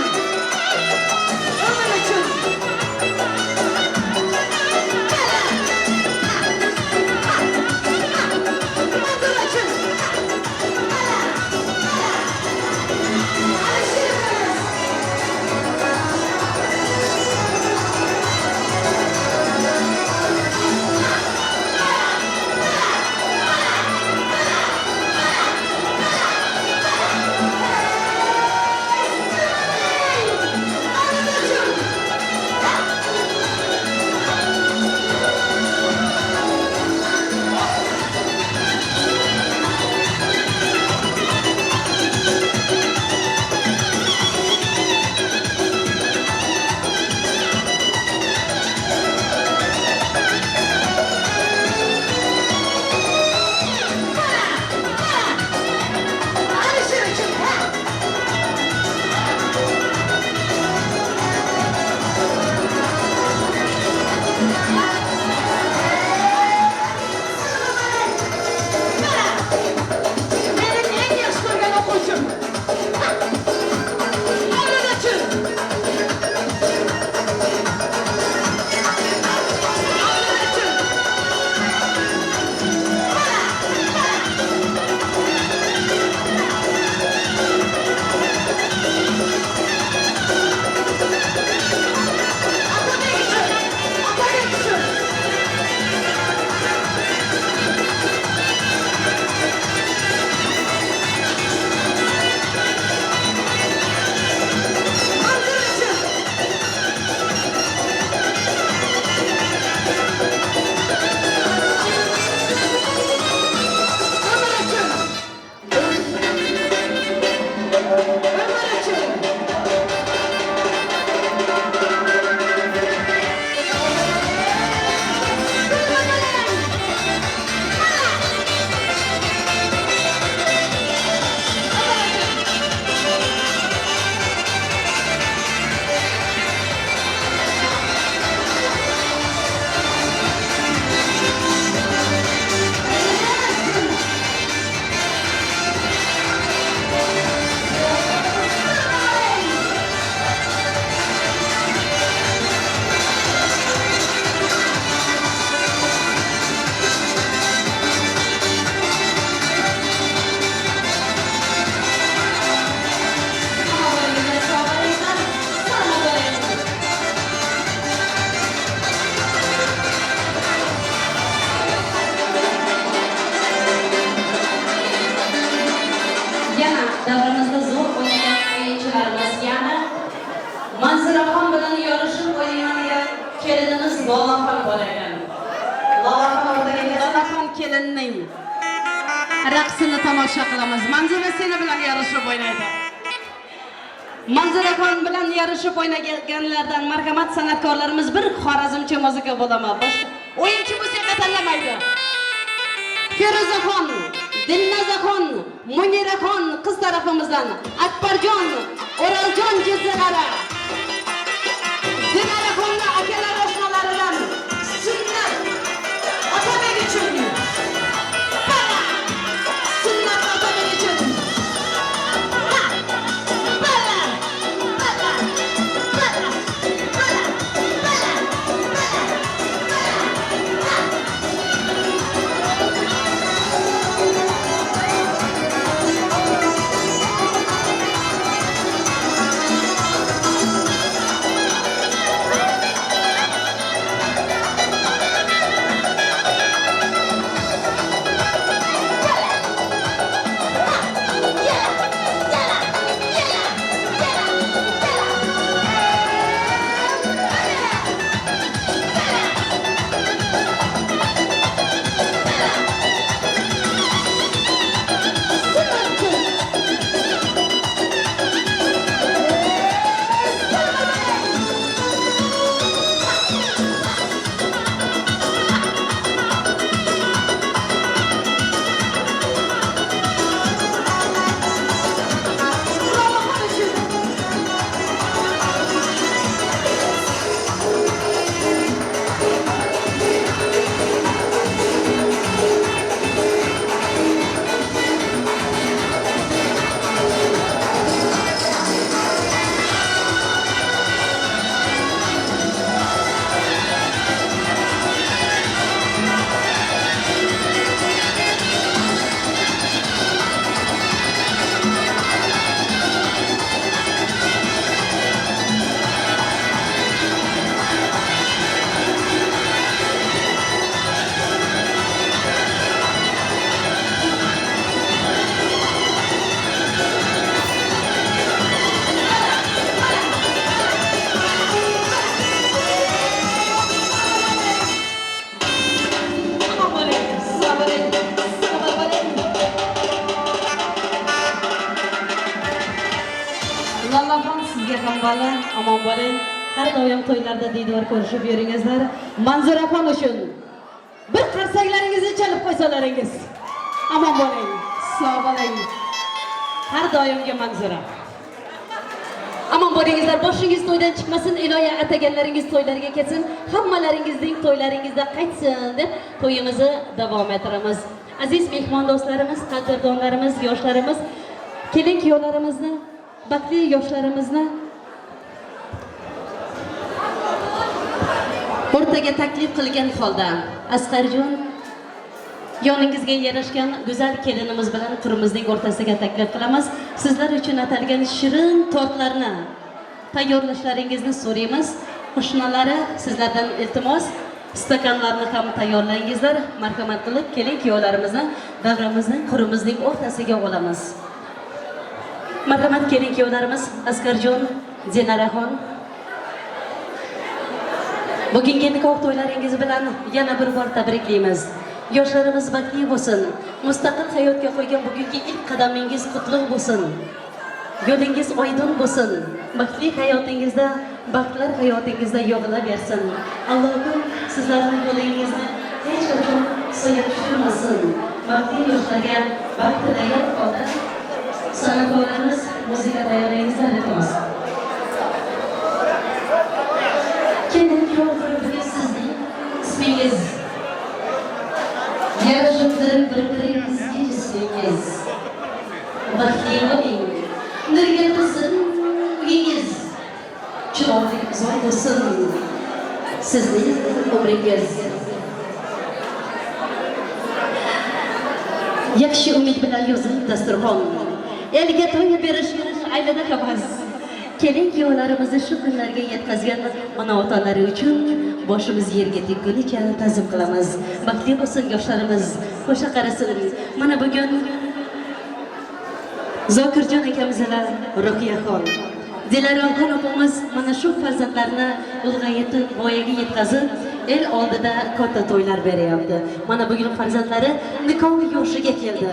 Umr uchun. Manzura uchun. Alisher ukamiz. Lolaxon bor ekan. Lolaxon o'rtaga Lolaxon kelinning raqsini tomosha qilamiz. Manzura seni bilan yarashib o'ynaydi. Manzuraxon bilan yarashib o'ynaganlardan marhamat san'atkorlarimiz bir xorazmcha muzika bo'laman. Boshqa o'yinchi musiqa tanlamaydi. Feruzaxon, Dilnozaxon, Muniraxon qiz tarafimizdan, Akbarjon, O'raljon jizzalari, Dinaraxonni akalar oshnalaridan sunnat Otabek uchun. Bala! Sunnat Otabek uchun. Ha! Bala! Bala! Bala! Bala! Bala! Bala! Bala! Ha! Lalaxon sizga ham bala, omon bo'ling. Har doim to'ylarda diydor ko'rishib yuringizlar. Manzuraxon uchun bir qarsaklaringizni chalib qo'ysalaringiz. Omon bo'ling, sog' bo'ling. Har doimgi Manzura. Omon bo'lingizlar, boshingiz to'ydan chiqmasin, iloya ataganlaringiz to'ylarga kelsin, hammalaringizning to'ylaringizda qaytsin deb to'yimizni davom ettiramiz. Aziz mehmon do'stlarimiz, qadrdonlarimiz, yoshlarimiz, kelin kuyovlarimizni, baxtli yoshlarimizni o'rtaga taklif qilgan holda Asqarjon yoningizga yarashgan go'zal kelinimiz bilan qurimizning o'rtasiga taklif qilamiz. Sizlar uchun atalgan shirin tortlarni tayyorlashlaringizni so'raymiz. Qo'shnilari sizlardan iltimos, stakanlarni ham tayyorlangizlar. Marhamat qilib kelin kuyovlarimizni davramizni qurimizning o'rtasiga olamiz. Marhamat kelin kuyovlarimiz Asqarjon, Dinaraxon. Bugungi nikoh to'ylaringiz bilan yana bir bor tabriklaymiz. Yoshlarimiz baxtli bo'lsin. Mustaqil hayotga qo'ygan bugungi ilk qadamingiz qutlug' bo'lsin. Yo'lingiz oydin bo'lsin. Baxtli hayotingizda, baxtlar hayotingizda yog'ilaversin. Allohim sizlarning yo'lingizni hech qachon soya tushirmasin. Baxtli yoshlarga baxt tilagan holda san'atkorlarimiz muzika tayyorlangizlar iltimos. Kelin kuyov guruhiga sizning ismingiz yarashibdir bir-biringizga jismingiz. Baxtli bo'ling, nurga to'lsin uyingiz, chiroyli uzoq bo'lsin sizning umringiz. Yaxshi umid bilan yozilib dasturxon, elga to'y berish aylana havas. Kelin kuyovlarimizni shu kunlarga yetkazgan ona otalari uchun boshimiz yerga tekkunicha ta'zim qilamiz. Baxtli bo'lsin yoshlarimiz, qo'sha qarasin. Mana bugun Zokirjon akamiz bilan Ruhiyaxon, Dilaromxon opamiz mana shu farzandlarni ulg'ayib voyaga yetkazib, El oldida katta to'ylar beryapti. Mana bugun farzandlari nikoh yoshiga keldi.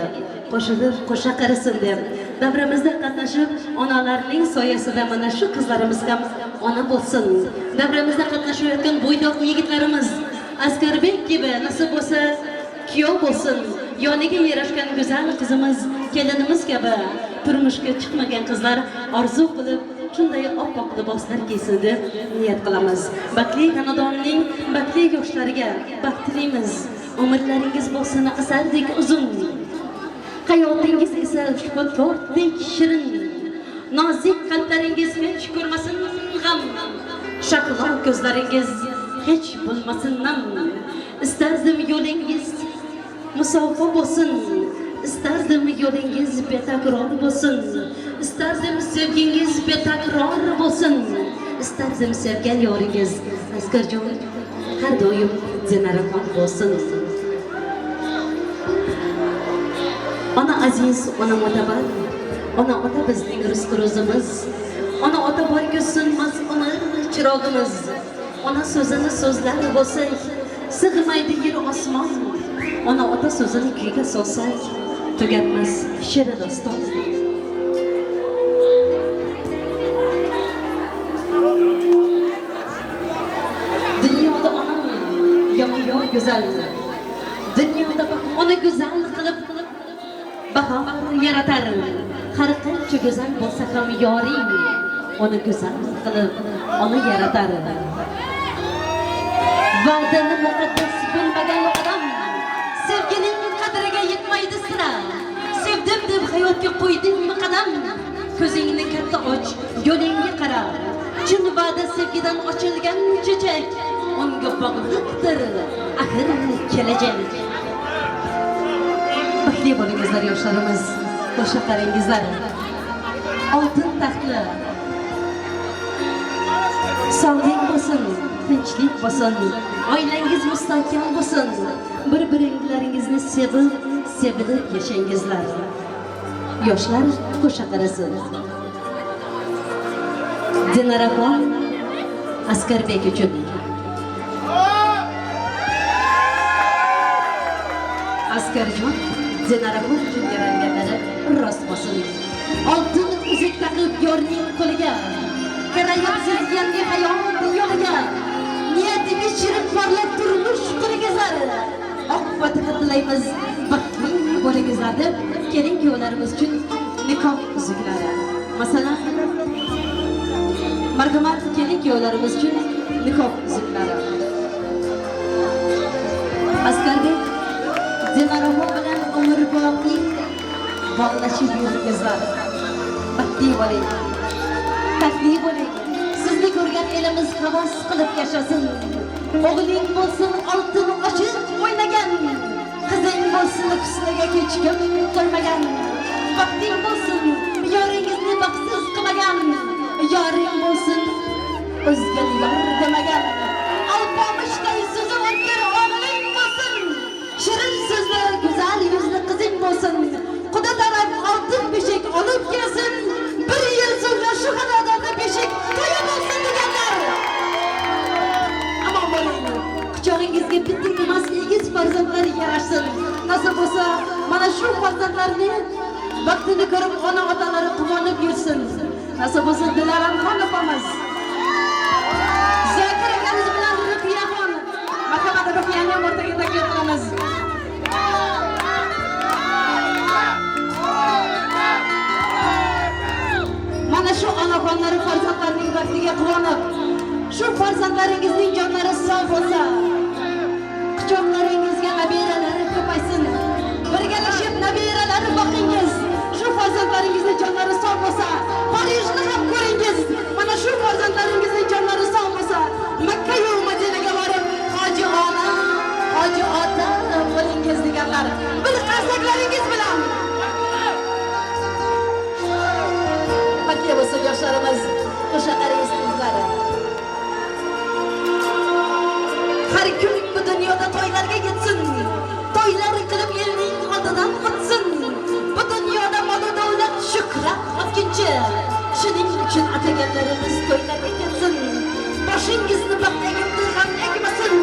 Qo'shilib qo'sha qarisin deb davramizda qatnashib, onalarning soyasida mana shu qizlarimiz ham ona bo'lsin. Davramizda qatnashayotgan bo'ydoq yigitlarimiz Askarbek kabi nasib bo'lsa kuyov bo'lsin. Yoniga yarashgan go'zal qizimiz, kelinimiz kabi turmushga chiqmagan qizlar orzu qilib shunday oppoq liboslar kiysin deb niyat qilamiz. Baxtli xonadonning baxtli yoshlariga baxt tilaymiz. Umrlaringiz bo'lsin asardek uzun. Hayotingiz esa ushbu tortdek shirin. Nozik qalblaringiz hech ko'rmasin g'am. Shahlo ko'zlaringiz hech bo'lmasin nam. Istardim yo'lingiz musofa bo'lsin. Istardim yo'lingiz betakror bo'lsin. Istardim sevgingiz betakror bo'lsin. Istardim sevgan yoringiz Askarjon har doim Dinaraxon bo'lsin. Ona aziz, ona mo'tabar, ona ota bizning rizq ro'zimiz. Ona ota borki so'nmas umr chirog'imiz. Ona so'zini so'zlar bo'lsak, sig'maydi yer osmon. Ona ota so'zini kuyga solsak, tugatmas she'r doston. Dunyoda onam yoki yor go'zal. Dunyoda ona go'zal qilib bahor yaratar. Har qancha go'zal bo'lsa ham yoring uni go'zal qilib ona yaratar. Va'dani muqaddas bilmagan odam sevgining qadriga yetmaydi sira. Sevdim deb hayotga qo'ydingmi qadam? Ko'zingni katta och, yo'lingga qara. Chin va'da sevgidan ochilgan chechak unga bog'liqdir axir kelajak. Baxtli bo'lingizlar yoshlarimiz, qo'sha qaringizlar. Oltin taxtli sog'lik bo'lsin, tinchlik bo'lsin, oilangiz mustahkam bo'lsin. Bir-biringizni sevib, sevilib yashangizlar. Yoshlar qo'sha qarasin. Dinaraxon Askarbek uchun. Askarjon Dinaraxon uchun yaralganlari rost bo'lsin. Oltin uzuk taqib yorning qo'liga, kirayapsiz yangi hayot yo'liga. Niyatingiz shirin porlab turmush quringizlar. Oq fatiha tilaymiz, baxtli bo'lingizlar deb kelin kuyovlarimiz uchun nikoh uzuklari. Masalan, marhamat kelin kuyovlarimiz uchun nikoh uzuklari. Askarbek Dinaraxon bilan umrboqiy bog'lashib yuringizlar. Baxtli bo'ling, taxtli bo'ling. Sizni ko'rgan elimiz havas qilib yashasin. O'g'ling bo'lsin oltin ochiq o'ynagan, qizing bo'lsin husniga hech kim to'ymagan. Baxting bo'lsin yoringizni baxtsiz qilmagan, yoring bo'lsin o'zgani yor demagan. Alpomishday so'zi o'tkir o'g'ling bo'lsin, shirin so'zli go'zal yuzli qizing bo'lsin. Xudo taraf oltin beshik olib kelsin, bir yil so'ngra shu xonadonda beshik to'yi bo'lsin deganlar. Amon bo'ling. Quchog'ingizga bitta emas egiz farzandlar yarashsin. Nasib bo'lsa mana shu farzandlarni baxtini ko'rib ona otalari quvonib yursin. Nasib bo'lsa Dilaramxon opamiz, Zokir akamiz bilan Ruhiyaxon, marhamat Ruhiyani ham o'rtaga taklif qilamiz. Mana shu onaxonlari farzandlarining baxtiga quvonib, shu farzandlaringizning jonlari sog' bo'lsa, quchoqlaringizga nabiralari ko'paysin. Birgalashib nabiralari boqingiz. Shu farzandlaringizning jonlari sog' bo'lsa, Parijni ham ko'ringiz. Mana shu farzandlaringizning jonlari sog' bo'lsa, Makka yu Madinaga borib hoji ona, hoji ota bo'lingiz deganlar. Bir qarsaklaringiz bilan. Baxtli bo'lsin yoshlarimiz, qo'sha qaringiz qizlari. Har kun bu dunyoda to'ylarga yetsin. To'ylar qilib elning oldidan o'tsin. Bu dunyoda mol davlat shuhrat otguncha, shuning uchun ataganlarimiz to'ylarga ketsin. Boshingizni baxt egibdi, g'am ekmasin.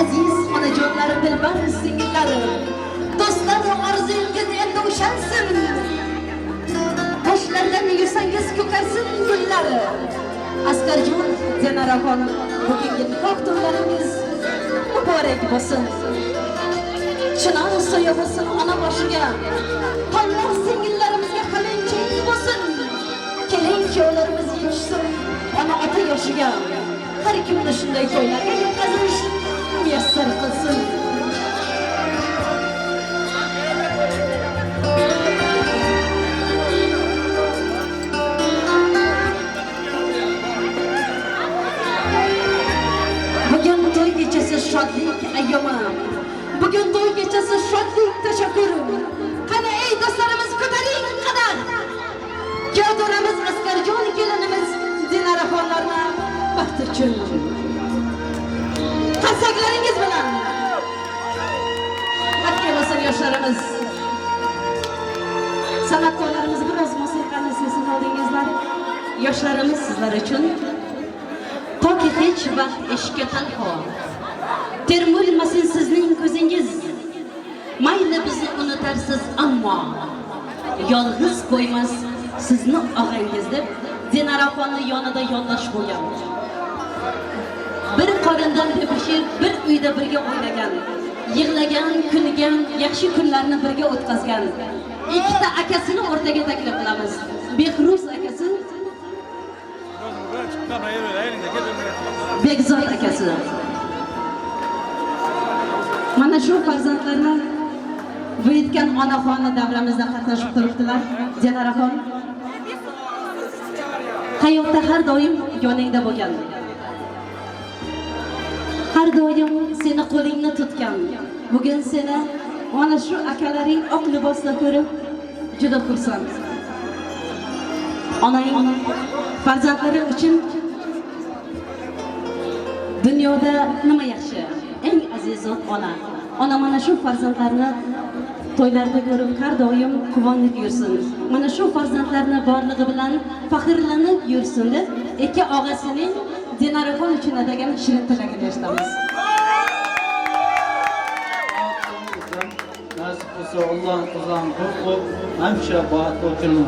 Aziz onajonlar, dilbar singillar, do'stlar orzungiz endi ushansin. Toshlardan yursangiz ko'karsin gullar. Askarjon, Dinaraxon, bugungi nikoh to'ylaringiz muborak bo'lsin. Chinor soya bo'lsin ona boshiga. Tollar singillarimizga qalinchang bo'lsin. Kelin kuyovlarimiz yetishsin ona ota yoshiga. Har kimni shunday to'ylarga yetkazish muyassar qilsin. Bugun to'y kechasi shodlik ayyomi. Bugun to'y kechasi shodlik tashakkur. Qani ey do'stlarimiz, ko'taring qadam. Kuyovlarimiz Askarjon, kelinimiz Dinaraxonlarni baxt uchun. Qarsaklaringiz bilan. Baxtli bo'lsin yoshlarimiz. San'atkorlarimiz biroz musiqani sesini oldingizlar. Yoshlarimiz sizlar uchun toki hech vaqt eshikka tanho termulmasin sizning ko'zingiz. Mayli bizni unutarsiz, ammo yolg'iz qo'ymas sizni og'angiz deb Dinaraxonni yonida yondosh bo'lgan. Bir qorindan tepishib, bir uyda birga o'ynagan, yig'lagan, kulgan, yaxshi kunlarni birga o'tkazgan ikkita akasini o'rtaga taklif qilamiz. Behruz akasi, Bekzod akasi. Mana shu farzandlarni buyutgan onaxonni davramizda qatnashib turibdilar. Dinaraxon hayotda har doim yoningda bo'lgan. Har doim seni qo'lingni tutgan. Bugun seni mana shu akalaring oq libosda ko'rib juda xursand. Onang farzandlari uchun dunyoda nima yaxshi? Eng aziz zot ona. Ona mana shu farzandlarni to'ylarda ko'rib har doim quvonib yursin. Mana shu farzandlarni borlig'i bilan faxrlanib yursin deb ikki og'asining Dinaraxon uchun atagan shirin tilagini eshitamiz. Nasip bo'lsa Allohning qizlarini ko'p hamisha baxtli o'tirsin.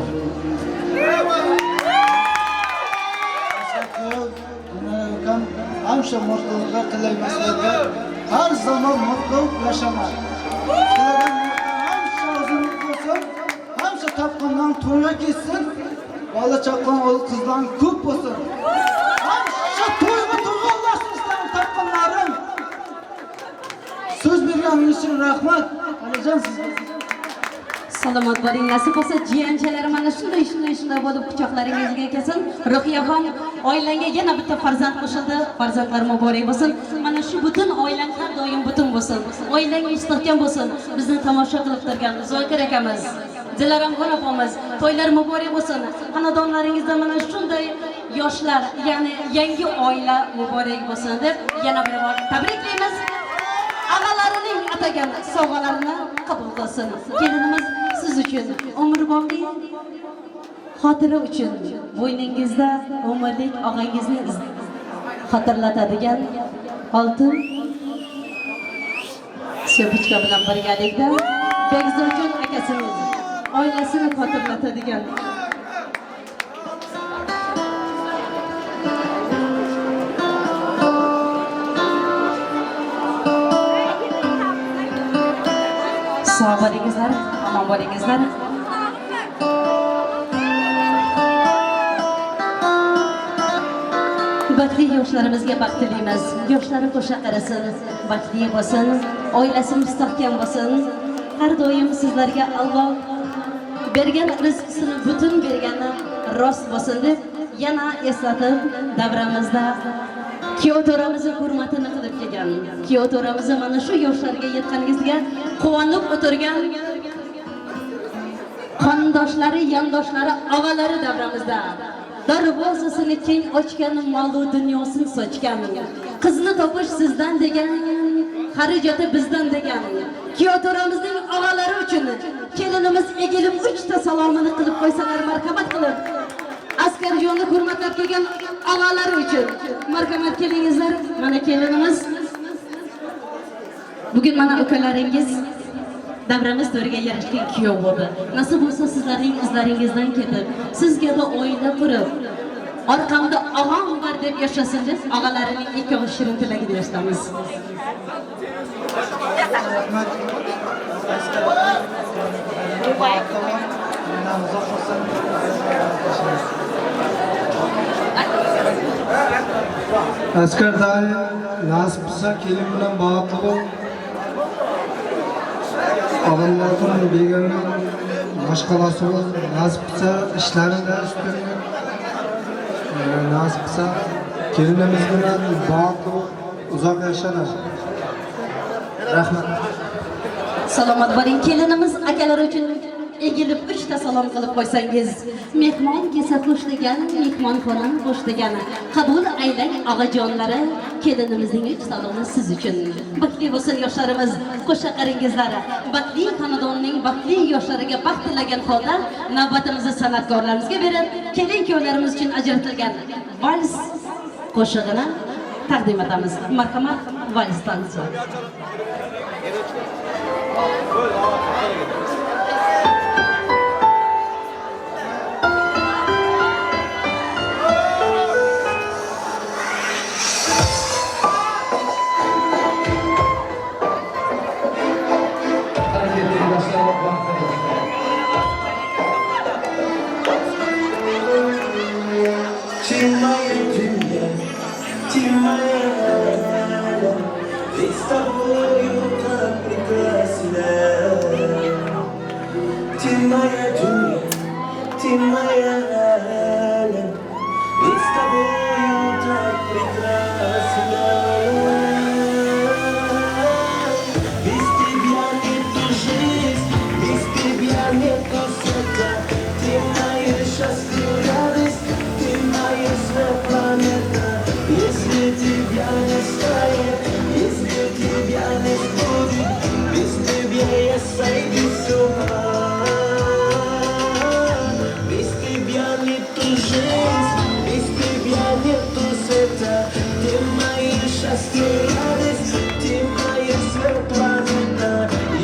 Hamisha mutluluqlar tilaymiz sizlarga. Har zaman mutlu yaşamak. Hamisha o'zi mutlu bo'lsin, hamisha topgandan to'yga ketsin, bola chaqan o'g'il qizlar ko'p bo'lsin. Hamisha to'yga to'g'onlasin sizlarning topganlaring. So'z berganingiz uchun rahmat. Alijon sizga. Salomat bo'ling. Nasib bo'lsa jiyanchalar mana shunday shunday bo'lib quchoqlaringizga kelsin. Ruhiyaxon, oilangga yana bitta farzand qo'shildi. Farzandlar muborak bo'lsin. Mana shu butun oilang har doim butun bo'lsin. Oilang istehkam bo'lsin. Bizni tomosha qilib turgan Zokir akamiz, Dilaramxon opamiz, to'ylar muborak bo'lsin. Xonadonlaringizda mana shunday yoshlar, ya'ni yangi oila muborak bo'lsin deb yana bir bor tabriklaymiz. Ağalarının atagan sovg'alarini qabul qilsin. Kelinimiz siz uchun umrboqiy xotira uchun bo'yningizda umrlik og'angizni xotirlatadigan oltin sepichka bilan birgalikda Bekzodjon akasimiz oilasini xotirlatadigan Sog' bo'lingizlar, omon bo'lingizlar. Baxtli yoshlarimizga baxt tilaymiz. Yoshlari qo'sha qarasin, baxtli bo'lsin, oilasi mustahkam bo'lsin. Har doim sizlarga Alloh bergan rizqisini butun bergani rost bo'lsin deb yana eslatib davramizda kuyov to'ramizni hurmatini qilib kelgan. Kuyov to'ramizni mana shu yoshlarga yetganingizga quvonib o'tirgan qondoshlari, yondoshlari, og'alari davramizda darvozasini keng ochgan, molu dunyosini sochgan, qizni topish sizdan degan, xarajati bizdan degan kuyov to'ramizning og'alari uchun kelinimiz egilib 3 ta salomini qilib qo'ysalar marhamat qilib Askarjonni hurmatlab kelgan og'alari uchun marhamat kelingizlar. Mana kelinimiz Bugun mana ukalaringiz davramiz to'riga yarashgan kuyov bo'ldi. Nasib bo'lsa sizlarning izlaringizdan ketib, siz kabi oila qurib, orqamda og'am bor deb yashasin deb og'alarining ikkovi shirin tilagida yashtamiz. Askar dayı nasip bo'lsa kelin bilan baxtli bo'l. Og'amlarning begona mashqalasi bo'l. Nasip bo'lsa ishlarida ustunlik. Nasip bo'lsa kelinimiz bilan baxtli bo'l, uzoq yashalar. Rahmat. Salomat bo'ling. Kelinimiz akalar uchun egilib 3 ta salom qilib qo'ysangiz. Mehmon kelsa xush degan, mehmonxonani xush degani. Qabul aylang og'ajonlari, kelinimizning 3 salomi siz uchun. Baxtli bo'lsin yoshlarimiz, qo'sha qaringizlar. Baxtli xonadonning baxtli yoshlariga baxt tilagan holda navbatimizni san'atkorlarimizga berib, kelin kuyovlarimiz uchun ajratilgan vals qo'shig'ini taqdim etamiz. Marhamat, vals tansi. Ведь с тобою так прекрасна. Ты моя Джулия, ты моя Аля, ведь с тобою так прекрасна. Без тебя нету жизнь, без тебя нету света. Ты моя счастье, радость, ты моя своя планета. Если тебя не станет, если тебя не будет, без тебя я сойду с ума. Без тебя нету жизнь, без тебя нету света. Ты моя счастье, радость, ты моя своя планета.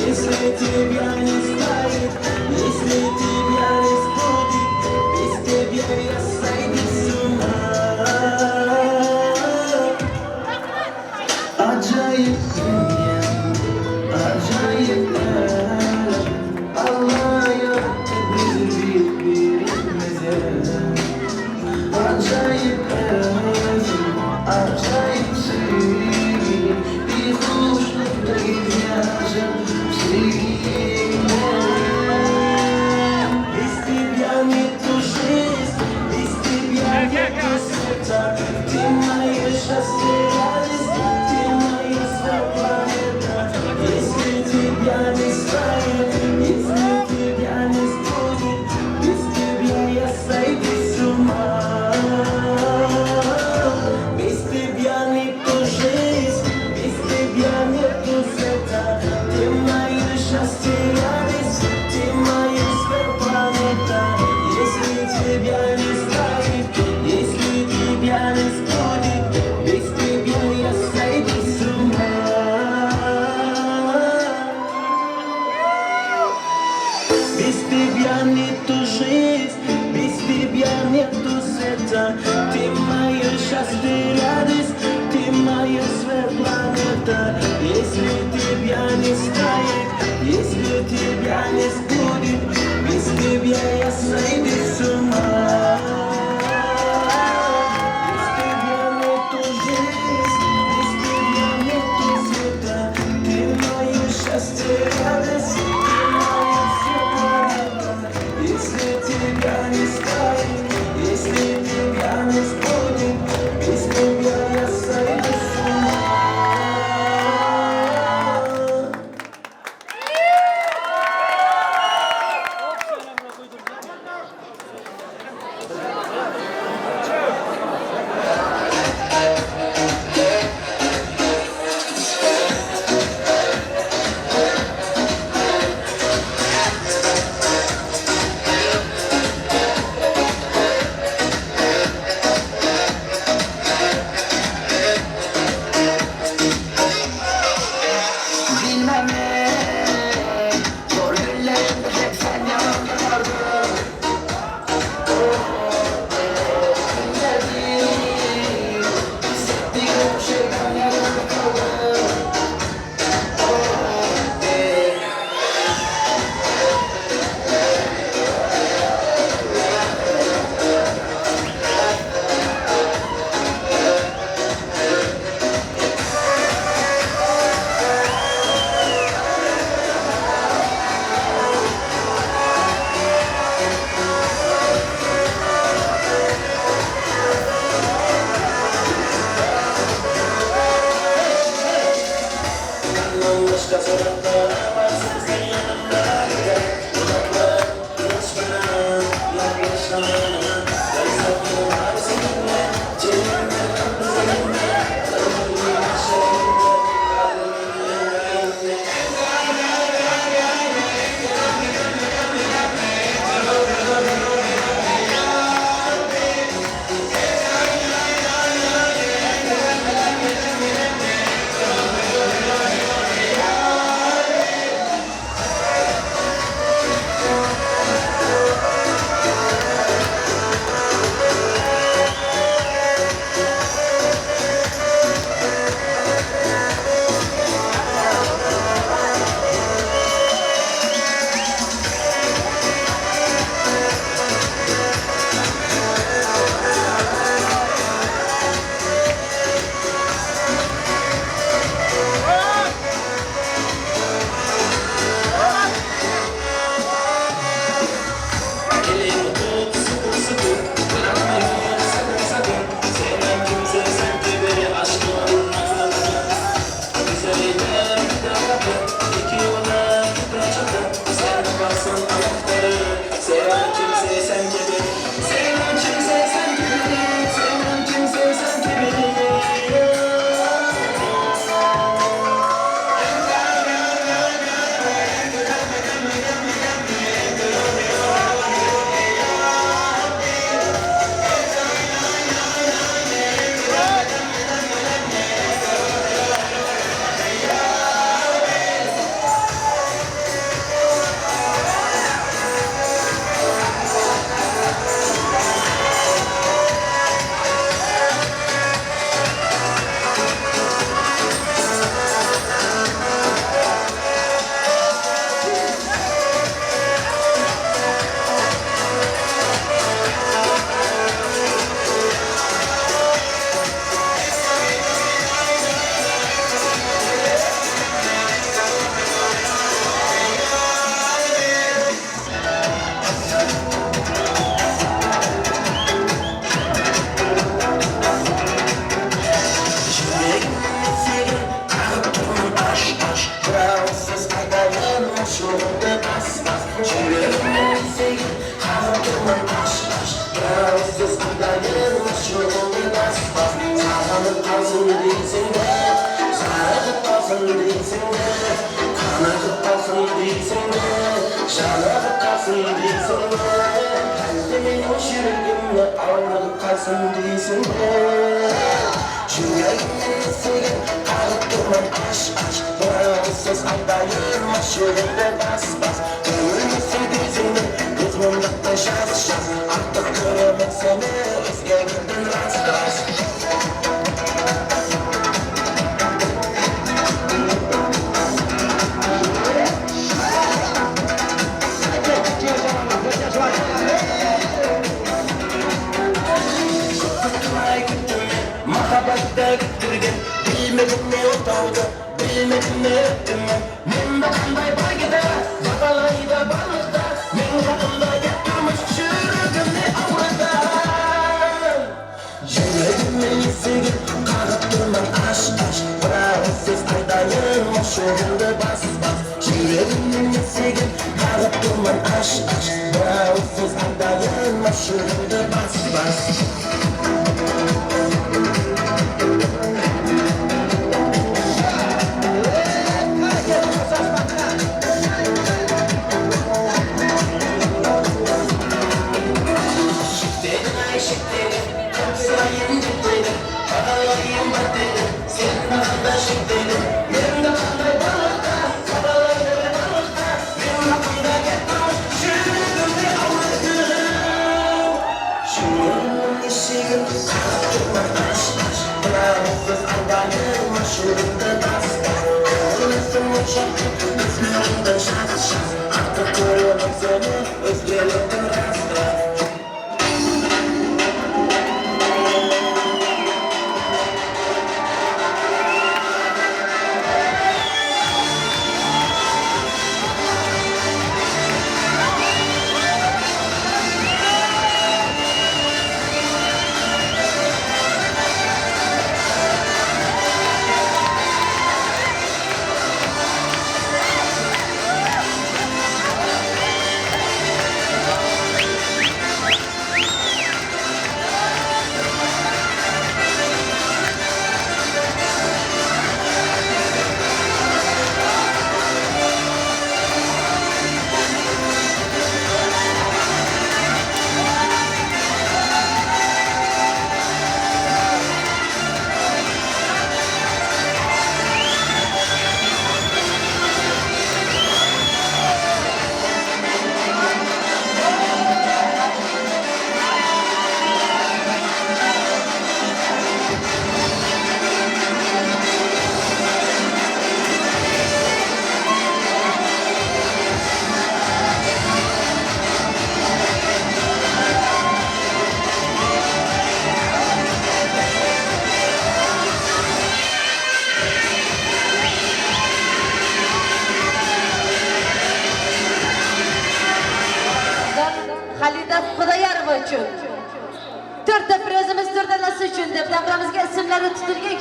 Если тебя не станет, если тебя не будет, без тебя я сойду с ума. Acayip dünya, acayip alem. Allah yarattı bizi birbirimize. Acayip alem, acayip sevgi. Bir kuşlukta ihtiyacım sevgiyle. Без тебя нету жизнь, без тебя нету света. Ты мое счастье, радость, ты моя своя планета. Если тебя не станет, если тебя не будет, без тебя я сойду с ума. Без тебя нету жизнь, без тебя нету света. Ты мое счастье, радость, ты моя своя планета. Если тебя не станет, если тебя не будет, без тебя я сойду с ума. Без тебя нету жизнь, без тебя нету света. Ты мое счастье, радость, ты моя своя планета. Если тебя не станет, если тебя не будет, без тебя я сойду с ума. Без тебя нету жизнь, без тебя нету света. Ты мое счастье, радость, ты моя вся планета. Если тебя не станет, если тебя не будет, без тебя я сойду с ума.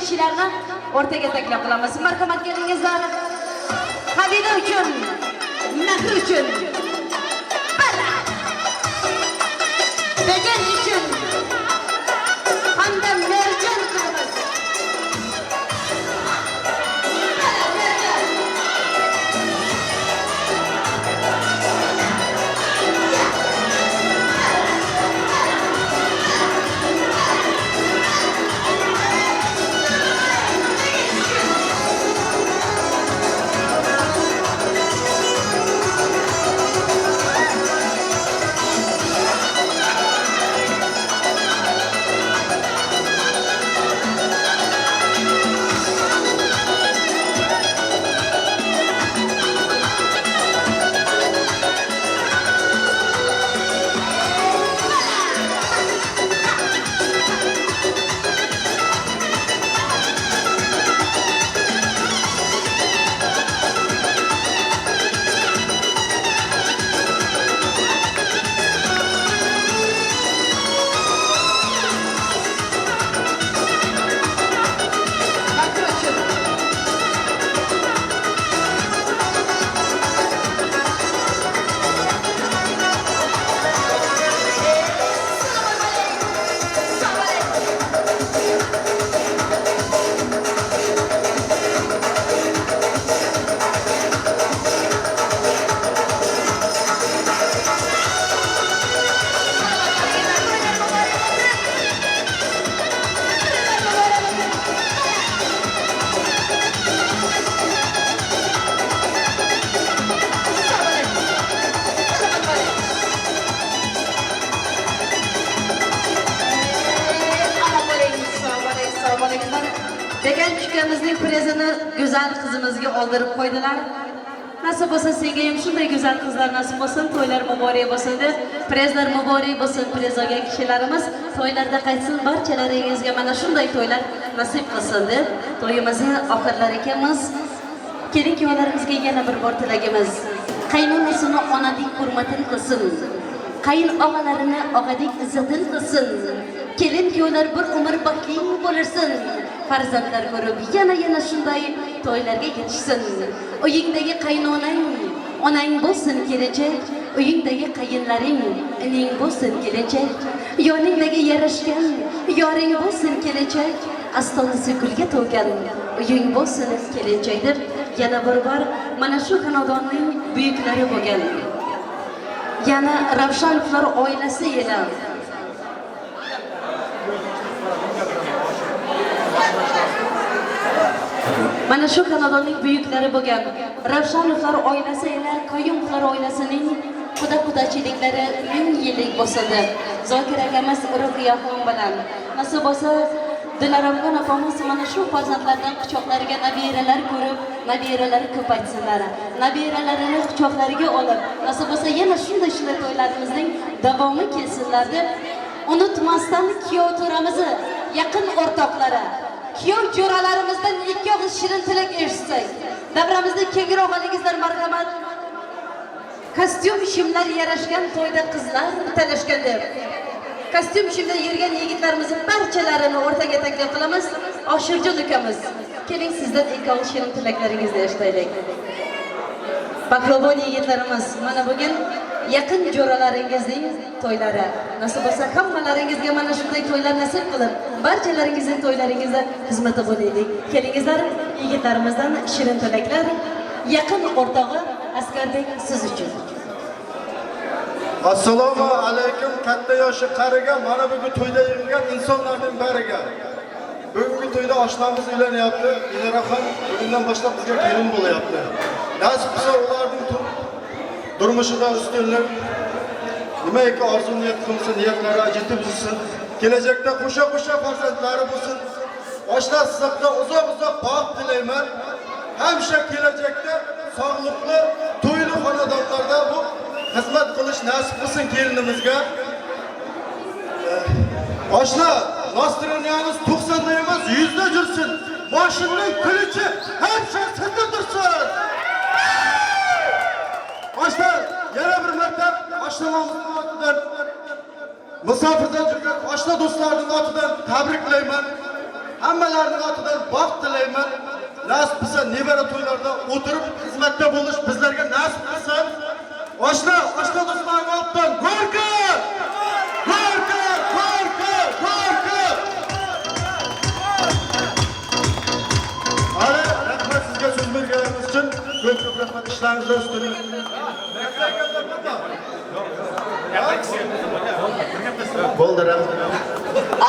kishilarni o'rtaga taklif qilamiz. Marhamat kelingizlar. Xalida uchun, Mehr uchun, Bala, Begen uchun hamda Merjan qilamiz. Bala, Merjan. Mehr uchun. Degan ukamizning prezini go'zal qizimizga oldirib qo'ydilar. Nasib bo'lsa senga ham shunday go'zal qizlar nasib bo'lsin, to'ylar muborak bo'lsin deb, prezlar muborak bo'lsin, prez olgan kishilarimiz to'ylarda qaytsin, barchalaringizga mana shunday to'ylar nasib qilsin deb to'yimizni oxirlar ekanmiz. Kelin kuyovlarimizga yana bir bor tilagimiz. Qaynonasini onadek hurmatini qilsin. Qayin og'alarini og'adek izzatini qilsin. Kelin kuyovlar bir umr baxtli bo'lirsin. Farzandlar ko'rib yana shunday to'ylarga yetishsin. Uyingdagi qaynonang onang bo'lsin kelinchak, uyingdagi qayinlaring ining bo'lsin kelinchak, yoningdagi yarashgan yoring bo'lsin kelinchak, astonasi gulga to'lgan uying bo'lsin kelinchak deb yana bir bor mana shu xonadonning buyuklari bo'lgan. Yana Ravshanovlar oilasi yana mana shu xonadonning buyuklari bo'lgan Ravshanovlar oilasi ila Qayumovlar oilasining quda-qudachiliklari 1000 yillik bo'lsin. Zokir akamiz Ruhiyaxon bilan nasib bo'lsa Dilaramxon opamiz mana shu farzandlardan quchoqlariga nabiralar ko'rib, nabiralari ko'paytsinlar. Nabiralarini quchoqlariga olib, nasib bo'lsa yana shunday to'ylarimizning davomi kelsinlar deb unutmasdan kuyov to'ramizni yaqin o'rtoqlari, kuyov jo'ralarimizdan ikki og'iz shirin tilak eshitsak, davramizda kengroq olingizlar marhamat. Kostyum shimlar yarashgan to'yda qizlar talashgan deb. Kostyum shimda yurgan yigitlarimizni barchalarini o'rtaga taklif qilamiz. Oshirjon ukamiz, keling sizdan ikki og'iz shirin tilaklaringizni eshitaylik. Pahlavon yigitlarimiz, mana bugun yaqin jo'ralaringizning to'ylari. Nasib bo'lsa hammalaringizga mana shunday to'ylar nasib qilib, barchalaringizning to'ylaringizda xizmati bo'laylik. Kelingizlar, yigitlarimizdan shirin tilaklar, yaqin o'rtog'i Askarbek siz uchun. Assalomu alaykum katta yoshi qariga, mana bugun to'yda yig'ilgan insonlarning bariga. Bugungi to'yda oshnamiz uylanyapti. Dilaraxon bugundan boshlab bizga kelin bo'lyapti. Nasib qilsa ularning durmushida ustunlik, nimaiki orzu niyat qilsa niyatlari yetib yursin. Kelajakda qo'sha-qo'sha farzandlari bo'lsin. Oshna sizga uzoq-uzoq baxt tilayman. Hamisha kelajakda sog'liqli, to'yli xonadonlarda bu xizmat qilish nasib qilsin kelinimizga. Oshna, nostraniyamiz 90 da emas, 100 da yursin. Moshinning kulichi hamisha sizda tursin. Oshna, yana bir marta oshnamizning otidan, musofirdan yurgan oshna do'stlarning otidan tabriklayman. Hammalarining otidan baxt tilayman. Nasib qilsa nevara to'ylarda o'tirib xizmatda bo'lish bizlarga nasib qilsin. Oshna, oshna do'stlarim oldidan go'rka! Go'rka, go'rka, go'rka! Ana, rahmat sizga so'z berganingiz uchun. Ko'p ko'p rahmat, ishlaringizda ustunlik. Bo'ldi, rahmat.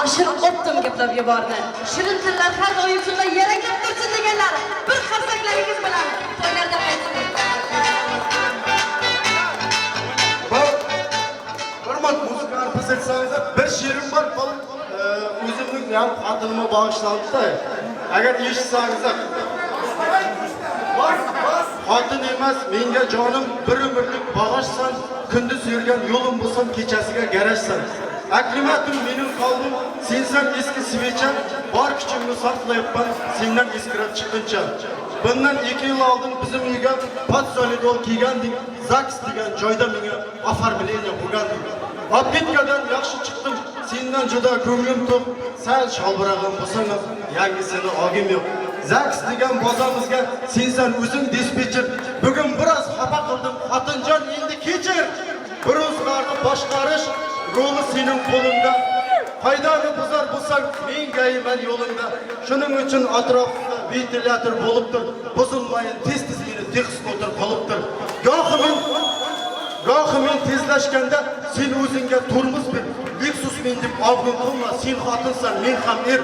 Oshir o'ptim gaplab yubordi. Shirin tillar har doim shunday yaranglab tursin deganlar. Bir qarsaklaringiz bilan to'ylarda qaytsin. Bir marta muzikani pasaytsangiz, bir she'rim bor, o'zimning ham xotinimga bag'ishlanibdi. Agar eshitsangiz, xotin emas, menga jonim bir umrlik bag'ishsan, kunduz yurgan yo'lim bo'lsam, kechasiga garajsan. Aklimatim mening qalbim, sensan eski svecha, bor kuchimni sarflayapman, sendan eskirab chiqquncha. Bundan 2 yil oldin bizim uyga patsolidol kelgandik, ZAGS degan joyda menga оформление bo'lgandik. Obedkadan yaxshi chiqdim, sendan juda ko'nglim to'q, sal sholbirag'im bo'lsang ham yangisini olgim yo'q. ZAGS degan bozamizga sensan o'zing dispetcher, bugun biroz xafa qildim, xotinjon endi kechir. Bir o'zlarni boshqarish roli sening qo'lingda. Qaydani buzar bo'lsang, men gayman yo'lingda. Shuning uchun atrofimda ventilyator bo'lib tur, buzilmayin tez-tez meni texsmotor qilib tur. Gohi men tezlashganda sen o'zingga tormoz ber. Lexus men deb obun qilma, sen xotinsan, men ham er.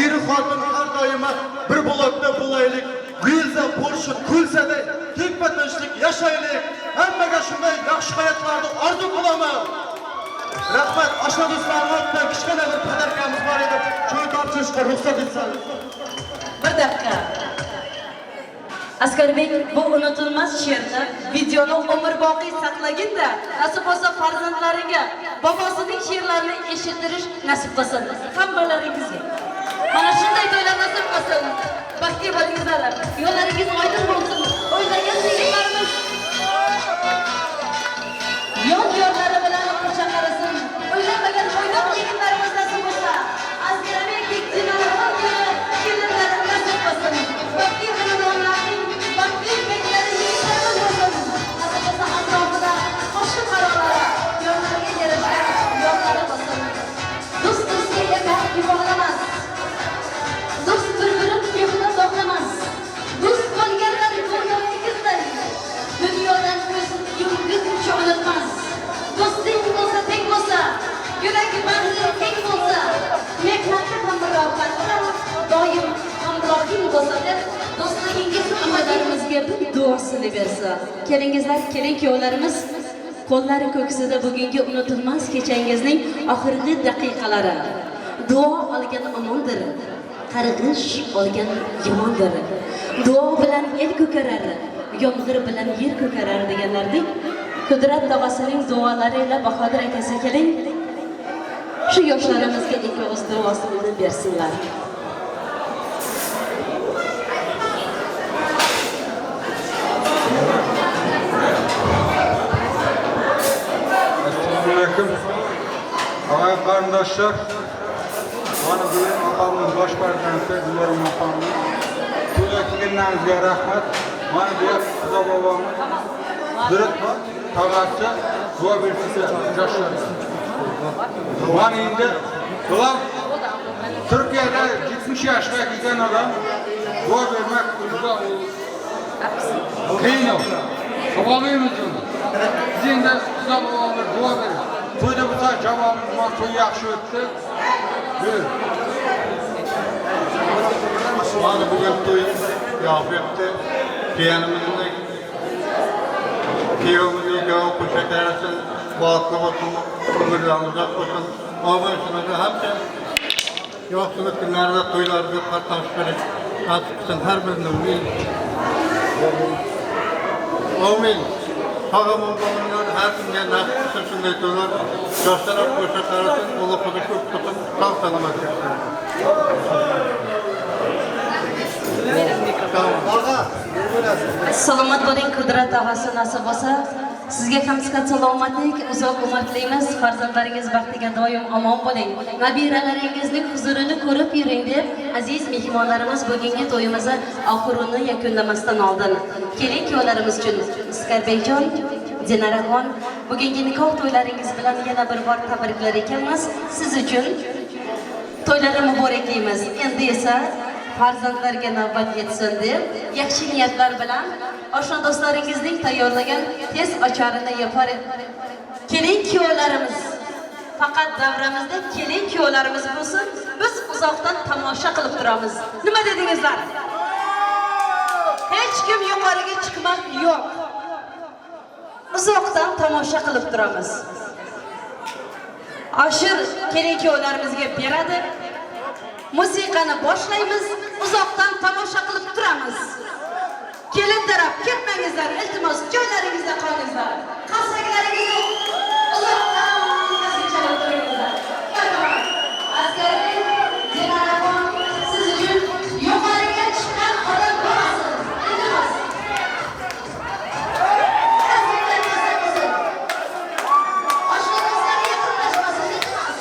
Er xotin har doim bir blokda bo'laylik. Gulsa Porsche kulsa-da teppa tinchlik yashaylik. Hammaga shunday yaxshi hayotlarni orzu qilaman. Rahmat, oshna do'stlarimizdan kichkina bir podarkamiz bor edi. Choy topshirishga ruxsat etsangiz. Bir daqiqa. Askarbek, bu unutilmas she'rni, videoni umrboqiy saqlagin-da, nasib bo'lsa farzandlaringga bobosining she'rlarini eshittirish nasib qilsin hammalaringizga. Mana shunday to'ylar nasib qilsin. Baxtli bo'lingizlar. Yo'llaringiz oydin bo'lsin. O'ylagan yigitlarimiz yon yorlari bilan qo'sha qarasin. O'ylanmagan bo'ydoq yigitlarimiz nasib bo'lsa, Askarbek Diloramxon kelinlari nasib qilsin. Baxtli xonadonlarning baxtli beklari yigitlarimiz bo'lsin. Nasib bo'lsa atrofida qo'shni qarorlari, yorlariga yarasha yorlari bo'lsin. Do'st do'stga emas, bog'lamas. Do'st bir-birini behuda bog'lamas. Do'st bo'lganlar go'yo egizdir. Dunyodan ko'z yumguncha unutmas. Do'sting bo'lsa teng bo'lsa, yuragi bag'ri keng bo'lsa, mehnati hamrohati doim hamrohing bo'lsa deb do'stligingiz hammalarimizga bir duosini bersa. Kelingizlar, kelin kuyovlarimiz qo'llari ko'ksida bugungi unutilmas kechangizning oxirgi daqiqalari. Duo olgan omondir, qarg'ish olgan yomondir. Duo bilan el ko'karar, yomg'ir bilan yer ko'karar deganlardek, Qudrat tog'asining duolari ila Bahodir akasi keling, shu yoshlarimizga ikki og'iz duosini bersinlar. Assalomu alaykum. Ağay qardaşlar, mana bugun opamning bosh farzandi Diloram opamning to'yga kelganlaringizga rahmat. Mana bu yer Xudo bobomiz Dirit tog'asi duo bersin yoshlar. Mana endi bular Turkiyada 70 yoshga kelgan odam duo bermak juda qiyin. Qilolmaymiz uni. Biz endi Xudo bobomiz duo beradi. To'yda bo'lsa javobimiz bor, to'y yaxshi o'tdi. Buyur. Mana bugun to'y yoqibdi. Kelinimizning kuyovimizning qo'sha qarasin, baxtli bo'lsin, umrlari uzoq bo'lsin. Obunasini hamma yo'qchilik kunlarida to'ylarda qatnashish nasib qilsin har birini. Amin. Sog' bo'linglar, har kimga nasib qilsin shunday to'ylar. Yoshlar qo'sha qarasin, ulug' qizi ko'p bo'lsin, sog' salomat bo'lsin. Salomat bo'ling, Qudrat tog'asi nasib bo'lsa. Sizga ham sihat salomatlik, uzoq umr tilaymiz. Farzandlaringiz baxtiga doim omon bo'ling. Nabiralaringizning huzurini ko'rib yuring deb aziz mehmonlarimiz bugungi to'yimizni oxirini yakunlamasdan oldin kelin kuyovlarimiz uchun Iskarbekjon, Dinaraxon, bugungi nikoh to'ylaringiz bilan yana bir bor tabriklar ekanmiz. Siz uchun to'ylari muborak deymiz. Endi esa farzandlarga navbat yetsin deb yaxshi niyatlar bilan oshna do'stlaringizning tayyorlagan tez ocharini yapar. Kelin kuyovlarimiz faqat davramizda kelin kuyovlarimiz bo'lsin, biz uzoqdan tomosha qilib turamiz. Nima dedingizlar? Hech kim yuqoriga chiqmoq yo'q. Uzoqdan tomosha qilib turamiz. Ashir kelin kuyovlarimizga beradi. Musiqani boshlaymiz, uzoqdan tomosha qilib turamiz. Kelin taraf ketmangizlar, iltimos, joylaringizda qolingizlar. Qarsaklaringizni uzoqdan chalib turingizlar. Askarbek, Dinaraxon, siz uchun yuqoriga chiqqan odam bo'lmasin, iltimos. Oshna do'stlar yaqinlashmasin, iltimos.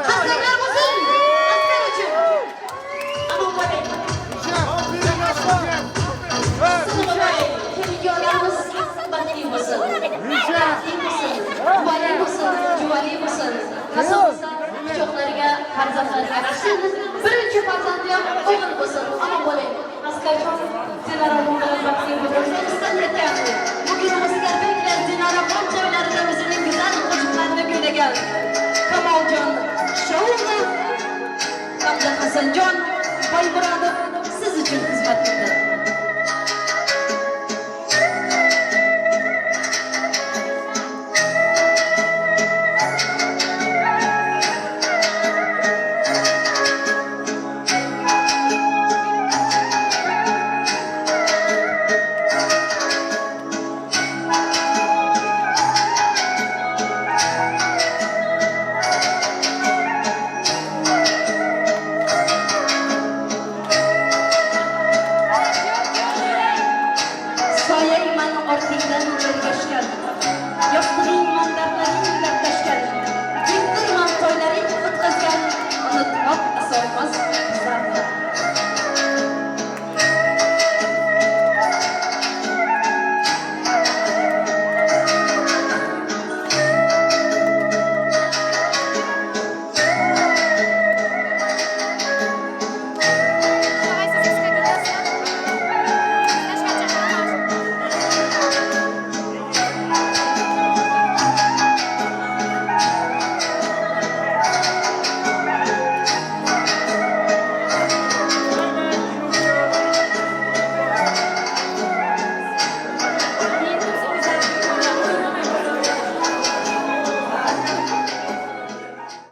Qarsaklar bo'lsin askar uchun. Muborak. Kelin-kuyovlarimiz baxtli bo'lsin. Baxtli bo'lsin. Muborak bo'lsin, juvali bo'lsin. Nasib bo'lsa quchoqlariga, farzandlariga rahmat. Birinchi farzandi ham o'g'il bo'lsin. Omon bo'ling. Askarjon, Dinaraxon bilan baxtli bo'lsin. Bugun Askarbeklar Dinaraxon to'ylarida o'zining go'zal qo'shiqlarini kuylagan Kamoljon Sho'rov hamda Hasanjon Boymurodov siz uchun xizmat qildi.